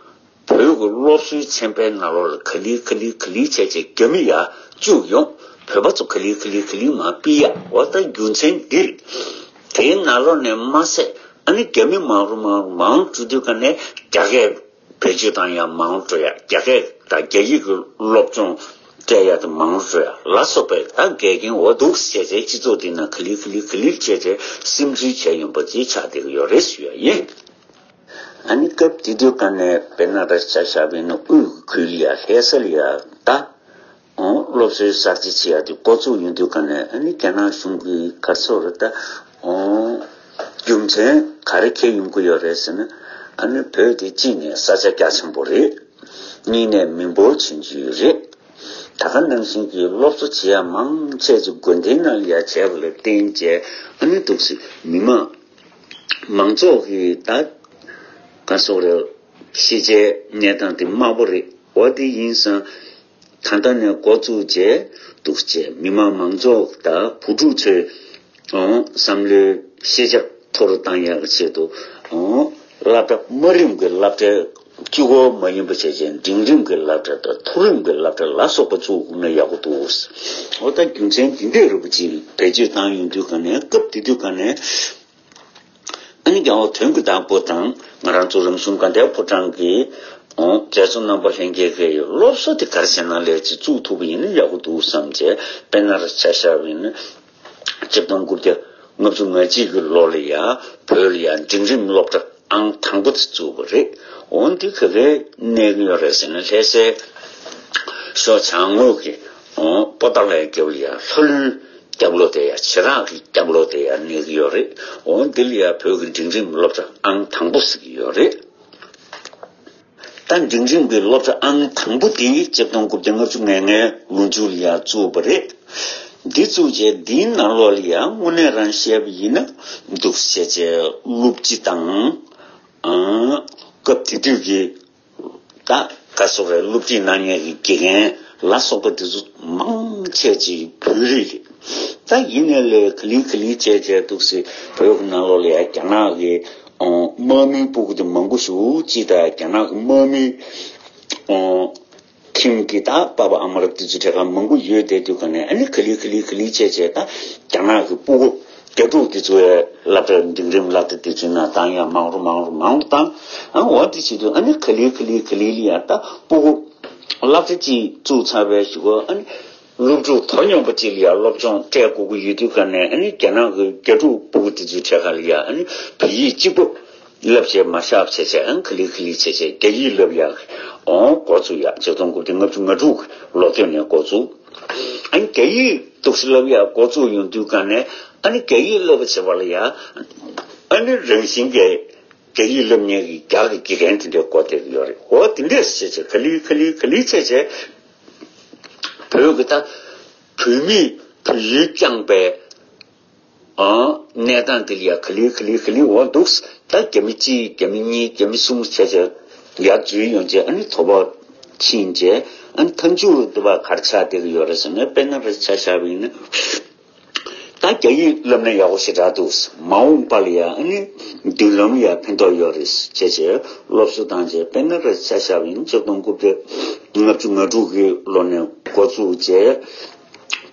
བོད་ཀྱི་སློབ་གསོའི་ཚན་པའི་ནང་ལོགས་ལ་ག་ལེ་ག་ལེ་ག་ལེ་བྱས་བྱས་རྒྱ་མི་ཡར་བཅུག་ཡོང་། བོད་པ་ཚོ་ག་ལེ་ག་ལེ་ག་ལེ་མར་ཕུད་ཡ། འོ་ད་རྒྱུ་མཚན་འདི་རེད། དེའི་ནང་ལོགས་ནས་མ་ཟད་ཨ་ནི་རྒྱ་མི་མང་རུ་མང་རུ་མང་རུ་འགྲོ་དུས་ག་ནས་རྒྱ་སྐད་བེད་སྤྱོད་བཏང་ཡ་མང་རུ་འགྲོ་ཡ། རྒྱ་སྐད་དང་རྒྱ་ཡིག་གི་སློབ་སྦྱོང་སྤྲད་ཡ་དེ་མང་རུ་འགྲོ་ཡ་ལ་སོགས་པའི་ད་འགལ་རྐྱེན་འོ་འདུག་བྱས་བྱས་སྤྱི་ཚོགས་འདི་ནང་ག་ལེ་ག་ལེ་ག་ལེ་བྱས་བྱས་སིམ་འཛུལ་བྱས་ཡོང་པ་ཅིག་ཆགས་བསྡད་ཀྱི་ཡོད་རེད་ཞུ་ཡ་ཡིན། ཨ་ནི་སྐབས་དེ་དུས་ག་ནས་དཔེར་ན་ར་ཆ་བཞག་པ་ཡིན་ན་དབུས་ཁུལ་ལ་ཡ་ལྷ་ས་ལ་ཡ་ད་ཨོ་སློབ་གསོའི་གསར་བརྗེ་བྱེད་ཡ་དེ་འགོ་བཙུགས་ཡོང་དུས་ག་ནས་ཨ་ནི་རྒྱ་ནག་གཞུང་གིས་ག་ཚོད་རེད་ད་ཨོ་རྒྱུ་མཚན་ག་རེ་འཁྱེར་ཡོང་གི་ཡོད་རེད་ཟེར་ན། ཨ་ནི་བོད་དེ་གཅིག་ནས་ས་ཆ་རྒྱ་ཆེན་པོ་རེད། གཉིས་ནས་མི་འབོར་ཆུང་ཆུང་རེད། ད་ག་ནང་བཞིན་གྱི་སློབ་གསོ་བྱེད་ཡ་མང་ཆེ་ཚོ་དགོན་སྡེའི་ནང་ལ་ཡ་བྱས་པ་ལ་བརྟེན་བྱས་ཨ་ནི་འདུག་སེ་མི་མང་མང་ཚོགས་ཀྱི་ད་ག་སོགས་རེད། ཤེས་བྱའི་གནས་སྟངས་དེ་དམའ་པོ་རེད། འོ་དེ་ཡིན་ཙང་ད་ལྟ་ནས་འགོ་བཙུགས་བྱས་འདུག་བྱས་མི་མང་མང་ཚོགས་དང་བུ་ཕྲུག་ཚོའི་ཨོ་བསམ་བློའི་ཤེས་བྱ་མཐོ་རུ་བཏང་ཡག་གི་ཆེད་དུ་ཨོ་སློབ་གྲྭ་དམའ་རིམ་གྱི་སློབ་གྲྭའི་གཅིག་པོ་མ་ཡིན་པ་བྱས་བྱས་འབྲིང་རིམ་གྱི་སློབ་གྲྭ་དང་མཐོ་རིམ་གྱི་སློབ་གྲྭ་ལ་སོགས་པ་བཙུགས་དགོས་ན་ཡག་པོ་འདུག་འོ་ད་རྒྱུ་མཚན་འདི་འདྲ་རུ་ཅིག་བེད་སྤྱོད་བཏང་ཡོང་དུས་ག་ནས་སྐབས་དེ་དུས་ག་ནས། ཨ་ནི་རྒྱལ་བ་དོན་གྱི་བདག་པོ་དང་ང་རང་ཚོ་རང་གཞུང་དགའ་ལྡན་ཕོ་བྲང་གི་ཨོ་མཛད་གཙོ་རྣམ་པ་ལྷན་རྒྱས་ཀྱིས་སློབ་གསོ་དེ་ག་རེ་བྱས་ན་ལས་ཅིག་བཙུགས་ཐུབ་པ་ཡིན་ན་ཡག་པོ་འདུག་བསམ་བྱས། དཔེར་ན་ར་ཆ་བཞག་པ་ཡིན་ན་ཆིག་སྟོང་དགུ་བརྒྱ་ལྔ་བཅུ་ང་གཅིག་གི་ལོ་ལ་ཡ་བོད་ལ་ཡ་འབྲིང་རིམ་སློབ་གྲྭ་ཨང་དང་པོ་དེ་བཙུགས་པ་རེད། འོ་འདི་ག་གས་གནས་ཀྱི་ཡོད་རེད་ཟེར་ན་ལྷ་སའི་ཤོག་བྱང་ངོས་ཀྱི་ཨོ་པོ་ཏཱ་ལའི་རྒྱབ་ལ་ཡ་ལྷ་ལུང་སྐྱབས་ལོ་དེ་ཡ་བྱེ་བྲག་གི་སྐྱབས་ལོ་དེ་ཡ་གནས་ཀྱི་ཡོད་རེད། འོ་འདི་ལ་ཡ་བོད་ཀྱི་འབྲིང་རིམ་སློབ་གྲྭ་ཨང་དང་པོ་ཟེར་གྱི་ཡོད་རེད། ད་འབྲིང་རིམ་གྱི་སློབ་གྲྭ་ཨང་དང་པོ་དེ་ཆིག་སྟོང་དགུ་བརྒྱ་ལྔ་བཅུ་ང་ལྔའི་ལོ་མཇུག་ལ་ཡ་བཙུགས་པ་རེད། འདི་བཙུགས་རྗེས་འདིའི་ནང་ལོགས་ལ་ཡ་དངོས་གནས་རང་བཤད་པ་ཡིན་ན་འདུག་བྱས་བྱས་སློབ་སྤྱི་དང་ཨང་སྐབས་དེ་དུས་ཀྱི་ད་ག་སོགས་རེད། སློབ་ཁྲིད་གནང་མཁན་གྱི་དགེ་རྒན་ལ་སོགས་པ་དེ་ཚོ་མང་ཆེ་ཅིག་བོད་རིགས་རེད། ད་ཡིན་ནའི་ལས་ག་ལེ་ག་ལེ་བྱས་བྱས་འདུག་སེ་བོད་ཀྱི་ནང་ལོགས་ལ་ཡ་རྒྱ་ནག་གི་ དམག་མིའི་སྤུ་གུ་དེ་མང་པོ་ཞིག་ཅིག་དང་རྒྱ་ནག་གི་དམག་མིའི་ཁྱིམ་གྱི་ད་པ་པ་ཨ་མ་རབ་དེ་ཚོ་གྲས་ཁ་མང་པོ་ཡོད་བསྡད་དུས་ག་ནས་ཨ་ནི་ག་ལེ་ག་ལེ་ག་ལེ་བྱས་བྱས་ད་རྒྱ་ནག་གི་སྤུ་གུ་རྒྱ་ཕྲུག་དེ་ཚོའི་སློབ་གྲྭ་འབྲིང་རིམ་སློབ་གྲྭ་དེ་ཚོའི་ནང་བཏང་ཡ་མང་རུ་མང་རུ་མང་རུ་བཏང་། ཨ་འོ་དེ་བྱེད་དུས་ཨ་ནི་ག་ལེ་ག་ལེ་ག་ལེ་ལ་ཡ་ད་སྤུ་གུ་སློབ་གྲྭ་གཅིག་བཙུགས་ཚར་བའི་གཞུག་གུ་ཨ་ནི་སློབ་ཕྲུག་དོ་སྙོམས་པ་གཅིག་ལ་ཡ་སློབ་སྦྱོང་སྤྲད་དགོས་ཀྱི་ཡོད་དུས་ག་ནས་ཨ་ནི་རྒྱ་ནག་གི་རྒྱ་ཕྲུག་སྤུ་གུ་དེ་ཚོའི་གྲས་ཁ་ལ་ཡ་ཨ་ནི་བོད་ཡིག་གཅིག་པོ་བསླབ་བྱས་མ་བཞག་བྱས་བྱས་ཨ་ནི་ག་ལེ་ག་ལེ་བྱས་བྱས་རྒྱ་ཡིག་བསླབ་ཡ་འོང་འགོ་བཙུགས་ཡ་ཆིག་སྟོང་དགུ་བརྒྱ་ལྔ་བཅུ་ང་དྲུག་ལོ་སྟོད་ནས་འགོ་བཙུགས། ཨ་ནི་རྒྱ་ཡིག་འདུག་སེ་བསླབ་ཡ་འགོ་བཙུགས་ཡོང་དུས་ག་ནས་ཨ་ནི་རྒྱ་ཡིག་བསླབ་པ་བྱེད་པ་ལ་ཡ་ཨ་ནི་རང་བཞིན་གྱི་རྒྱ་ཡིག་བསླབ་མཁན་གྱི་རྒྱ་གི་དགེ་རྒན་དེ་འདྲས་བསྐོ་བསྡད་ཀྱི་ཡོད་རེད། འོ་དེ་འདྲས་བྱས་བྱས་ག་ལེ་ག་ལེ་ག་ལེ་བྱས་བྱས་བོད་ཀྱི་ད་བོད་མིས་བོད་ཡིག་བསྐྱངས་པའི་ཨང་གནས་སྟངས་དེ་ལ་ཡ་ག་ལེ་ག་ལེ་ག་ལེ་འོ་འདུག་ད་རྒྱ་མི་གཅིག་རྒྱ་མི་གཉིས་རྒྱ་མི་གསུམ་བྱས་བྱས་ཡར་འཛུལ་ཡོང་བྱས་ཨ་ནི་དོ་ཕོག་ཕྱིན་བྱས་ཨ་ནི་མཐའ་མཇུག་ཏུ་བ་ག་རེ་ཆགས་བསྡད་ཀྱི་ཡོད་རེད་ཟེར་ན་དཔེར་ན་རེ་ཆ་བཞག་པ་ཡིན་ན། ད་རྒྱ་ཡིག་བསླབ་ན་ཡག་པོ་ཞེ་དྲག་འདུག་མ་འོངས་པ་ལ་ཡང་ཨ་ནི་མདུན་ལམ་ལ་ཡང་ཕན་ཐོགས་ཡོད་རེད་ཅེས་བྱས་སློབ་གསོ་བཏང་རྗེས་དཔེར་ན་རེ་ཆ་བཞག་པ་ཡིན་ཆིག་སྟོང་དགུ་བརྒྱ་ལྔ་བཅུ་ང་དྲུག་གི་ལོ་ནས་འགོ་བཙུགས་རྗེས་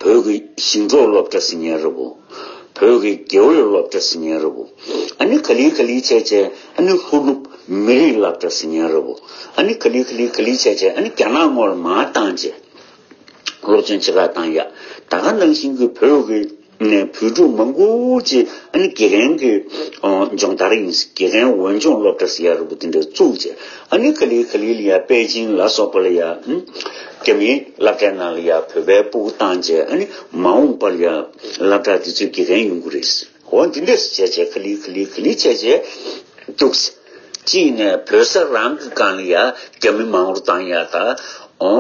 བོད་ཀྱི་ཞིང་འབྲོག་སློབ་གྲྭ་ཟེར་མཁན་རེད་བོ། བོད་ཀྱི་རྒེད་འོག་སློབ་གྲྭ་ཟེར་མཁན་རེད་བོ། ཨ་ནི་ག་ལེ་ག་ལེ་བྱས་བྱས་ཨ་ནི་ལྷོ་ནུབ་མི་རིགས་སློབ་གྲྭ་ཟེར་མཁན་རེད་བོ། ཨ་ནི་ག་ལེ་ག་ལེ་ག་ལེ་བྱས་བྱས་ཨ་ནི་རྒྱ་ནག་ངོས་ལ་མར་བཏང་རྗེས། སློབ་སྦྱོང་བྱེད་གར་བཏང་ཡ། ད་ག་ནང་བཞིན་གྱི་བོད་ཀྱི་ནས་བོད་ཕྲུག་མང་པོ་ཅིག་ཨ་ནི་དགེ་རྒན་གྱི་ཨ་སྦྱོང་བརྡར་ཡིན་དགེ་རྒན་འོས་སྦྱོང་སློབ་གྲྭ་ཟེར་ཡ་རུ་དེ་འདྲ་བཙུགས་རྗེས་ཨ་ནི་ག་ལེ་ག་ལེ་ལ་ཡ་པེ་ཅིང་ལ་སོགས་པ་ལ་ཡ་ཨ་རྒྱ་མིའི་སློབ་གྲྭའི་ནང་ལ་ཡ་བོད་པའི་སྤུ་གུ་བཏང་རྗེས་ཨ་ནི་མ་འོངས་པར་ཡ་སློབ་གྲྭ་དེ་ཚོའི་དགེ་རྒན་ཡོང་གི་རེད། འོ་འདི་འདྲས་བྱས་བྱས་ག་ལེ་ག་ལེ་ག་ལེ་བྱས་བྱས་འདུག་གཅིག་ནས་བོད་ས་རང་གི་སྒང་ལ་ཡ་རྒྱ་མི་མང་རུ་བཏང་ཡ་ད། འོ་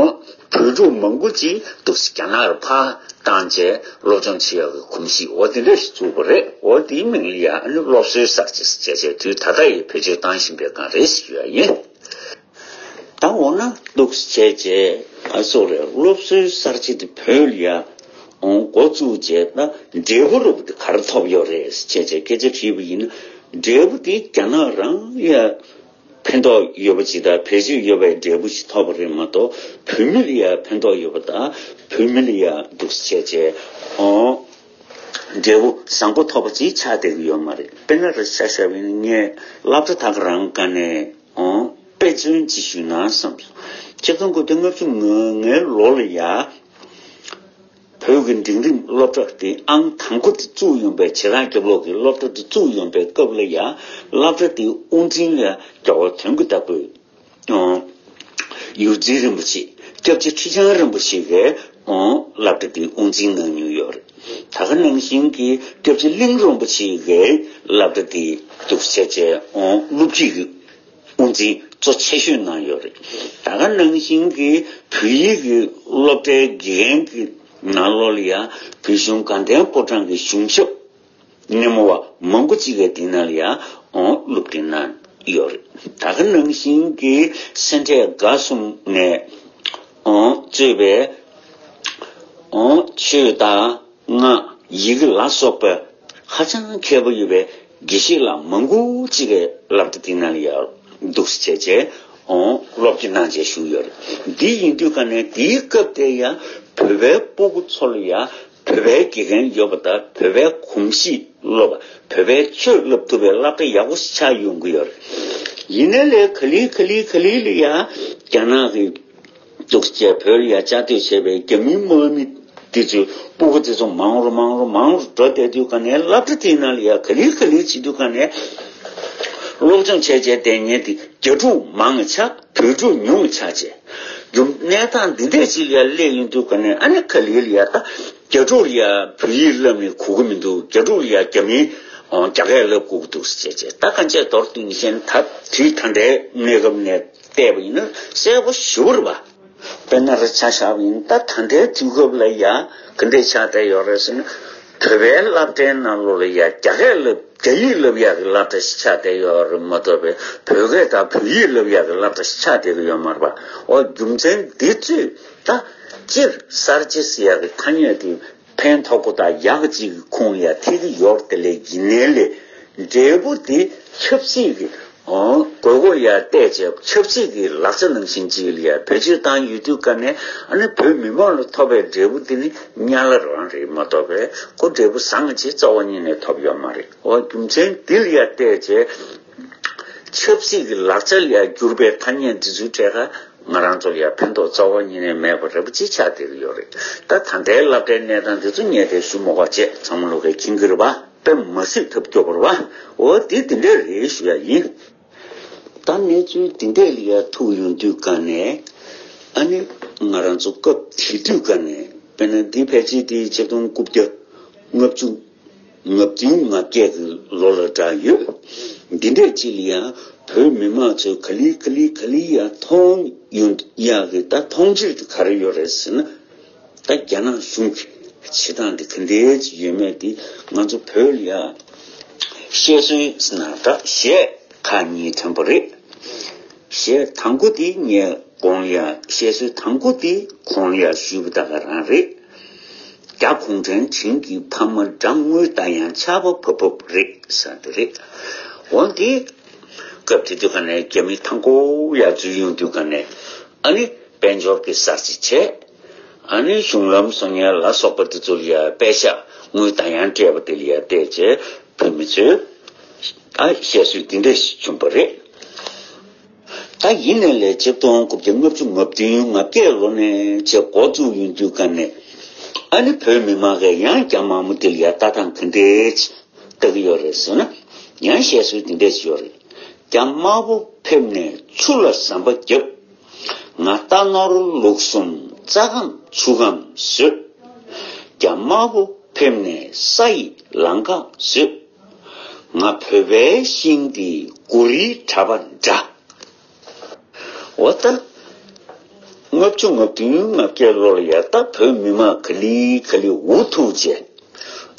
བོད་ཕྲུག་མང་པོ་ཅིག་འདུག་རྒྱ་ནག་རུ་ཕར་བཏང་བྱས་སློབ་སྦྱོང་བྱེད་ཡ་གི་གོམས་གཤིས་འོ་འདི་འདྲས་ཞིག་བཙུགས་པ་རེད། འོ་དེའི་མིང་ལ་ཡ་ཨ་ནི་སློབ་གསོའི་གསར་བརྗེ་ཟེར་བྱས་བྱས་དུས་ད་ལྟ་ཡི་བེད་སྤྱོད་བཏང་བཞིན་པའི་སྒང་རེད་ཞུ་ཡ་ཡིན། ད་འོ་ན་འདུག་བྱས་བྱས་ཨ་སོ་རེད་སློབ་གསོའི་གསར་བརྗེ་དེ་བོད་ལ་ཡ། འོང་འགོ་བཙུགས་རྗེས་ད་འབྲས་བུ་རུ་ག་རེ་ཐོབ་ཡོད་རེད་ཅེས་བྱས་སྐད་ཆ་དྲིས་པ་ཡིན་ན་འབྲས་བུ་དེ་རྒྱ་ནག་རང་ཡ་ཕན་ཐོགས་ཡོད་པ་ཅིག་དང་བེད་སྤྱོད་ཡོད་པའི་འབྲས་བུ་ཞིག་ཐོབ་པ་རེད་མ་གཏོགས་བོད་མི་ལ་ཡ་ཕན་ཐོགས་ཡོད་པ་དང་བོད་མི་ལ་ཡ་འདུག་བྱས་བྱས་འོང་འབྲས་བུ་བཟང་པོ་ཐོབ་པ་ཅིག་ཆགས་བསྡད་ཀྱི་ཡོད་མ་རེད། དཔེར་ན་རེ་ཆ་བཞག་པ་ཡིན་ན་ངས་སློབ་གྲྭ་ད་ག་རང་ག་ནས། འོང་། དཔེ་མཚོན་ཅིག་ཞུས་ན་བསམ་སོང་། ཆིག་སྟོང་དགུ་བརྒྱ་ལྔ་བཅུ་ང་ལྔའི་ལོ་ལ་ཡ། བོད་ཀྱི་འབྲིང་རིམ་སློབ་གྲྭ་དེ་ཨང་དང་པོ་དེ་བཙུགས་ཡོང་པའི་བྱེ་བྲག་རྒྱབ་ལོག་གི་སློབ་གྲྭ་དེ་བཙུགས་ཡོང་པའི་སྐབས་ལ་ཡ། སློབ་གྲྭ་དེའི་དབུ་འཛིན་ལ་རྒྱལ་བ་དོན་གྱི་བདག་པོས། འོང་། ཡོངས་འཛིན་རིན་པོ་ཆེ། སྐྱབས་རྗེ་ཁྲི་བྱང་རིན་པོ་ཆེ་གིས། འོང་། སློབ་གྲྭ་དེའི་དབུ་འཛིན་གནང་མྱོང་ཡོད་རེད། ད་ག་ནང་བཞིན་གྱི་སྐྱབས་རྗེ་གླིང་རིན་པོ་ཆེ་གིས་སློབ་གྲྭ་དེའི་འདུག་བྱས་བྱས། འོང་། སློབ་ཁྲིད་ཀྱི་དབུ་འཛིན་གཙོ་ཆེ་ཤོས་གནང་ཡོད་རེད། ད་ག་ནང་བཞིན་གྱི་བོད་ཡིག་གི་སློབ་གྲྭའི་དགེ་རྒན་གྱི་ནང་ལོགས་ལ་ཡང་བོད་གཞུང་དགའ་ལྡན་ཕོ་བྲང་གི་གཞུང་ཞབས་སྣེ་མོ་བ་མང་པོ་ཅིག་གིས་དེ་ནང་ལ་ཡང་འོང་སློབ་ཁྲིད་གནང་ཡོད་རེད། ད་ག་ནང་བཞིན་གྱི་སེ་འབྲས་དགའ་གསུམ་ནས་འོང་གཙོས་པའི་འོང་ཆོས་དང་སྔགས་ཡི་གེ་ལ་སོགས་པ་ཧ་ཅང་མཁས་པོ་ཡོད་པའི་དགེ་བཤེས་ལགས་མང་པོ་ཅིག་གིས་སློབ་གྲྭ་དེ་ནང་ལ་ཡང་འདུག་སེ་བྱས་བྱས་འོང་སློབ་ཁྲིད་གནང་བྱས་བཞུགས་ཡོད་རེད། འདི་ཡིན་དུས་ག་ནས་དེའི་སྐབས་དེ་ཡང་བོད་པའི་སྤུ་གུ་ཚོ་ལ་ཡང་བོད་པའི་དགེ་རྒན་ཡོད་པ་དང་བོད་པའི་གོམས་གཤིས་སློབ་པ་བོད་པའི་ཆོས་བསླབ་ཐུབ་པའི་སློབ་གྲྭ་ཡག་པོ་ཞིག་ཆགས་ཡོང་གི་ཡོད་རེད། ཡིན་ནའི་ལས་ག་ལེ་ག་ལེ་ག་ལེ་ལ་ཡང་རྒྱ་ནག་གི་འདུག་སེ་བོད་ལ་ཡ་བཅའ་སྡོད་བྱས་པའི་རྒྱ་མིའི་དམག་མི་དེ་ཚོའི་སྤུ་གུ་དེ་ཚོ་མང་རུ་མང་རུ་མང་རུ་འགྲོ་བསྡད་དུས་ག་ནས་སློབ་གྲྭ་དེའི་ནང་ལ་ཡ་ག་ལེ་ག་ལེ་བྱེད་དུས་ག་ནས་སློབ་སྦྱོང་བྱས་བྱས་བསྡད་མཁན་དེ་རྒྱ་ཕྲུག་མང་ཆགས་བོད་ཕྲུག་ཉུང་ཆགས་བྱས། རྒྱུ་གནས་སྟངས་འདི་འདྲས་ཅིག་ལ་ཡ་སླེབས་ཡོང་དུས་ག་ནས་ཨ་ནི་ག་ལེ་ལ་ཡ་ད་རྒྱ་ཕྲུག་ལ་ཡ་བོད་ཡིག་བསླབ་ནས་གོ་གི་མི་འདུག་རྒྱ་ཕྲུག་ལ་ཡ་རྒྱ་མིའི་རྒྱ་སྐད་བསླབ་དགོས་ཀྱི་འདུག་ཟེར་བྱས་བྱས་ད་ག་འཇས་མདོར་བསྡུས་ནས་བཤད་ན་ད་དུས་ད་ལྟའི་གནས་སྐབས་ནས་བལྟས་པ་ཡིན་ན་གསལ་པོ་ཞེ་པོ་རེད་པ། དཔེར་ན་རེ་ཆ་བཞག་པ་ཡིན་ན་ད་ད་ལྟའི་དུས་སྐབས་ལ་ཡ་ག་འདྲས་ཆགས་བསྡད་ཡོད་རེད་ཟེར་ན། བོད་པའི་སློབ་གྲྭའི་ནང་ལོགས་ལ་ཡ་རྒྱ་སྐད་བསླབ་རྒྱ་ཡིག་བསླབ་ཡག་གི་སློབ་གྲྭ་ཞིག་ཆགས་བསྡད་ཡོད་རེད་མ་གཏོགས་པའི་བོད་སྐད་དང་བོད་ཡིག་བསླབ་ཡག་གི་སློབ་གྲྭ་ཞིག་ཆགས་བསྡད་ཀྱི་ཡོད་མ་རེད་པ། འོ་རྒྱུ་མཚན་འདི་ཚོས་ད་སྤྱིར་གསར་བརྗེ་ཟེར་ཡག་གི་ཐ་སྙད་དེ་ཕན་ཐོགས་པོ་དང་ཡག་གཅིག་གི་ཁུངས་ལ་ཡ་ཐེག་གི་ཡོད་རེད་དེ་ལས་ཡིན་ནའི་ལས། འབྲས་བུ་དེ་ཆབ་སྲིད་ཀྱི་དགོས་མཁོ་ལ་ཡ་བལྟས་བྱས་ཆབ་སྲིད་ཀྱི་ལག་ཆ་ནང་བཞིན་ཅིག་ལ་ཡ་བེད་སྤྱོད་བཏང་ཡོད་དུས་ཀ་ནས་ཨ་ནི་བོད་མི་མང་ལ་ཐོབ་པའི་འབྲས་བུ་དེ་ནི་དམྱལ་བ་རང་རེད་མ་གཏོགས་པའི་ཁོ་འབྲས་བུ་བཟང་ཅིག་རྩ་བ་ཉིད་ནས་ཐོབ་ཡོད་མ་རེད། འོ་རྒྱུ་མཚན་འདི་ལ་ཡ་བལྟས་བྱས་ཆབ་སྲིད་ཀྱི་ལག་ཆ་ལ་ཡ་གྱུར་པའི་ཐ་སྙད་འདི་ཚོའི་གྲས་ཀ་ང་རང་ཚོ་ལ་ཡ་ཕན་ཐོགས་རྩ་བ་ཉིད་ནས་མེད་པ་རེད་པ་ཅིག་ཆགས་བསྡད་ཀྱི་ཡོད་རེད། ད་ད་ལྟའི་སློབ་གྲྭའི་གནས་སྟངས་འདི་ཚོ་ངས་དེ་ཞུ་མ་དགོས་བྱས་ཚང་མ་ལོག་གིས་མཁྱེན་གྱི་རེད་པ། དཔེ་མ་སྲིད་ཐབས་སྐྱོ་པོ་རེད་པ། འོ་དེ་དེ་འདྲས་རེད་ཞུ་ཡ་ཡིན། ད་གནས་ཚུལ་དེ་འདྲས་ལ་ཡ་ཐུག་ཡོང་དུས་ཀ་ནས་ཨ་ནི་ང་རང་ཚོ་སྐབས་དེ་དུས་ཀ་ནས་དཔེར་ན་འདི་ཕལ་ཆེར་དེ་ཆིག་སྟོང་དགུ་བརྒྱ་ལྔ་བཅུ་ང་བདུན་ང་བརྒྱད་ཀྱི་ལོ་ལ་གྲགས་ཡོད། འདི་འདྲས་ཅིག་ལ་ཡང་བོད་མི་མང་ཚོས་ག་ལེ་ག་ལེ་ག་ལེ་ཡང་མཐོང་ཡོང་ཡག་གི་ད་མཐོང་ཆོས་དེ་ག་རེ་ཡོད་རེད་ཟེར་ན། ད་རྒྱ་ནག་གཞུང་གི་བྱེད་སྟངས་དེ་ག་འདྲས་ཅིག་ཡོད་མེད་དེ་ང་ཚོ་བོད་ལ་ཡང་བཤད་སྲོལ་ཟེར་ན་ད་གཞས་ཁག་གཉིས་ཐོན་པ་རེད། གཞས་དང་པོ་དེ་ངས་གོང་ལ་ཡང་བཤད་སྲོལ་དང་པོ་དེ་གོང་ལ་ཡང་ཞུས་པ་ད་ག་རང་རེད། རྒྱ་གུང་ཁྲན་བྱིངས་ཀྱི་ཕ་མ་དགྲ་དངུལ་ལྡན་ཡང་ཆར་པ་བབས་བབས་རེད་ཟེར་འདི་རེད། འོ་འདི་སྐབས་དེ་དུས་ཀ་ནས་རྒྱ་མི་དང་པོ་ཡར་འཛུལ་ཡོང་དུས་ཀ་ནས་ཨ་ནི་དཔལ་འབྱོར་གྱི་གསར་བརྗེ་བྱས། ཨ་ནི་གཞུང་ལམ་བཟོ་མཁན་ལ་སོགས་པ་དེ་ཚོ་ལ་ཡ་པད་ཤག་དངུལ་ལྡན་ཡང་སྤྲད་པ་དེ་ལ་ཡ་བལྟས་བྱས་བོད་མི་ཚོས་ཨ་བཤད་སྲོལ་འདི་འདྲ་ཞིག་བྱུང་བ་རེད། ད་ཡིན་ནའི་ལས་ཆིག་སྟོང་དགུ་བརྒྱ་ལྔ་བཅུ་ང་བདུན་ང་བརྒྱད་ལོ་ནས་བྱས་འགོ་བཙུགས་ཡོང་དུས་ཀ་ནས་ཨ་ནི་བོད་མི་མང་གིས་ཡང་རྒྱ་དམར་པོ་འདི་ལ་ཡ་ལྟ་སྟངས་ག་འདྲས་ལྟ་གི་ཡོད་རེད་ཟེར་ན། ཡང་བཤད་སྲོལ་འདི་འདྲས་ཡོད་རེད། རྒྱ་དམར་པོ་ཕེབས་ནས་ཆུ་ལ་ཟམ་པ་བརྒྱབ། ང་རྟ་ནོར་ལུག་གསུམ་རྩྭ་སྐམ་ཆུ་སྐམ་བཟོས། རྒྱ་དམར་པོ་ཕེབས་ནས་ས་ཡི་ལམ་ཁ་བཟོས། ང་བོད་པའི་ཤིང་འདི་མགོ་རིལ་གྲྭ་པ་འདྲ། འོ་ད། ལྔ་བཅུ་ང་བདུན་ང་བརྒྱད་ལོ་ལ་ཡ་ད་བོད་མི་མང་ག་ལེ་ག་ལེ་འུ་ཐུག་བྱས།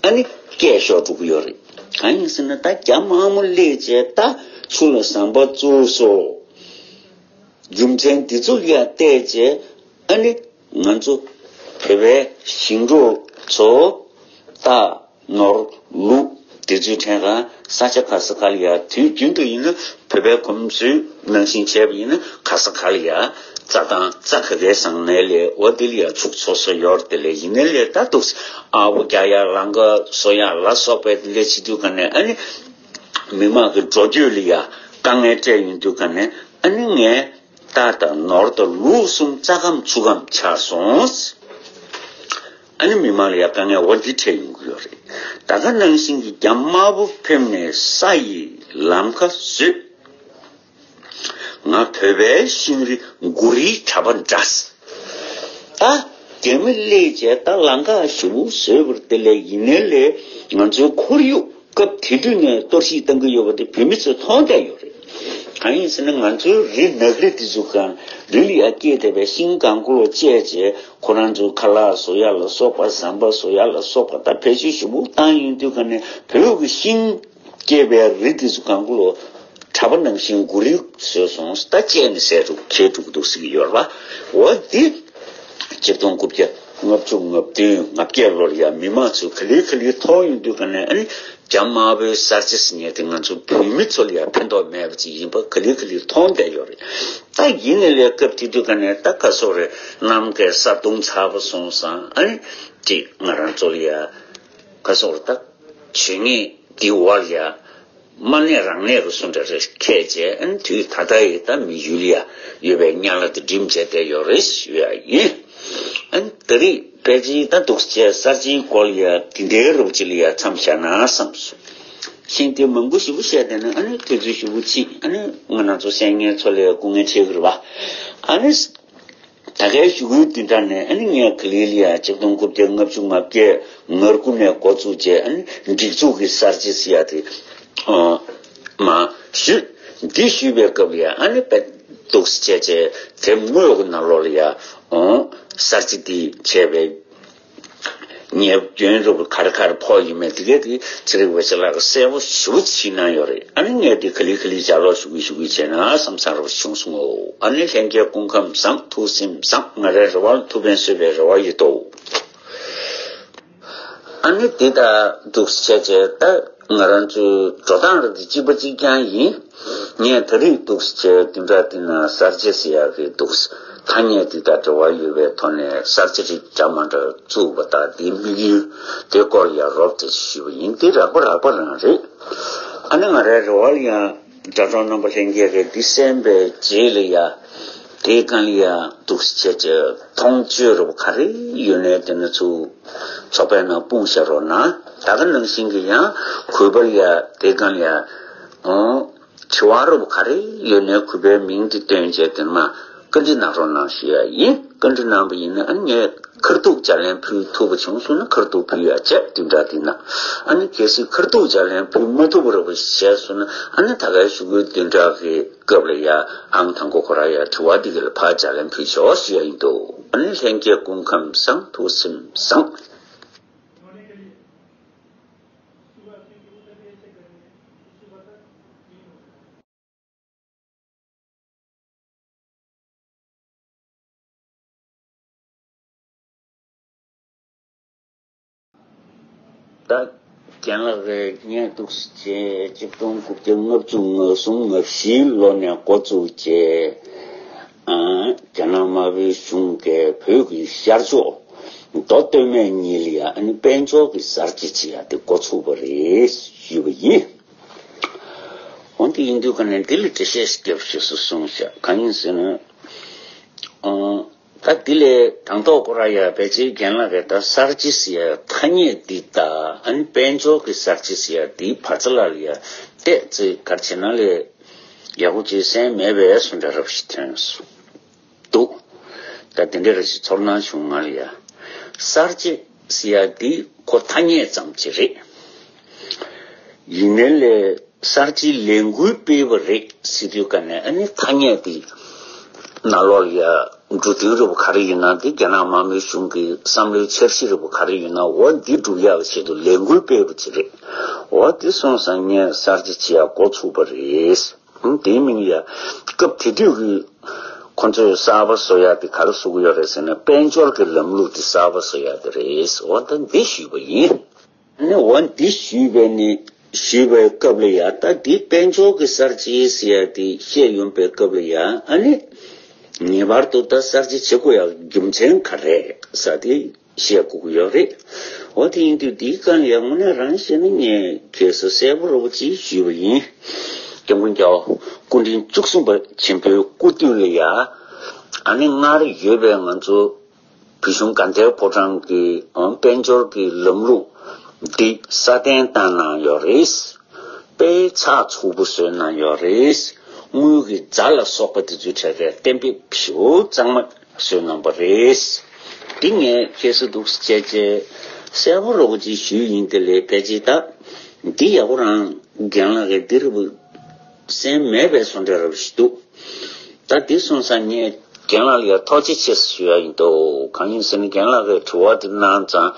ཨ་ནི་སྐད་ཤོར་འགྲོ་གི་ཡོད་རེད། གང་ཡིན་ཟེར་ན་ད་རྒྱ་དམར་པོ་སླེབས་བྱས་ད་ཆུ་ལ་ཟམ་པ་བཙུགས་སོ། རྒྱུ་མཚན་འདི་ཚོ་ལ་ཡ་བལྟས་བྱས་ཨ་ནི་ང་ཚོ་བོད་པའི་ཞིང་འབྲོག་ཚོ་ད། ནོར་ལུག་དེ་ཚོའི་ཕྲན་གང་ས་ཆ་ག་ས་ག་ལ་ཡ་དུས་རྒྱུན་དུ་ཡིན་ན་བོད་པའི་གོམས་སྲོལ་ནང་བཞིན་བྱས་པ་ཡིན་ན་ག་ས་ག་ལ་ཡ་རྩྭ་ཐང་རྩྭ་ག་གའི་བཟང་ནའི་ལས་འོ་དེ་ལ་ཡ་ཕྱུགས་འཚོ་ས་ཡོད་རེད། དེ་ལས་ཡིན་ནའི་ལས་ད་འདུག་ཨ་བོ་རྒྱག་ཡ་ལམ་ཁ་བཟོ་ཡ་ལ་སོགས་པའི་དེ་འདྲ་བྱེད་དུས་ག་ནས་ཨ་ནི་མི་མང་གི་འགྲོ་སྐྱོད་ལ་ཡ་དཀའ་ངལ་སྤྲད་ཡོང་དུས་ག་ནས་ཨ་ནི་ངས་རྟ་དང་ནོར་དང་ལུག་གསུམ་རྩྭ་སྐམ་ཆུ་སྐམ་ཆགས་སོང་། ཨ་ནི་མི་མང་ལ་ཡ་དཀའ་ངལ་འོ་འདི་འཕྲད་ཡོང་གི་ཡོད་རེད། ད་ག་ནང་བཞིན་གྱི་རྒྱ་དམར་པོ་ཕེབས་ནས་ས་ཡི་ལམ་ཁ་བཟོས། ང་བོད་པའི་ཤིང་རི་མགོ་རིལ་གྲྭ་པ་འདྲ། ད་རྒྱ་མི་སླེབས་བྱས་ད་ལམ་ཁ་ཞེ་པོ་བཟོས་པ་རེད། དེ་ལས་ཡིན་ནའི་ལས་ང་ཚོའི་ཁོར་ཡུག་སྐབས་དེ་དུས་ནས་གཏོར་བཤིག་བཏང་གི་ཡོད་པ་དེ་བོད་མི་ཚོས་མཐོང་བསྡད་ཡོད་རེད། གང་ཡིན་ཟེར་ན་ང་ཚོའི་རི་ནགས་རི་དེ་ཚོ་གང་རི་ལ་ཡ་སྐྱེས་བསྡད་པའི་ཤིང་གང་གོ་ལོ་བཅད་བྱས་ཁོ་རང་ཚོའི་ཁ་ལག་བཟོ་ཡ་ལ་སོགས་པ་ཟམ་པ་བཟོ་ཡ་ལ་སོགས་པ་ད་བེད་སྤྱོད་ཞེ་པོ་བཏང་ཡོང་དུས་ག་ནས་བོད་ཀྱི་ཤིང་སྐྱེས་པའི་རི་དེ་ཚོ་གང་གོ་ལོ་གྲྭ་པ་ནང་བཞིན་མགོ་རིལ་བཟོས་སོང་། ད་བཅད་ནས་ཟས་འགྲོ་ཁྱེར་འགྲོ་གི་འདུག་ཟེར་གྱི་ཡོད་རེད་པ། འོ་འདི་ཆིག་སྟོང་དགུ་བརྒྱ་ལྔ་བཅུ་ང་བདུན་ང་བརྒྱད་ལོར་ཡང་མི་མང་ཚོས་ག་ལེ་ག་ལེ་མཐོང་ཡོང་དུས་ག་ནས་ཨ་ནི་རྒྱ་དམར་པོའི་གསར་བརྗེ་ཟེར་མཁན་དེ་ང་ཚོ་བོད་མི་ཚོ་ལ་ཡང་ཕན་ཐོགས་མེད་པ་ཅིག་ཡིན་པ་ག་ལེ་ག་ལེ་མཐོང་བསྡད་ཡོད་རེད། ད་ཡིན་ནའི་ལས་སྐབས་དེ་དུས་ག་ནས་ད་ག་སོག་རེད། གནམ་གས་ས་བརྡུངས་ཚར་པ་སོང་ཙང་ཨ་ནི་ཅིག་ང་རང་ཚོ་ལ་ཡང་ག་སོག་རེད། ད་ཇུས་ངན་འདི་འོག་ལ་ཡང་མ་གནས་རང་གནས་རུ་སོང་འདྲ་རེ་ཁས་བྱས། ཨ་ནི་དུས་ད་ལྟ་ཡི་ད་མི་ཡུལ་ལ་ཡང་ཡོད་པའི་དམྱལ་བ་དེ་འགྲིམ་བྱས་བསྡད་ཡོད་རེད་ཞུ་ཡ་ཡིན། ཨ་ནི་ད་རེས་ཕལ་ཆེར་ད་འདུག་སེ་བྱས་གསར་བརྗེའི་སྐོར་ལ་ཡང་དེ་འདྲའི་རོབ་ཅིག་ལ་ཡང་མཚམས་བཞག་ན་བསམས་སོང་། ཤིང་དེ་མང་པོ་ཞེ་པོ་བཤད་བསྡད་ན་ཨ་ནི་དུས་ཚོད་ཞེ་པོ་ཕྱིན། ཨ་ནི་ང་རང་ཚོ་གསན་མཁན་ཚོ་ལ་སྐུ་ངལ་འཕྲད་ཀྱི་རེད་པ། ཨ་ནི་ད་གའི་ཞུ་སྐུལ་འདི་འདྲ་ནས་ཨ་ནི་ངས་ག་ལེ་ལ་ཡ་ཆིག་སྟོང་དགུ་བརྒྱ་ལྔ་བཅུ་ང་བརྒྱད་ང་དགུ་ནས་འགོ་བཙུགས་བྱས། ཨ་ནི་སྒྲིག་འཛུགས་ཀྱི་གསར་བརྗེ་ཟེར་ཡ་དེ་ཨ་མ་ཞུས། འདི་ཞུས་པའི་སྐབས་ལ་ཡ་ཨ་ནི་དཔེ་འདུག་སེ་བྱས་བྱས་དེབ་དངོས་ཀྱི་ནང་ལོགས་ལ་ཡ་ཨོ་གསར་བརྗེ་འདི་བྱས་པའི་ཉེས་སྐྱོན་རུ་ག་རེ་ག་རེ་ཕོག་ཡོད་མེད་དེ་གས་དེ་ཚེ་རིང་འོད་ཟེར་ལགས་ཀྱིས་གསལ་པོ་ཞེ་པོ་ཅིག་གནང་ཡོད་རེད། ཨ་ནི་ངས་དེ་ག་ལེ་ག་ལེ་ལྗགས་ཀློག་ཞུ་གི་ཞུ་གི་བྱས་ན་བསམ་བསམ་རུ་བྱུང་སོང་ངོ་། ཨ་ནི་ལྷན་རྒྱས་སྐུ་ཁམས་བཟང་། ཐུགས་སེམས་བཟང་། ང་རའི་རེ་བ་ལ་ཐུགས་ཕན་གསོས་པའི་རེ་བ་ཡོད་དོ། ཨ་ནི་དེ་ལྟར་འདུག་སེ་བྱས་བྱས་ད་ ང་རང་ཚོའི་འགྲོ་སྟངས་ར་དེ་གཅིག་པ་གཅིག་རྐྱང་ཡིན། ངས་ད་རེས་འདུག་སེ་བྱས་དེ་འདྲ་དེ་ན་གསར་བརྗེ་ཟེར་ཡག་གི་འདུག་སེ་ཐ་སྙད་དེ་དང་འབྲེལ་བ་ཡོད་པའི་ཐོག་ནས་གསར་བརྗེ་རིགས་འདྲ་མ་འདྲ་བཙུགས་པ་དང་དེའི་དམིགས་ཡུལ་དེ་སྐོར་ཡང་རོབ་ཙམ་ཞུས་པ་ཡིན། དེ་རགས་པ་རགས་པ་རང་རེད། ཨ་ནི་ང་རའི་རེ་བ་ལ་ཡང་དྲ་གྲོགས་རྣམ་པ་ལྷན་རྒྱས་ཀྱིས་འདི་གསན་པའི་རྗེས་ལ་ཡང་དེའི་སྒང་ལ་ཡང་འདུག་སེ་བྱས་བྱས་མཐོང་ཆོས་རོབ་ག་རེ་ཡོད་ནའི་དེ་ནི་ཚུར་ཚོགས་པའི་ནང་སྤུངས་བཞག་རོགས་གནང་། ད་ག་ནང་བཞིན་གྱི་ཡང་གུས་པ་ལ་ཡ་དེ་སྒང་ལ་ཡ་ཨང་དྲི་བ་རོབ་ག་རེ་ཡོད་ནའི་གུས་པའི་མིང་དེ་བཏོན་བྱས་དེ་མ་བཀའ་འདྲི་གནང་རོགས་གནང་ཞུ་ཡ་ཡིན། བཀའ་འདྲི་གནང་པ་ཡིན་ན་ཨ་ནི་ངས་ཁ་ཐུག་ལྗགས་ལན་ཕུལ་ཐུབ་པ་བྱུང་སོང་ན་ཁ་ཐུག་ཕུལ་ཡ་བྱས་དེ་འདྲ་དེ་ན་ཨ་ནི་གལ་སྲིད་ཁ་ཐུག་ལྗགས་ལན་ཕུལ་མ་ཐུབ་པ་རོབ་བྱས་སོང་ན་ཨ་ནི་ད་གའི་ཞུ་སྐུལ་དེ་འདྲ་གི་སྐབས་ལ་ཡ་ཨང་དང་པོ་ཁོ་ར་ཡ་དྲི་བ་འདི་ག་ལ་ཕར་ལྗགས་ལན་ཕུལ་ཆོག་ཞུ་ཡ་ཡིན་འདུག་ཨ་ནི་ལྷན་རྒྱས་སྐུ་ཁམས་བཟང་། ཐུགས་སེམས་བཟང་། ད་རྒན་ལགས་ཀྱིས་ངས་འདུག་སེ་བྱས་ཆིག་སྟོང་དགུ་བརྒྱ་ལྔ་བཅུ་ང་གསུམ་ང་བཞིའི་ལོ་ནས་འགོ་བཙུགས་བྱས། ཨ་རྒྱ་ནག་དམར་པོའི་གཞུང་གིས་བོད་ཀྱི་ཤར་ཕྱོགས་མདོ་སྟོད་སྨད་གཉིས་ལ་ཡ་ཨ་ནི་དཔལ་འབྱོར་གྱི་གསར་བརྗེ་བྱེད་ཡ་དེ་འགོ་ཚུགས་པ་རེད་ཞུས་པ་ཡིན། འོན་ཏེ་ཡིན་དུས་ག་ནས་འདི་ལ་འགྲེལ་བཤད་ཞིག་རྒྱབ་ཞེས་སུ་གསུངས་བཞག་གང་ཡིན་ཟེར་ན། ཨང་། ད་འདི་ལས་དང་ཐོག་ཁོ་ར་ཡ་ཕལ་ཆེར་རྒན་ལགས་ཀྱིས་ད་གསར་བརྗེ་ཟེར་ཡ་ཐ་སྙད་འདི་དང་ཨ་ནི་དཔལ་འབྱོར་གྱི་གསར་བརྗེ་ཟེར་ཡ་འདིའི་བར་མཚམས་ལ་ཡ་བལྟས་ཚེ་ག་རེ་བྱས་ན་ལས་ཡག་པོ་ཅིག་གསན་མེད་པའི་བཟོ་འདྲ་རབ་ཞིག་ཐོན་སོང་འདུག་ད་དེ་འདྲ་རེ་ཞིག་ཚོར་སྣང་བྱུང་ང་ལ་ཡ། གསར་བརྗེ་ཟེར་ཡ་འདི་ཁོ་ཐ་སྙད་ཙམ་ཅིག་རེད། ཡིན་ནའི་ལས་གསར་བརྗེའི་ལས་འགུལ་སྤེལ་བ་རེད་ཟེར་དུས་ག་ནས་ཨ་ནི་ཐ་སྙད་དེ་ནང་ལོགས་ལ་ཡ་འབྲུ་དོན་རུ་ག་རེ་ཡིན་ན་དེ་རྒྱ་ནག་དམར་པོའི་གཞུང་གི་བསམ་བློའི་འཆར་གཞི་རུ་ག་རེ་ཡིན་ན་འོ་འདི་སྒྲུབ་ཡག་ཆེད་དུ་ལས་འགུལ་སྤེལ་བ་ཅིག་རེད། འོ་དེ་སོང་ཙང་ངས་གསར་བརྗེ་བྱེད་ཡག་འགོ་ཚུགས་པ་རེད། དེའི་མིང་ལ་ཡ་སྐབས་དེ་དུས་ཀྱི་ཁོ་ཚོས་གསར་པ་བཟོ་ཡག་དེ་ག་རེ་བཟོ་གི་ཡོད་རེད་ཟེར་ན་དཔལ་འབྱོར་གྱི་ལམ་ལུགས་དེ་གསར་པ་བཟོ་ཡག་དེ་རེད། འོ་ད་འདི་ཞུས་པ་ཡིན། ནི་འོ་འདི་ཞུས་པའི་ནི་ཞུས་པའི་སྐབས་ལ་ཡ་ད་འདི་དཔལ་འབྱོར་གྱི་གསར་བརྗེ་ཟེར་ཡ་དེ་བཤད་ཡོང་པའི་སྐབས་ལ་ཡ་ཨ་ནི་ངེས་པར་དུ་ད་གསར་བརྗེ་བྱེད་དགོས་ཡ་རྒྱུ་མཚན་ག་རེ་ཟེར་དེ་བཤད་དགོས་ཀྱི་ཡོད་རེད། འོ་དེ་ཡིན་དུས་འདིའི་སྒང་ལ་ཡ་དངོས་གནས་རང་བཤད་ན་ངས་ཁྱེད་ཚོ་གསལ་པོ་རོ་པོ་ཅིག་ཞུས་པ་ཡིན། སྐྱབས་མགོན་རྒྱལ་བ་སྐུ་ཕྲེང་བཅུ་གསུམ་པ་ཆེན་པོའི་སྐུ་དུས་ལ་ཡ་ཨ་ནི་སྔར་ཡོད་པའི་ང་ཚོ་བོད་གཞུང་དགའ་ལྡན་ཕོ་བྲང་གི་དཔལ་འབྱོར་གྱི་ལམ་ལུགས་འདི་སྲ་བརྟན་བཏང་གནང་ཡོད་རེད། དཔེ་ཚགས་ཚུད་པོ་བཟོས་གནང་ཡོད་རེད། དངུལ་གྱི་རྫ་ལ་སོགས་པ་དེ་ཚོའི་གྲས་ཀའི་གཏན་འབེབས་ཞེ་པོ་གཙང་མ་བཟོས་གནང་པ་རེད། འདི་ངས་ཁྱེད་ཚོ་འདུག་སེ་བྱས་བྱས་གསལ་པོ་རོ་པོ་ཅིག་ཞུས་ཡིན་དེ་ལས་ཕལ་ཆེར་ད་འདི་ཡག་པོ་རང་རྒན་ལགས་ཀྱིས་འདི་རུ་གསན་མེད་པའི་བཟོ་འདྲ་རབ་ཞིག་འདུག་ད་འདི་སོང་ཙང་ངས་རྒན་ལགས་ལ་ཡ་ཐུགས་རྗེ་ཆེ་ཞུ་ཡ་ཡིན་འདུག་གང་ཡིན་ཟེར་ན་རྒན་ལགས་ཀྱིས་དྲི་བ་འདི་གནང་ཙང་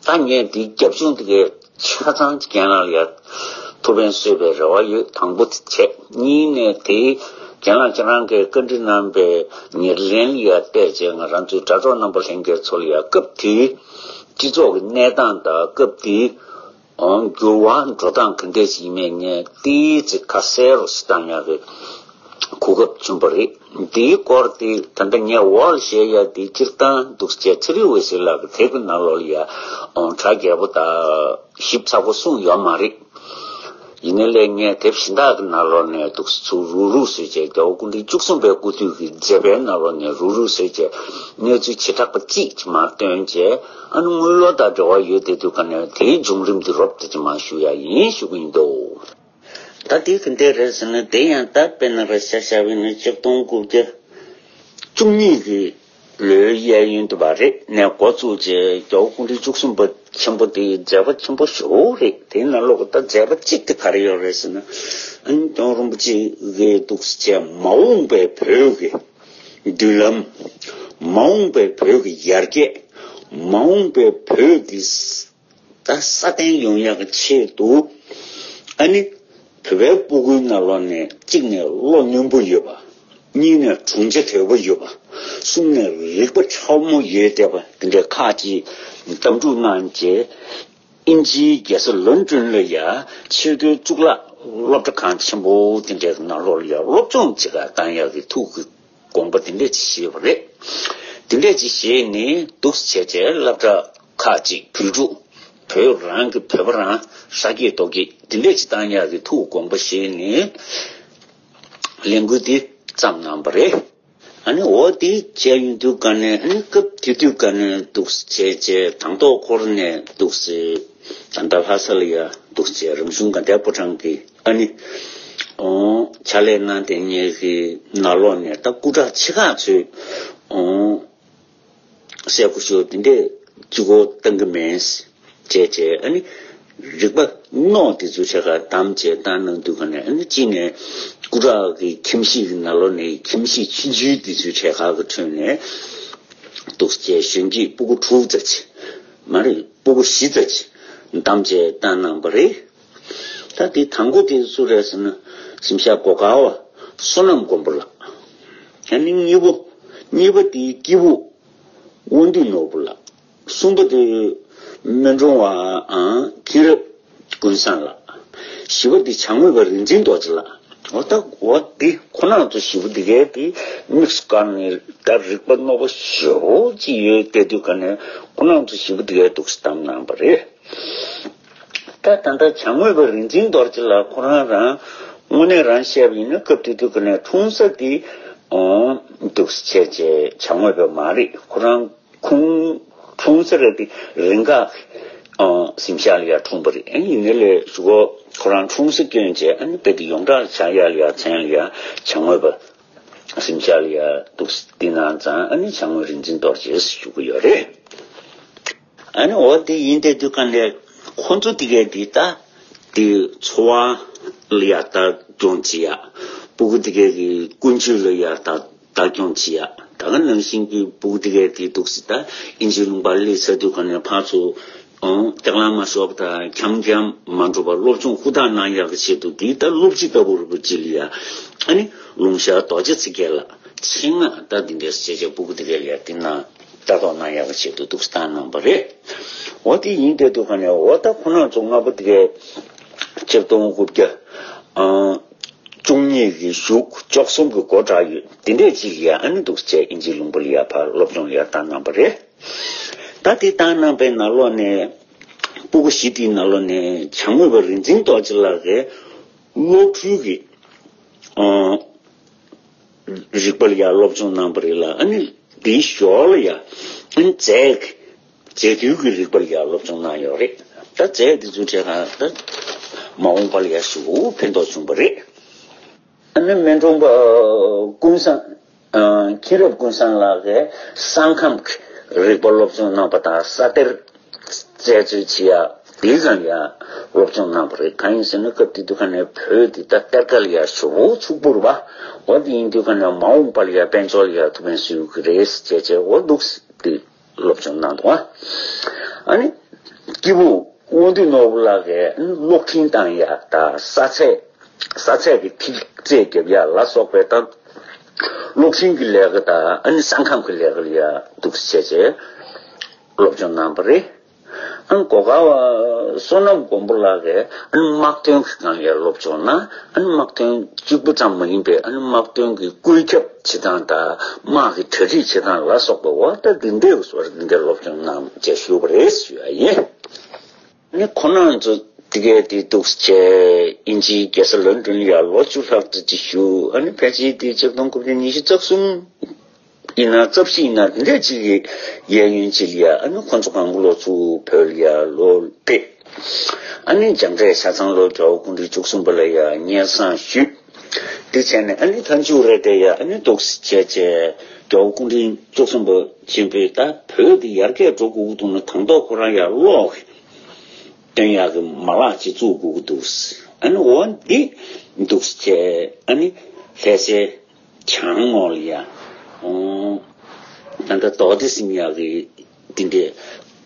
ད་ངས་འདི་རྒྱབ་ལྗོངས་འདི་གའི་ཆ་ཚང་རྒན་ལགས་ལ་ཡ་ཐུགས་ཕན་གསོས་པའི་རེ་བ་ཡོད། དང་པོ་དེ་བྱས། གཉིས་ནས་དེ་རྒན་ལགས་ཁྱེད་རང་གིས་བཀའ་འདྲི་གནང་པའི་ཉེར་ལེན་ལ་ཡ་བལྟས་བྱས་ང་རང་ཚོའི་དྲ་གྲོགས་རྣམ་པ་ལྷན་རྒྱས་ཚོ་ལ་ཡ་སྐབས་དེའི་སྤྱི་ཚོགས་ཀྱི་གནས་སྟངས་དང་སྐབས་དེའི་འགྱུར་བ་འགྲོ་སྟངས་ག་འདྲས་ཡིན་མིན་ངས་ཏིས་ཙི་ཁ་གསལ་རུ་ཞིག་བཏང་ཡག་གི་གོ་སྐབས་བྱུང་བ་རེད། འདིའི་སྐོར་དེ་ད་ལྟ་ངས་འོག་ལ་བཤད་ཡག་དེ་སྤྱིར་བཏང་འདུག་སེ་བྱས་ཚེ་རིང་འོད་ཟེར་ལགས་ཀྱི་དེབ་ཀྱི་ནང་ལོགས་ལ་ཡ་གྲ་རྒྱས་པོ་དང་ཞིབ་ཚགས་པོ་གསུངས་ཡོད་མ་རེད། ཡིན་ནའི་ལས་ངས་དེབ་གཞན་དག་གི་ནང་ལོགས་ནས་འདུག་སེ་ཚུར་རུག་རུག་བཟོས་བྱས་རྒྱལ་བ་སྐུ་ཕྲེང་བཅུ་གསུམ་པའི་སྐུ་དུས་ཀྱི་མཛད་པའི་ནང་ལོགས་ནས་རུག་རུག་བཟོས་བྱས་གནས་ཚུལ་བྱེ་བྲག་པ་གཅིག་ཅིག་མར་བཏོན་བྱས་ཨ་ནི་དངུལ་ལོར་དང་འབྲེལ་བ་ཡོད་བསྡད་དུས་ག་ནས་དེའི་བྱུང་རིམ་དེ་རོབ་ཙམ་ཅིག་མར་ཞུ་ཡ་ཡིན་ཞུ་གི་ཡིན་འདུག་ད་དེ་ག་འདྲས་རེད་ཟེར་ན་དེ་ཡང་ད་དཔེར་ན་ར་ཤ་ཤ་བའི་ནི་ཆིག་སྟོང་དགུ་བརྒྱ་བཅུ་གཉིས་ཀྱི་ལོའི་གཡས་གཡོན་དུ་བ་རེད་ནས་འགོ་བཙུགས་རྗེས་རྒྱལ་བ་སྐུ་ཕྲེང་བཅུ་གསུམ་པ་ཆེན་པོ་དེ་མཛད་པ་ཆེན་པོ་ཞེ་པོ་རེད། དེའི་ནང་ལོགས་ད་མཛད་པ་གཅིག་དེ་ག་རེ་ཡོད་རེད་ཟེར་ན་ཨ་ནི་སྐྱབས་མགོན་རིན་པོ་ཆེ་གིས་འདུག་སེ་བྱས་མ་འོངས་པའི་བོད་ཀྱི་མདུན་ལམ། མ་འོངས་པའི་བོད་ཀྱི་ཡར་རྒྱས། མ་འོངས་པའི་བོད་ཀྱི་ད་སྲ་བརྟན་ཡོང་ཡག་གི་ཆེད་དུ་ཨ་ནི་བོད་པའི་སྤུ་གུའི་ནང་ལོགས་ནས་གཅིག་ནས་བློ་རྣོན་པོ་ཡོད་པ། གཉིས་ནས་དྲུང་ཆེ་དོད་པོ་ཡོད་པ། གསུམ་ནས་རིག་པ་ཕྲ་མོ་ཡོད་བསྡད་པ་དེ་འདྲའི་ཁག་ཅིག་གདམ་འཛུགས་གནང་རྗེས་ དབྱིན་ཇིའི་རྒྱལ་ས་ལོན་ཀྲོན་ལ་ཡ་ཆེས་མཐོའི་གཙུག་ལག་སློབ་གྲྭ་ཁང་ཆེན་པོ་དེ་འདྲའི་ནང་ལོགས་ལ་ཡ་སློབ་སྦྱོང་བྱེད་གར་བཏང་ཡག་གི་ཐུགས་ཀྱི་དགོངས་པ་དེ་འདྲ་ཅིག་བཞེས་པ་རེད། དེ་འདྲ་ཅིག་བཞེས་ནས་འདུག་སེ་བྱས་བྱས་སློབ་གྲྭ་ཁག་ཅིག་བོད་ཕྲུག་བོད་རང་གི་བོད་པ་རང་ཧྲ་གི་རྡོ་གི་དེ་འདྲ་ཅིག་བཏང་ཡག་གི་ཐུགས་དགོངས་པ་བཞེས་ནས་ལས་འགུལ་དེ་བརྩམས་གནང་བ་རེད། ཨ་ནི་འོ་དེ་བྱས་ཡོང་དུས་ག་ནས་ཨ་ནི་སྐབས་དེ་དུས་ག་ནས་འདུག་སེ་བྱས་བྱས་དང་ཐོག་ཁོ་རང་ནས་འདུག་སེ་ད་ལྟ་ལྷ་ས་ལ་ཡ་འདུག་སེ་རང་གཞུང་དགའ་ལྡན་ཕོ་བྲང་གི་ཨ་ནི་ཨོ་ཕྱག་ལས་གནང་བསྡད་མཁན་གྱི་ནང་ལོགས་ནས་ད་སྐུ་དྲག་ཆེ་ཁག་ཚོས་ཨོ་སྲས་སྐུ་ཞབས་དེ་འདྲས་གཅིག་པོ་བཏང་གི་མེད་བྱས་བྱས་ཨ་ནི་རིག་པ་རྣོ་དེ་ཚོ་ཆེ་ཁག་བདམས་བྱས་བཏང་གནང་དུས་ག་ནས་ཨ་ནི་གཅིག་ནས་སྐུ་དྲག་གི་ཁྱིམ་གཞིས་ཀྱི་ནང་ལོགས་ནས་ཁྱིམ་གཞིས་ཆུང་ཆུང་དེ་ཚོའི་གྲས་ཁག་གི་ཁྲོད་ནས་འདུག་སེ་གཞོན་སྐྱེས་སྤུ་གུ་དྲུག་ཙམ་ཅིག་མ་རེད་སྤུ་གུ་བཞི་ཙམ་ཅིག་བདམས་བྱས་བཏང་གནང་བ་རེད། ད་དེ་དང་པོ་དེ་སུ་རེད་ཟེར་ན་གཟིམ་ཤག་སྒོ་ཁ་བ་བསོད་ནམས་མགོན་པོ་ལགས། ཨ་ནི་གཉིས་པོ་གཉིས་པ་དེ་སྐྱེས་བུ་དབང་འདུས་ནོར་བུ་ལགས། གསུམ་པ་དེ་སྨན་དྲུང་བ་ཨ་མཁྱེན་རབ་ཀུན་བཟང་ལགས། བཞི་པ་དེ་བྱ་དངོས་པ་རིག་འཛིན་རྡོ་རྗེ་ལགས། འོ་ད་འོ་དེ་ཁོ་རང་ཚོ་བཞི་པོ་དེ་གའི་དེ་དམིགས་སུ་བཀར་ནས་ད་རིག་པ་རྣོ་པོ་ཞེ་པོ་ཅིག་ཡོད་བསྡད་དུས་ག་ནས་ཁོ་རང་ཚོ་བཞི་པོ་དེ་གའི་འདུག་སེ་བདམས་གནང་བ་རེད། ད་ད་ལྟ་བྱ་དངོས་པ་རིག་འཛིན་རྡོ་རྗེ་ལགས་ཁོ་རང་རང་དངོས་གནས་རང་བཤད་པ་ཡིན་ན་སྐབས་དེ་དུས་ག་ནས་འཁྲུངས་ས་དེ་འདུག་སེ་བྱས་བྱས་བྱ་དངོས་པ་མ་རེད། ཁོ་རང་ཁོང་འཁྲུངས་ས་རེད་དེ་རིང་ག་གཟིམ་ཤག་ལ་ཡར་འཁྲུངས་པ་རེད། ཨ་ཡིན་ནའི་ལས་ཞུ་གོ་ཁོ་རང་འཁྲུངས་ས་སྐྱོན་བྱས་ཨ་ནི་དཔེ་དེ་ཡོངས་གྲགས་ཆགས་ཡག་ལ་ཡ་མཚན་ལ་ཡ་བྱ་དངོས་པ་གཟིམ་ཤག་ལ་ཡ་འདུག་སེ་བསྟི་གནང་ཙང་ཨ་ནི་བྱ་དངོས་རིག་འཛིན་རྡོ་རྗེ་ཞུ་གི་ཡོད་རེད། ཨ་ནི་འོ་དེ་ཡིན་དེ་དུས་ག་ནས་ཁོ་ཚོ་དེ་གས་དེ་ད་དེ་འཚོ་བ་ལ་ཡ་ལྟ་སྐྱོང་བྱེད་ཡ། སྤུ་གུ་དེ་གས་ཀྱི་ཀུན་སྤྱོད་ལ་ཡ་ལྟ་ལྟ་སྐྱོང་བྱེད་ཡ། ད་ག་ནང་བཞིན་གྱི་སྤུ་གུ་དེ་གས་དེ་འདུག་སེ་ད་དབྱིན་ཇིའི་ལུང་པ་སླེབས་ཚར་དུས་ག་ནས་ཕར་ཚུར་ཨང་སྐྱག་ལང་མ་ཤོར་བ་དང་འཁྱམ་འཁྱམ་མ་འགྲོ་བར་སློབ་སྦྱོང་ཧུར་ཐག་གནང་ཡག་གི་ཆེད་དུ་དེ་ད་སློབ་སྤྱི་ལྟ་བུ་རུ་བུ་ཅིག་ལ་ཡ། ཨ་ནི་ལུང་ཤར་རྡོ་རྗེ་ཚེ་རྒྱལ་ལགས་ཆེད་མངགས་ད་འདི་འདྲའི་སྐྱེས་ཆེན་སྤུ་གུ་དེ་གས་ལ་ཡ་དེ་ན་ལྟ་རྟོག་གནང་ཡག་གི་ཆེད་དུ་འདུག་སེ་བཏང་གནང་བ་རེད། འོ་དེ་ཡིན་དེ་དུས་ག་ནས་འོ་ད་ཁོ་རང་ཚོ་ལྔ་པོ་དེ་གས་ཆིག་སྟོང་དགུ་བརྒྱ་ཨང་བཅུ་གཉིས་ཀྱི་གཞུག་བཅུ་གསུམ་གྱི་འགོ་འདྲ་ཡོད་དེ་འདྲས་ཅིག་ལ་ཡ་ཨ་ནི་འདུག་སེ་དབྱིན་ཇིའི་ལུང་པ་ལ་ཡ་ཕར་སློབ་སྦྱོང་ལ་ཡ་བཏང་གནང་བ་རེད། ད་དེ་བཏང་གནང་པའི་ནང་ལོགས་ནས་སྤུ་གུ་བཞི་དེའི་ནང་ལོགས་ནས་བྱ་དངོས་པ་རིག་འཛིན་རྡོ་རྗེ་ལགས་ཀྱིས་གློག་འཕྲུལ་གྱི་ཨང་རིག་པ་ལ་ཡ་སློབ་སྦྱོང་གནང་བ་རེད་ལ་ཨ་ནི་དེའི་ཞོར་ལ་ཡ་ཨ་ནི་རྫས་ཀྱི་རྫས་དུས་ཀྱི་རིག་པ་ལ་ཡ་སློབ་སྦྱོང་གནང་ཡོད་རེད། ད་རྫས་དེ་ཚོའི་གྲས་ཁ་ད་མ་འོངས་པ་ལ་ཡ་ཞེ་པོ་ཕན་ཐོགས་བྱུང་བ་རེད། ཨ་ནི་སྨན་དྲུང་པ་ཀུན་བཟང་ཨ་མཁྱེན་རབ་ཀུན་བཟང་ལགས་ཀྱིས་ས་ཁམས་ཀྱི་རིག་པ་སློབ་སྦྱོང་གནང་བ་དང་ས་གཏེར་རྩད་འཚོལ་བྱེད་ཡ་དེའི་སྒང་ཡ་སློབ་སྦྱོང་གནང་བ་རེད། གང་ཡིན་ཟེར་ན་སྐབས་དེ་དུས་ཁ་ནས་བོད་འདི་ད་གཏེར་ཁ་ལ་ཡ་ཞེ་པོ་ཕྱུག་པོ་རེད་པ། འོ་དེ་ཡིན་དུས་ཁ་ནས་མ་འོངས་པ་ལ་ཡ་དཔལ་འབྱོར་ལ་ཡ་ཐུགས་ཕན་གསོས་ཀྱི་རེད་ཟེར་བྱས་བྱས་འོ་འདུག་སེ་དེ་སློབ་སྦྱོང་གནང་འདུག་ཨ་ནི་སྐྱེས་བུ་དབང་འདུས་ནོར་བུ་ལགས་ཀྱིས་གློག་འཕྲིན་བཏང་ཡ་དང་ས་ཚད་ས་ཚད་ཀྱི་ཐིག་རྩེ་རྒྱབ་ཡ་ལ་སོགས་པའི་ད་གློག་འཕྲིན་གྱི་ལས་ཀ་དང་ཨ་ནི་ས་ཁམས་ཀྱི་ལས་ཀ་ལ་ཡ་འདུག་སེ་བྱས་བྱས་སློབ་སྦྱོང་གནང་བ་རེད། ཨ་ནི་སྒོ་ཁ་བ་བསོད་ནམས་མགོན་པོ་ལགས་ཀྱིས་ཨ་ནི་དམག་དོན་གྱི་སྒང་ལ་ཡ་སློབ་སྦྱོང་གནང་ཨ་ནི་དམག་དོན་གཅིག་པུ་ཙམ་མ་ཡིན་པའི་ཨ་ནི་དམག་དོན་གྱི་བཀོད་ཁྱབ་བྱེད་སྟངས་དང་དམག་གི་གྲ་སྒྲིག་བྱེད་སྟངས་ལ་སོགས་པ་འོ་ད་འདི་འདྲའི་བཟོ་འདྲ་འདི་འདྲའི་སློབ་སྦྱོང་གནང་བྱས་ཞུས་པ་རེད་ཞུ་ཡ་ཡིན། ཨ་ནི་ཁོ་རང་ཚོ་དེ་གས་དེ་འདུག་སེ་བྱས་དབྱིན་ཇིའི་རྒྱལ་ས་ལོན་ཌོན་ལ་ཡ་ལོ་བཅུ་ལྷག་ཙམ་ཅིག་བཞུགས། ཨ་ནི་ཕལ་ཆེར་དེ་ཆིག་སྟོང་དགུ་བརྒྱ་ཉི་ཤུ་རྩ་གསུམ་ཡིན་ན་རྩ་བཞི་ཡིན་ན་དེ་འདྲས་ཅིག་གི་གཡས་གཡོན་ཅིག་ལ་ཡ་ཨ་ནི་ཁོ་ཚོ་གང་ག་ལོ་ཚུར་བོད་ལ་ཡ་ལོག་ཕེབས། ཨ་ནི་རྒྱང་བསྒྲགས་ཆ་ཚང་ལོ་རྒྱལ་བ་སྐུ་ཕྲེང་བཅུ་གསུམ་པ་ལ་ཡ་སྙན་སེང་ཞུས། དེ་བྱས་ནས་ཨ་ནི་མཐའ་མཇུག་རེད་དེ་ཡ་ཨ་ནི་འདུག་སེ་བྱས་བྱས་རྒྱལ་བ་སྐུ་ཕྲེང་བཅུ་གསུམ་པ་ཆེན་པོས་ད་བོད་འདི་ཡར་རྒྱས་འགྲོ་དགོས་ཀྱི་འདུག་ན་དང་ཐོག་ཁོ་རང་ཡར་ལོག་སྟོན་ཡག་གི་མ་ལག་ཅིག་བཙུགས་དགོས་ཀྱི་འདུག་ཨ་ནི་འོ་འདི་འདུག་སེ་བྱས་ཨ་ནི་ལྷ་སའི་བྱང་ངོས་ལ་ཡ་ཨོ་ད་ལྟ་རྡོ་སྡེ་ཟེར་ཡག་གི་འདི་འདྲའི་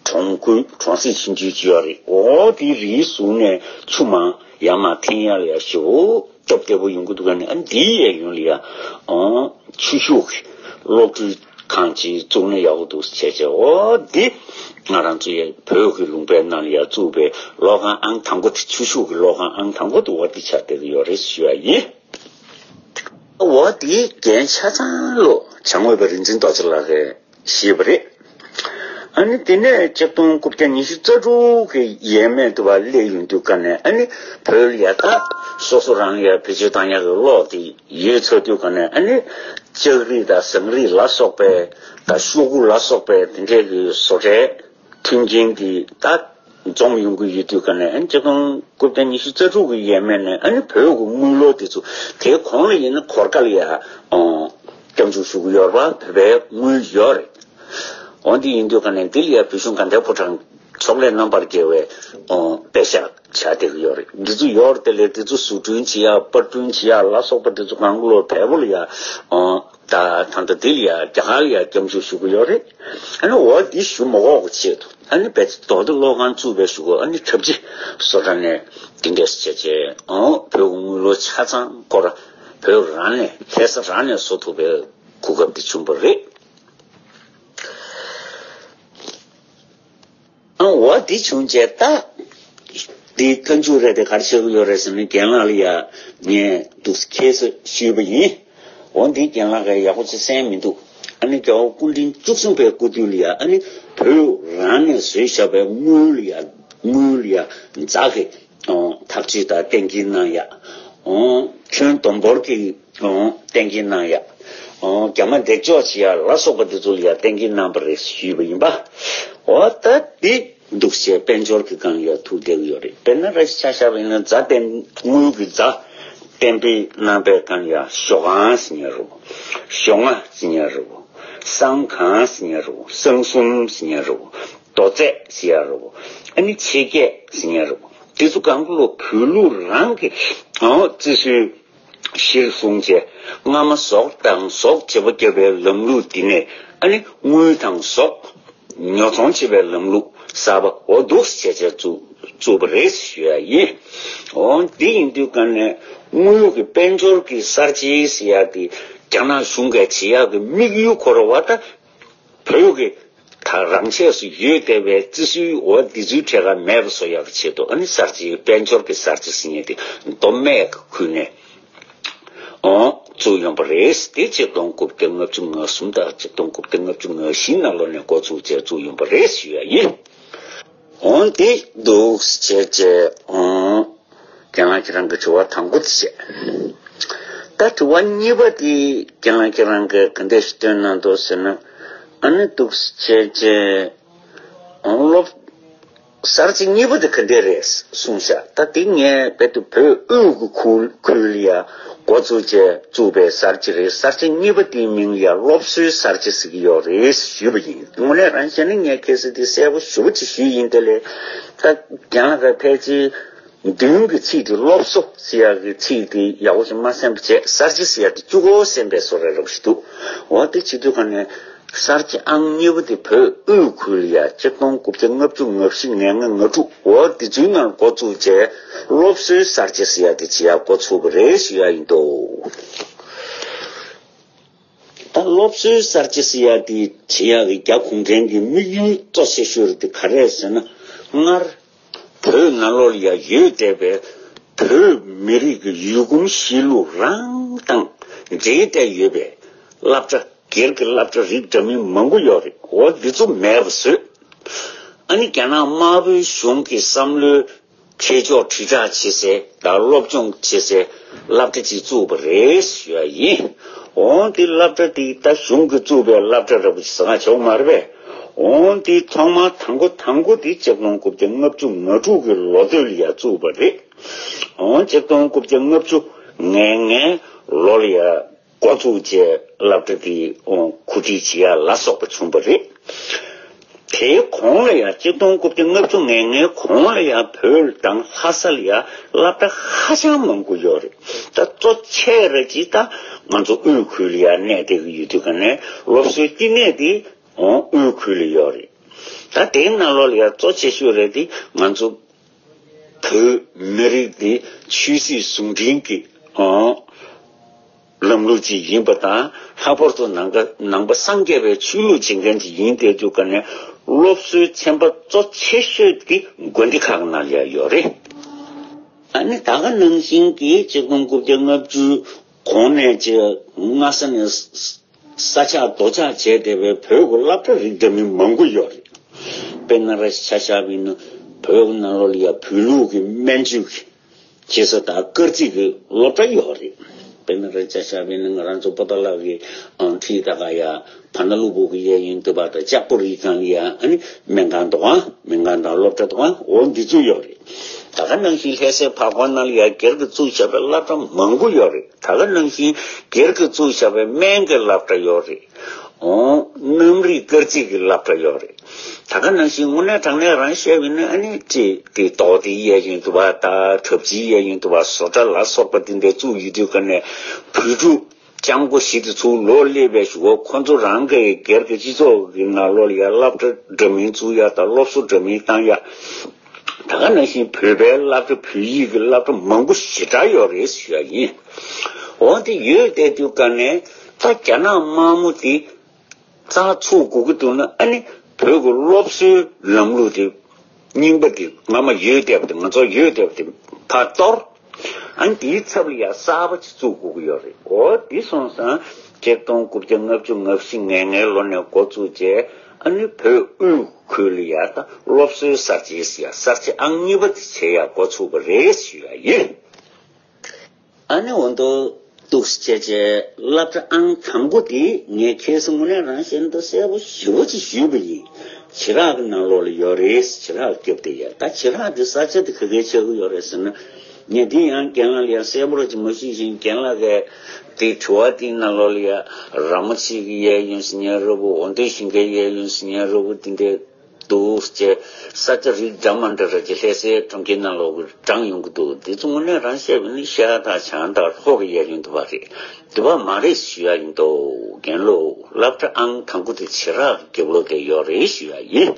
གྲོང་ཁུལ་གྲོང་གསེབ་ཆུང་ཆུང་ཅིག་ཡོད་རེད། འོ་དེའི་རིའི་ཟུར་ནས་ཆུ་མང་ཡར་མར་འཐེན་ཡག་ལ་ཡ་ཞེ་པོ་སྟབས་བདེ་པོ་ཡོང་གི་འདུག་ག་ནི་ཨ་ནི་འདིའི་གཡས་གཡོན་ལ་ཡ་ཨོ་ཆུ་ཤུགས་གློག་འཕྲུལ་ ཁང་ཅིག་བཙུགས་ན་ཡག་པོ་འདུག་བྱས་བྱས། འོ་འདི་ང་རང་ཚོ་ཡ་བོད་ཀྱི་ལུང་པའི་ནང་ལ་ཡ་བཙུགས་པའི་གློག་ཁང་ཨང་དང་པོ་དེ། ཆུ་ཤུགས་ཀྱི་གློག་ཁང་ཨང་དང་པོ་དེ་འོ་འདི་ཆགས་བསྡད་ཀྱི་ཡོད་རེད་ཞུ་ཡ་ཡིན། འོ་འདིའི་འགན་ཆ་ཚང་ལོ་བྱང་ངོས་པ་རིག་འཛིན་རྡོ་རྗེ་ལགས་ཀྱིས་བཞེས་པ་རེད། ཨ་ནི་དེ་ནས་ཆིག་སྟོང་དགུ་བརྒྱ་ཉི་ཤུ་རྩ་དྲུག་གི་ཡས་མས་དུ་བ་སླེབས་ཡོང་དུས་ཀ་ནས། ཨ་ནི་བོད་ལ་ཡ་ད་སོ་སོ་རང་ཡ་བེད་སྤྱོད་བཏང་ཡག་གི་གློག་དེ་ཡོད་ཚར་དུས་ཀ་ནས། ཨ་ནི་ལྕགས་རིགས་དང་ཟངས་རིགས་ལ་སོགས་པའི་དང་ཤོག་གུ་ལ་སོགས་པའི་དེ་འདྲའི་གི་བཟོ་གྲྭའི་མཐུན་རྐྱེན་དེ་ད་འཛོམས་ཡོང་གི་ཡོད་དུས་ཀ་ནས། ཨ་ནི་ཆིག་སྟོང་དགུ་བརྒྱ་ཉི་ཤུ་རྩ་དྲུག་གི་ཡས་མས་ནས། ཨ་ནི་བོད་ཀྱི་དངུལ་ལོར་དེ་ཚོ། དེའི་གོང་ལ་ཡིན་ན་གོར་ཁ་ལ་ཡ་ཨོ་སྐྱབས་འཇུག་ཞུ་གི་ཡོད་རེད་པ། བོད་པའི་དངུལ་ཡོད་རེད། འོ་འདི་ཡིན་དུས་ཀ་ནས་འདི་ལ་ཡ་བོད་གཞུང་དགའ་ལྡན་ཕོ་བྲང་ཕྱོགས་ལས་རྣམ་པར་རྒྱལ་བའི་ཨོ་པད་ཤག་བྱ་བསྡད་ཀྱི་ཡོད་རེད། འདི་ཚོ་ཡོད་རེད། དེ་ལས་འདི་ཚོ་བཟོ་སྐྲུན་བྱེད་ཡ། པར་སྐྲུན་བྱེད་ཡ་ལ་སོགས་པ་འདི་ཚོ་གང་ག་ལོ་བལ་པོ་ལ་ཡ་ཨོ་ད་ད་ལྟ་འདི་ལ་ཡ་རྒྱ་གར་ལ་ཡ་སྐྱབས་འཇུག་ཞུ་གི་ཡོད་རེད། ཨ་ནི་འོ་འདི་ཞུ་མ་དགོས་པ་ཆེད་དུ། ཨ་ནི་བོད་རྡོ་རྡེག་གློག་ཁང་བཙུགས་པའི་གཞུག་གུ། ཨ་ནི་གྲབས་ཅི་བཟོ་གྲྭ་ནས་འདི་འདྲས་བྱས་བྱས། ཨོ་བོད་ཀྱི་དངུལ་ལོར་ཆ་ཚང་སྐོར་བོད་རང་ནས་ལྷ་ས་རང་ནས་བཟོ་ཐུབ་པའི་གོ་སྐབས་དེ་བྱུང་བ་རེད། ཨ་འོ་དེ་བྱུང་རྗེས་ད་དེ་མཐའ་མཇུག་རེད་དེ་ག་རེ་བྱེད་དགོས་ཡོད་རེད་ཟེར་ན། རྒན་ལགས་ལ་ཡ་ངས་འདུག་སེ་ཁྱེད་ཚོ་ཞུས་པ་ཡིན། འོ་འདི་རྒན་ལགས་ཀྱིས་ཡག་པོ་ཅིག་གསན་མི་འདུག་ཨ་ནི་རྒྱལ་བ་སྐུ་ཕྲེང་བཅུ་གསུམ་པའི་སྐུ་དུས་ལ་ཡ། ཨ་ནི་བོད་རང་ནས་བཟོས་བཞག་པའི་དངུལ་ལ་ཡ། དངུལ་ལ་ཡ་རྫ་གི་ཐག་གཅོད་དང་གཏན་འཁེལ་གནང་ཡ། ཁྱོན་བསྡོམས་འབོར་གྱི་གཏན་འཁེལ་གནང་ཡ། རྒྱ་མ་འདེགས་འཇོག་བྱེད་ཡ་ལ་སོགས་པ་དེ་ཚོ་ལ་ཡ་གཏན་འཁེལ་གནང་བ་རེད་ཞུས་པ་ཡིན་པ། འོ་ད་འདི་འདུག་སེ་དཔལ་འབྱོར་གྱི་སྒང་ཡ་ཐུག་བསྡད་ཀྱི་ཡོད་རེད། དཔེར་ན་ར་ཆ་བཞག་པ་ཡིན་ན་རྫ་གཏན། དངུལ་གྱི་རྫ་གཏན་འབེབས་གནང་པའི་སྒང་ཡ་ཞོ་ཁང་ཟེར་མཁན་རེད་བོ། ཞོ་ལྔ་ཟེར་མཁན་རེད་བོ། བསང་ཁང་ཟེར་མཁན་རེད་བོ། བསང་གསུམ་ཟེར་མཁན་རེད་བོ། རྡོ་རྫས་ཟེར་ཡ་རེད་བོ། ཨ་ནི་ཆས་གོས་ཟེར་མཁན་རེད་བོ། དེ་ཚོ་གང་ག་ལོ་བོད་ལུགས་རང་གི་ཨོ་རྩིས་སྲོལ་གཞིར་བཟུང་བྱས། སྔ་མ་ཟོག་དང་ཟོག་བྱེད་པོ་རྒྱབ་པའི་ལམ་ལུགས་འདི་ནས། ཨ་ནི་དངུལ་དང་ཟོག་ཉོ་ཚོང་བྱེད་པའི་ལམ་ལུགས་གསར་པ་འོ་འདུག་སེ་བྱས་བྱས་བཙུགས་བཙུགས་པ་རེད་ཞུ་ཡ་ཡིན། འོ་འདི་ཡིན་དུས་ཀ་ནས་དངུལ་གྱི་དཔལ་འབྱོར་གྱི་གསར་བརྗེ་ཟེར་ཡ་དེ་རྒྱ་ནག་གཞུང་གིས་བྱེད་ཡག་གི་དམིགས་ཡུལ་ཁོ་ར་བ་ད་བོད་ཀྱི་ད་རང་ཆས་སུ་ཡོད་བསྡད་པའི་རྩིས་སྲོལ་འོ་འདི་ཚོའི་གྲས་ཀ་མེད་པ་བཟོ་ཡག་གི་ཆེད་དུ། ཨ་ནི་གསར་བརྗེའི་དཔལ་འབྱོར་གྱི་གསར་བརྗེ་ཟེར་མཁན་དེ་མདོ་སྨད་ཀྱི་ཁུལ་ནས་ཨོ་བཙུགས་ཡོང་པ་རེད། དེ་ཆིག་སྟོང་དགུ་བརྒྱ་ལྔ་བཅུ་ང་གསུམ་དང་ཆིག་སྟོང་དགུ་བརྒྱ་ལྔ་བཅུ་ང་བཞི་ནང་ལོགས་ནས་འགོ་བཙུགས་བྱས་བཙུགས་ཡོང་པ་རེད་ཞུ་ཡ་ཡིན། འོ་འདི་འདུག་སེ་བྱས་བྱས། ཨོ་རྒན་ལགས་ཁྱེད་རང་གི་དྲི་བ་དང་པོ་དེ་བྱས། ད་དྲི་བ་གཉིས་པ་དེ་རྒན་ལགས་ཁྱེད་རང་གིས་ག་འདྲ་ཞིག་བཏོན་གནང་འདུག་ཟེར་ན། ཨ་ནི་འདུག་སེ་བྱས་བྱས། ཨོ་སློབ་གསར་བརྗེ་གཉིས་པ་དེ་ག་འདྲ་རེད་གསུངས་ཤག་ད་དེ་ངས་རྦད་དེ་བོད་དབུས་ཀྱི་ཁུལ་ཁུལ་ལ་ཡ་འགོ་བཙུགས་བྱས་བཙུགས་པའི་གསར་བརྗེ་རེད། གསར་བརྗེ་གཉིས་པ་དེའི་མིང་ལ་ཡ་སློབ་གསོའི་གསར་བརྗེ་ཟེར་གྱི་ཡོད་རེད་ཞུས་པ་ཡིན། དངོས་གནས་རང་བཤད་ན་ངས་ཁ་སང་དེ་གསལ་པོ་ཞེ་པོ་ཅིག་ཞུས་ཡིན། དེ་ལས་ད་རྒན་ལགས་ཀྱིས་ཕལ་ཆེར་མདུན་གྱི་ཚིག་དེ་སློབ་གསོ་ཟེར་ཡག་གི་ཚིག་དེ་ཡག་པོ་ཞིག་མ་གསན་པ་བྱས། གསར་བརྗེ་ཟེར་ཡག་དེ་གཅིག་པོ་གསན་པའི་བཟོ་འདྲ་འདྲ་པོ་ཞིག་འདུག་འོ་དེ་བྱེད་དུས་ག་ནས་གསར་བརྗེ་ཨང་གཉིས་པ་དེ་བོད་དབུས་ཁུལ་ལ་ཡ་ཆིག་སྟོང་དགུ་བརྒྱ་ལྔ་བཅུ་ང་བཞི་ང་ལྔ་ང་དྲུག་འོ་དེ་ཚོའི་ནང་འགོ་བཙུགས་བྱས། སློབ་གསོའི་གསར་བརྗེ་ཟེར་ཡག་དེ་བྱེད་ཡག་འགོ་ཚུགས་པ་རེད་ཞུ་ཡག་ཡིན་འདུག་ད་སློབ་གསོའི་གསར་བརྗེ་ཟེར་ཡག་དེ་བྱེད་ཡག་གི་རྒྱ་གུང་ཁྲན་གྱི་དམིགས་ཡུལ་གཙོ་ཆེ་ཤོས་དེ་ག་རེ་རེད་ཟེར་ན། སྔར་བོད་ནང་ལོགས་ལ་ཡ་ཡོད་བསྡད་པའི་བོད་མི་རིགས་ཀྱི་ཡུལ་གོམས་གཤིས་ལུགས་རང་དང་འབྲེལ་བསྡད་ཡོད་པའི་སློབ་གྲྭ། སྒེར་གྱི་སློབ་གྲྭ་རིགས་འདྲ་མིན་མང་པོ་ཡོད་རེད། འོ་འདི་ཚོ་མེད་པ་བཟོས། ཨ་ནི་རྒྱ་ནག་དམར་པོའི་གཞུང་གི་བསམ་བློའི་འཁྱེར་ཕྱོགས་དྲིལ་བསྒྲགས་བྱེད་སའི་དང་སློབ་སྦྱོང་བྱེད་སའི་སློབ་གྲྭ་ཅིག་བཙུགས་པ་རེད་ཞུ་ཡ་ཡིན། འོ་འདི་སློབ་གྲྭ་འདི་ད་གཞུང་གིས་བཙུགས་པའི་སློབ་གྲྭ་འདྲ་པོ་ཅིག་ཟེར་ན་ཆོག་མ་རེད་པས། འོ་འདི་ཐོག་མར་དང་པོ་དང་པོ་འདི་ཆིག་སྟོང་དགུ་བརྒྱ་ལྔ་བཅུ་ང་དྲུག་གི་ལོ་སྟོད་ལ་ཡ་བཙུགས་པ་རེད། འོ་ཆིག་སྟོང་དགུ་བརྒྱ་ལྔ་བཅུ་ང་ལྔའི་ལོ་ལ་ཡ་འགོ་བཙུགས་བྱས་སློབ་གྲྭ་དེ་གོ་སྒྲིག་བྱེད་ཡ་ལ་སོགས་པ་བྱུང་བ་རེད། དེའི་གོང་ལ་ཡང་ཆིག་སྟོང་དགུ་བརྒྱ་ལྔ་བཅུ་ང་ལྔའི་གོང་ལ་ཡང་བོད་དང་ལྷ་ས་ལ་ཡང་སློབ་གྲྭ་ཧ་ཅང་མང་པོ་ཡོད་རེད། ད་གཙོ་ཆེ་ར་ཅིག་ད་ང་ཚོ་དབུས་ཁུལ་ལ་ཡང་གནས་བསྡད་ཀྱི་ཡོད་དུས་ག་ནས་སློབ་གསོའི་བསྟི་གནས་དེ་དབུས་ཁུལ་ལ་ཡོད་རེད། ད་དེའི་ནང་ལོགས་ལ་ཡང་གཙོ་ཆེ་ཤོས་རེད་དེ་ང་ཚོ་བོད་མི་རིགས་དེ་ཆོས་སྲིད་ཟུང་འབྲེལ་གྱི་ཨང་། ལམ་ལུགས་ཅིག་ཡིན་པ་དང་། ལྷག་པར་དུ་ནང་པ་ནང་པ་སངས་རྒྱས་པའི་ཆོས་ལུགས་བྱེད་མཁན་ཅིག་ཡིན་བསྡད་དུས་ཀ་ནས། སློབ་གསོའི་ཚན་པ་གཙོ་ཆེ་ཤོས་དེ་དགོན་སྡེ་ཁག་ནང་ལ་ཡོད་རེད། ཨ་ནི་ད་ག་ནང་བཞིན་གྱི་ཆིག་སྟོང་དགུ་བརྒྱ་ལྔ་བཅུ་གོང་ནས་ཀྱི་སྔ་ས་ནས་ས་ཆགས་རྡོ་ཆགས་བྱས་བསྡད་པའི་བོད་ཀྱི་སློབ་གྲྭ་རིགས་འདྲ་མིན་མང་པོ་ཡོད་རེད། དཔེར་ན་ར་ཆ་བཞག་པ་ཡིན་ན། བོད་ཀྱི་ནང་ལོགས་ལ་ཡ་བོད་ལུགས་ཀྱི་སྨན་བཅོས་ཀྱི་ཅེས་སོགས་དང་སྐར་རྩིས་ཀྱི་སློབ་གྲྭ་ཡོད་རེད། དཔེར་ན་རེ་ཆ་བཞག་པ་ཡིན་ན། ང་རང་ཚོ་པོ་ཏཱ་ལ་གི་ཨང་ཁྲིད་ད་ག་ཡ་བར་ན་ལུ་བུ་གི་གཡས་གཡོན་དུ་བ་དང་ལྕགས་པོ་རི་སྒང་ལ་ཡ། ཨ་ནི་སྨན་ཁང་འདུག་ཨང་། སྨན་ཁང་དང་སློབ་གྲྭ་འདུག་ཨང་། འོ་འདི་ཚོ་ཡོད་རེད། ད་ག་ནང་བཞིན་ལྷ་སའི་བར་སྐོར་ནང་ལ་ཡ་སྒེར་གྱི་བཙུགས་བཞག་པའི་སློབ་གྲྭ་མང་པོ་ཡོད་རེད། ད་ག་ནང་བཞིན་སྒེར་གྱི་བཙུགས་བཞག་པའི་སྨན་གྱི་སློབ་གྲྭ་ཡོད་རེད། འོ། གནམ་རིག་སྐར་རྩིས་ཀྱི་སློབ་གྲྭ་ཡོད་རེད། ད་ག་ནང་བཞིན་དངོས་གནས་དྲང་གནས་རང་བཤད་པ་ཡིན་ན། ཨ་ནི་ཅིག་དེ་རྡོ་སྡེའི་གཡས་གཡོན་དུ་བ་དང་གྲབས་ཅིའི་གཡས་གཡོན་དུ་བ་བཟོ་གྲྭ་ལ་སོགས་པ་དེ་འདྲ་བཙུགས་ཡོད་དུས་ཀ་ནས། བོད་ཕྲུག་སྤྱང་པོ་ཞིག་དེ་ཚོ་ལོ་སླེབས་པའི་གཞུག་གུ་ཁོ་ཚོ་རང་གི་སྒེར་གྱི་སྤྱི་ཚོགས་ཀྱི་ནང་ལོགས་ལ་ཡ་སློབ་གྲྭ་འདྲ་མིན་བཙུགས་ཡ་དང་། སློབ་གསོ་འདྲ་མིན་བཏང་ཡ། ད་ག་ནང་བཞིན་བོད་པའི་སློབ་གྲྭ། བོད་ཡིག་གི་སློབ་གྲྭ་མང་པོ་ཞེ་དྲག་ཡོད་རེད་ཞུ་ཡ་ཡིན། འོ་དེ་ཡོད་བསྡད་དུས་ཀ་ནས། ད་རྒྱ་ནག་དམར་མོ་དེ་རྩ་ཚུགས་དགོས་ཀྱི་འདུག་ན། ཨ་ནི་བོད་ཀྱི་སློབ་གསོའི་ལམ་ལུགས་དེ་རྙིང་པ་དེ། སྔ་མ་ཡོད་བསྡད་པ་དེ། ང་ཚོ་ཡོད་བསྡད་པ་དེ་ཕར་གཏོར། ཨ་ནི་དེའི་ཚབ་ལ་ཡ་གསར་པ་ཅིག་བཙུགས་དགོས་ཀྱི་ཡོད་རེད། འོ་དེ་སོང་ཙང་ཆིག་སྟོང་དགུ་བརྒྱ་ལྔ་བཅུ་ང་བཞི་ང་ལྔའི་ལོ་ནས་འགོ་བཙུགས་བྱས། ཨ་ནི་བོད་དབུས་ཁུལ་ལ་ཡ་ད་སློབ་གསོའི་གསར་བརྗེ་ཟེར་ཡ། གསར་བརྗེ་ཨང་གཉིས་པ་དེ་བྱེད་ཡ་འགོ་ཚུགས་པ་རེད་ཞུ་ཡ་ཡིན། ཨ་ནི་འོ་འདུག་སེ་བྱས་བྱས་སློབ་གྲྭ་ཨང་དང་པོ་དེ་ངས་ཁ་སང་དངོས་གནས་རང་བཤད་ན་ད་གསལ་པོ་ཞེ་པོ་ཅིག་ཞུས་པ་ཡིན། བྱེ་བྲག་གི་ནང་ལོགས་ལ་ཡོད་རེད། བྱེ་བྲག་རྒྱབ་དེ་ཡ། ད་བྱེ་བྲག་དེ་ས་ཆ་དེ་ག་གའི་ཆགས་ཀྱི་ཡོད་རེད་ཟེར་ན། ངས་འདི་ཡང་རྒན་ལགས་ལ་ཡང་གསལ་པོ་ར་ཅིག་མ་ཞུས་ཤིང་། རྒན་ལགས་ཀྱིས་དེ་དྲི་བ་དེའི་ནང་ལོགས་ལ་ཡ། ར་མོ་ཆེ་གི་གཡས་གཡོན་ཟེར་མཁན་ར་བོ། འོ་འདོད་ཞིང་ཁའི་གཡས་གཡོན་ཟེར་མཁན་ར་བོ་དེ་འདྲ་འདུག་སེ་བྱས། ས་ཆ་རིགས་འདྲ་མ་འདྲ་ར་ཅིག་ལྷ་སའི་གྲོང་ཁྱེར་ནང་ལོགས་ཀྱི་བགྲངས་ཡོང་གི་འདུག་དེ་ཚོ་དངོས་གནས་རང་བཤད་པ་ཡིན་ན་ཤར་དང་བྱང་དང་ལྷོ་གི་གཡས་གཡོན་དུ་བ་རེད། དེ་བ་མ་རེད་ཞུ་ཡ་ཡིན་འདུག་རྒན་ལགས། སློབ་གྲྭ་ཨང་དང་པོ་དེ་བྱེ་བྲག་གི་རྒྱབ་ལོགས་དེ་ཡོད་རེད་ཞུ་ཡ་ཡིན།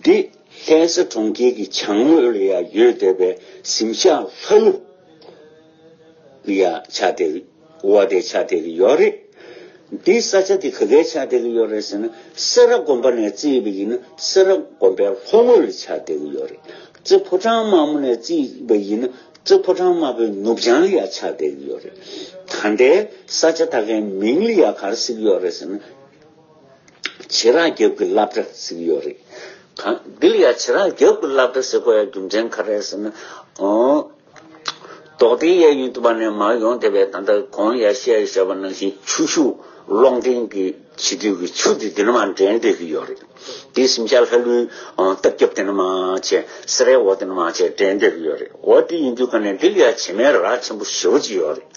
འདི་ལྷ་ས་གྲོང་ཁྱེར་གྱི་བྱང་ངོས་ལ་ཡ་ཡོད་བསྡད་པའི་གཟིམ་ཤག་ལྷ་ཀླུ་ལ་ཡ་ཆགས་བསྡད། འོ་དེ་ཆགས་བསྡད་ཀྱི་ཡོད་རེད། འདི་ས་ཆ་དེ་ག་གའི་ཆགས་བསྡད་ཀྱི་ཡོད་རེད་ཟེར་ན། སེ་ར་དགོན་པ་ནས་བརྩིས་པ་ཡིན་ན་སེ་ར་དགོན་པའི་ལྷོ་ངོས་ལ་ཆགས་བསྡད་ཀྱི་ཡོད་རེད། རྩེ་ཕོ་བྲང་དམར་མོ་ནས་བརྩིས་པ་ཡིན་ན་རྩེ་ཕོ་བྲང་དམར་པོའི་ནུབ་བྱང་ལ་ཡ་ཆགས་བསྡད་ཀྱི་ཡོད་རེད། ད་ལྟའི་ས་ཆ་དེ་གའི་མིང་ལ་ཡ་ག་རེ་ཟེར་གྱི་ཡོད་རེད་ཟེར་ན། བྱེ་བྲག་རྒྱབ་ཀྱི་སློབ་གྲྭ་ཟེར་གྱི་ཡོད་རེད། གང་འདི་ལ་ཡ་བྱེ་བྲག་རྒྱབ་ཀྱི་སློབ་གྲྭ་ཟེར་དགོས་ཡ་རྒྱུ་མཚན་ག་རེ་ཟེར་ན། འོ། རྡོ་སྡེའི་གཡས་གཡོན་དུ་བ་ནས་མར་ཡོང་བསྡད་པའི། ད་ལྟ་གོང་ཡ་བཤད་བཞག་པ་ནང་བཞིན་ཆུ་ཤུགས་སློང་འདྲེན་གྱི་བྱེད་དུས་ཀྱི་ཆུ་དེ་འདི་ནས་མར་འདྲེན་བསྡད་ཀྱི་ཡོད་རེད། དེ་གཟིམ་ཤག་ལྷ་ཀླུའི་ཨ་ལྟག་རྒྱབ་དེ་ནས་མར་བྱས། སེ་རའི་འོག་དེ་ནས་མར་བྱས་འདྲེན་བསྡད་ཀྱི་ཡོད་རེད། འོ་དེ་ཡིན་དུས་ཀ་ནས་འདི་ལ་ཡ་བྱེ་མའི་རགས་ཆེན་པོ་ཞེ་པོ་ཅིག་ཡོད་རེད།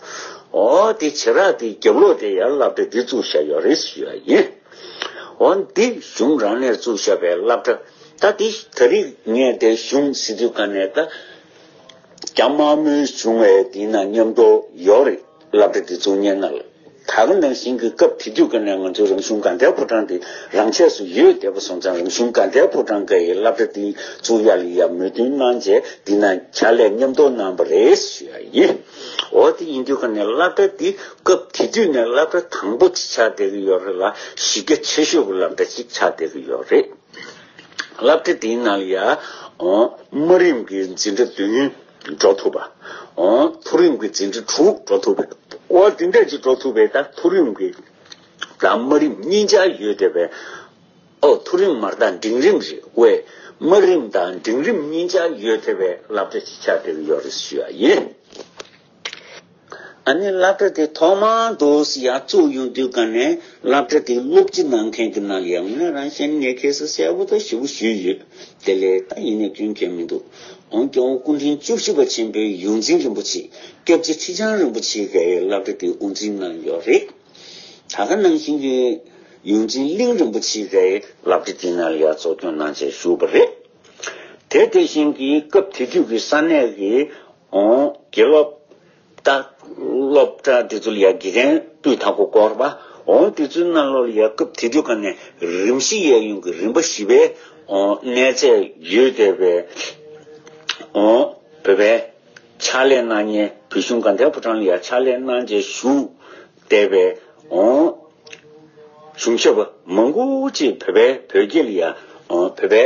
འོ་དེ་བྱེ་བྲག་དེའི་རྒྱབ་ལོགས་དེ་ཡར་སློབ་གྲྭ་འདི་བཙུགས་བཞག་ཡོད་རེད་ཞུ་ཡ་ཡིན། འོ་འདི་གཞུང་རང་ནས་བཙུགས་བཞག་པའི་སློབ་གྲྭ། ད་འདི་ད་རེས་ངས་དེ་གཞུང་ཟེར་དུས་ཀ་ནས་ད་རྒྱ་དམར་མོའི་གཞུང་བའི་དེའི་ནང་མཉམ་དུ་ཡོད་རེད། སློབ་གྲྭ་འདི་བཙུགས་མཁན་ནང་ལ། ད་ག་ནང་བཞིན་གྱི་སྐབས་དེ་དུས་ཀ་ནས་ང་ཚོའི་རང་གཞུང་དགའ་ལྡན་ཕོ་བྲང་དེ་རང་ཆས་སུ་ཡོད་བསྡད་པ་སོང་ཙང་། རང་གཞུང་དགའ་ལྡན་ཕོ་བྲང་གི་སློབ་གྲྭ་དེ་བཙུགས་ཡ་ལ་ཡ་མོས་མཐུན་གནང་བྱས། འདི་ནང་ཕྱག་ལས་མཉམ་དུ་གནང་བ་རེད་ཞུ་ཡ་ཡིན། འོ་དེ་ཡིན་དུས་ཀ་ནས་སློབ་གྲྭ་འདི་སྐབས་དེ་དུས་ནས་སློབ་གྲྭ་དང་པོ་ཅིག་ཆགས་བསྡད་ཀྱི་ཡོད་རེད་ལ། གཞི་རྒྱ་ཆེ་ཤོས་ཀྱི་སློབ་གྲྭ་ཅིག་ཆགས་བསྡད་ཀྱི་ཡོད་རེད། སློབ་གྲྭ་དེའི་ནང་ལ་ཡ། འོ། དམའ་རིམ་གྱི་འཛིན་གྲྭ་བདུན་འགྲོ་ཐུབ་པ། འོ། མཐོ་རིམ་གྱི་འཛིན་གྲྭ་དྲུག་འགྲོ་ཐུབ་པ། འོ་དེ་འདྲ་ཅིག་འགྲོ་ཐུབ་པའི་ད་མཐོ་རིམ་གྱི་དང་དམའ་རིམ་གཉིས་ཆ་ཡོད་བསྡད་པའི། ཨོ། མཐོ་རིམ་མ་རེད་ད། འབྲིང་རིམ་རེད་ཝེ། དམའ་རིམ་དང་འབྲིང་རིམ་གཉིས་ཆ་ཡོད་བསྡད་པའི་སློབ་གྲྭ་ཅིག་ཆགས་བསྡད་ཀྱི་ཡོད་རེད་ཞུ་ཡ་ཡིན། ཨ་ནི་སློབ་གྲྭ་དེ་ཐོག་མར་འདུག་སེ་ཡར་བཙུགས་ཡོང་དུས་ཀ་ནས། སློབ་གྲྭ་དེ་སློབ་སྤྱི་གནང་མཁན་གྱི་ནང་ལ་ཡ། དངོས་གནས་རང་བཤད་ན་ངས་ཁ་སང་གསལ་པོ་ད་ཞེ་པོ་ཞུས་ཡོད། དེ་ལས་ད་ཡིན་ནའི་སྐྱོན་གང་ཡང་མི་འདུག་འོང་སྐྱོང་སྐུ་ཕྲེང་བཅུ་བཞི་པ་ཆེན་པོའི་ཡོངས་འཛིན་རིན་པོ་ཆེ། སྐྱབས་རྗེ་ཁྲི་བྱང་རིན་པོ་ཆེ་གིས་སློབ་གྲྭ་དེ་དབུ་འཛིན་གནང་ཡོད་རེད། ད་ག་ནང་བཞིན་གྱི་ཡོངས་འཛིན་གླིང་རིན་པོ་ཆེ་གིས་སློབ་གྲྭ་དེའི་ནང་ལ་ཡ་གཙོ་སྐྱོང་གནང་བྱས་བཞུགས་པ་རེད། དེ་དེ་བཞིན་གྱི་སྐབས་དེ་དུས་ཀྱི་ས་གནས་ཀྱི། འོང་། དགེ་སློབ། ད་སློབ་གྲྭ་དེ་ཚོ་ལ་ཡ་དགེ་རྒན་སྤུས་དག་པོ་དགོས་པ། འོང་། དེ་ཚོའི་ནང་ལོགས་ལ་ཡ་སྐབས་དེ་དུས་ཀ་ནས་རིམ་བཞི་གཡས་གཡོན་གྱི་རིམ་པ་བཞི་པའི། འོང་། གནས་ཚད་ཡོད་བསྡད་པའི། འོང་། བོད་པའི་ཕྱག་ལས་གནང་མཁན། བོད་གཞུང་དགའ་ལྡན་ཕོ་བྲང་ལ་ཡང་ཕྱག་ལས་གནང་བྱས་བཞུགས་བསྡད་པའི་ཨོ་གཞུང་ཞབས་མང་པོ་ཅིག་བོད་པའི་བོད་སྐད་ལ་ཡང་ཨོ་བོད་པའི་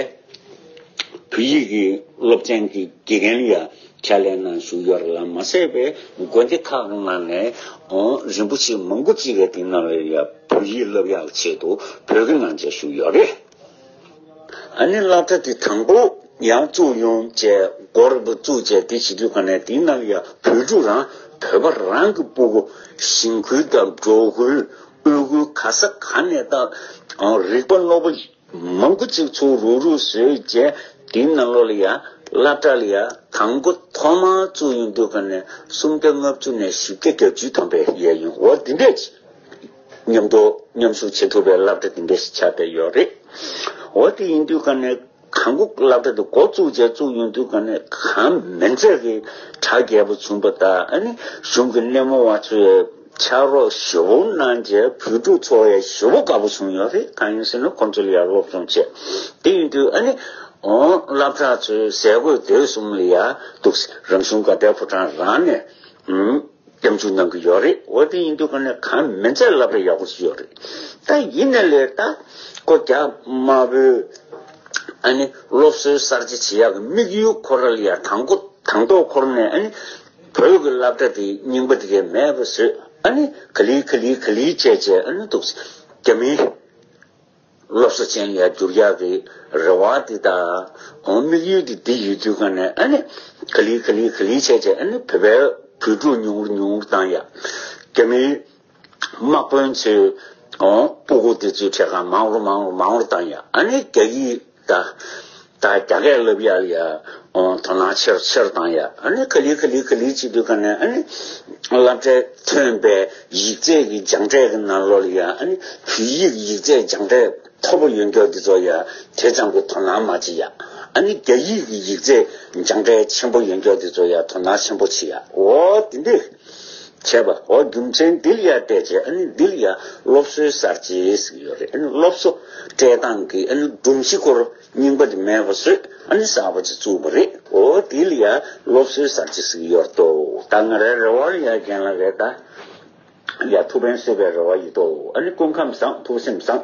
བོད་ཡིག་གི་སློབ་ཚན་གྱི་དགེ་རྒན་ལ་ཡང་ཕྱག་ལས་གནང་བཞུགས་ཡོད་རེད་ལ་མ་ཟད་པའི་དགོན་སྡེ་ཁག་གི་ནང་ནས་ཨོ་རིན་པོ་ཆེ་མང་པོ་ཅིག་གིས་དེ་ནང་ལ་ཡང་བོད་ཡིག་བསླབ་ཡག་ཆེད་དུ་བོད་སྐད་གནང་བྱས་བཞུགས་ཡོད་རེད། ཨ་ནི་སློབ་གྲྭ་དེ་དང་པོ་ཡང་བཙུགས་ཡོང་བྱས་སྒོར་བཙུགས་བྱས་དེ་བྱེད་དུས་ག་ནས་དེའི་ནང་ལ་ཡང་བོད་ཕྲུག་རང་བོད་པ་རང་གི་སྤུ་གུ་ཞིང་ཁུལ་དང་འབྲོག་ཁུལ་དབུས་ཁུལ་ག་ས་ག་ནས་ད་རིག་པ་སློབ་པ་མང་པོ་ཅིག་ཚུར་རུག་རུག་བཟོས་བྱས་དེའི་ནང་ལོགས་ལ་ཡང་སློབ་གྲྭ་ལ་ཡང་དང་པོ་ཐོག་མར་བཙུགས་ཡོང་དུས་ག་ནས་སུམ་བརྒྱ་ལྔ་བཅུ་ནས་བཞི་བརྒྱ་བརྒྱད་ཅུ་ཐམ་པའི་ཡས་ཡོང་འོ་དེ་འདྲས་ཅིག་མཉམ་དུ་མཉམ་ཞུགས་བྱེད་ཐུབ་པའི་སློབ་གྲྭ་དེ་འདྲ་ཞིག་ཆགས་བསྡད་ཡོད་རེད། འོ་དེ་ཡིན་དུས་ག་ནས་གང་གོ་སློབ་གྲྭ་དེ་འགོ་བཙུགས་རྗེས་བཙུགས་ཡོང་དུས་ག་ནས་གང་མིན་ཚད་ཀྱི་གྲ་རྒྱས་པོ་བྱུང་པ་དང་ཨ་ནི་གཞུང་གི་སྣེ་མོ་བ་ཚོས་ཕྱག་རོགས་ཞེ་པོ་གནང་རྗེས་བོད་ཕྲུག་ཚོ་ཡང་ཞེ་པོ་དགའ་པོ་བྱུང་ཡོད་རེད། གང་ཡིན་ཟེར་ན་ཁོང་ཚོ་ལ་ཡང་སློབ་སྦྱོང་བྱས། དེ་ཡིན་དུས་ཨ་ནི་འོ་སློབ་གྲྭ་ཚོའི་ཟས་གོས་སྡོད་གསུམ་ལ་ཡང་འདུག་རང་གཞུང་དགའ་ལྡན་ཕོ་བྲང་རང་ནས་ཨུམ། སྐྱབས་འཇུག་གནང་གི་ཡོད་རེད། འོ་དེ་ཡིན་དུས་ག་ནས་གང་མིན་ཚད་སློབ་གྲྭ་ཡག་པོ་ཞིག་ཡོད་རེད། ད་ཡིན་ནའི་ལས་ད་ཀོ་རྒྱ་དམར་པོའི་ཨ་ནི་སློབ་གསོའི་གསར་བརྗེ་བྱེད་ཡག་གི་དམིགས་ཡུལ་ཁོ་ར་ལ་ཡང་དང་པོ་དང་ཐོག་ཁོ་ར་ནས་ཨ་ནི་བོད་ཀྱི་སློབ་གྲྭ་དེ་རྙིང་པ་དེ་གས་མེད་པ་བཟོས་ཨ་ནི་ག་ལེ་ག་ལེ་ག་ལེ་བྱས་བྱས་ཨ་ནི་འདུག་རྒྱ་མིའི་སློབ་གསོ་ཅན་ལ་འགྱུར་ཡག་གི་རེ་བ་འདི་དང་དམིགས་ཡུལ་འདི་འདི་ཡོད་དུས་ག་ནས་ཨ་ནི་ག་ལེ་ག་ལེ་ག་ལེ་བྱས་བྱས་ཨ་ནི་བོད་པའི་བོད་ཕྲུག་ཉུང་རུ་ཉུང་རུ་བཏང་ཡག་རྒྱ་མིའི་དམག་དཔོན་ཚོའི་སྤུ་གུ་འདི་ཚོའི་གྲས་ཁ་མང་རུ་མང་རུ་མང་རུ་བཏང་ཡག་ཨ་ནི་རྒྱ་ཡིག་ད་ད་རྒྱ་སྐད་བསླབ་ཡག་ལ་ཡ་དོ་སྣང་ཆེ་རུ་ཆེ་རུ་བཏང་ཡག་ཨ་ནི་ག་ལེ་ག་ལེ་ག་ལེ་བྱེད་དུས་ག་ནས་ཨ་ནི་སློབ་གྲྭས་ཐོན་པའི་ཡིག་ཚད་ཀྱི་སྦྱངས་འབྲས་ཀྱི་ནང་ལོགས་ལ་ཡ་ཨ་ནི་བོད་ཡིག་ཡིག་ཚད་སྦྱངས་འབྲས་མཐོ་པོ་ཡོད་མཁན་འདི་ཚོ་ཡ་དེ་ཙམ་གྱི་དོ་སྣང་མ་བྱེད་ཡག་ཨ་ནི་རྒྱ་ཡིག་གི་ཡིག་ཚད་སྦྱངས་འབྲས་ཆེན་པོ་ཡོད་མཁན་འདི་ཚོ་ཡ་དོ་སྣང་ཆེན་པོ་བྱེད་ཡག་འོ་དེ་འདྲས་བྱས་པ་འོ་རྒྱུ་མཚན་འདི་ལ་ཡ་བལྟས་བྱས་ཨ་ནི་འདི་ལ་ཡ་སློབ་གསོའི་གསར་བརྗེ་ཟེར་གྱི་ཡོད་རེད། ཨ་ནི་སློབ་གསོ་སྤྲད་སྟངས་ཀྱི་ཨ་ནི་སྒྲོམ་གཞི་སྐོར་རྙིང་པ་དེ་མེད་པ་བཟོས་ཨ་ནི་གསར་པ་ཅིག་བཙུགས་པ་རེད། འོ་དེ་ལ་ཡ་སློབ་གསོའི་གསར་བརྗེ་ཟེར་གྱི་ཡོད་དོ། ད་ང་རའི་རེ་བ་ལ་ཡ་རྒན་ལགས་རེད་ད། ཡ་ཐུགས་ཕན་གསོས་པའི་རེ་བ་ཡོད་དོ། ཨ་ནི་སྐུ་ཁམས་བཟང་ཐུགས་སེམས་བཟང་།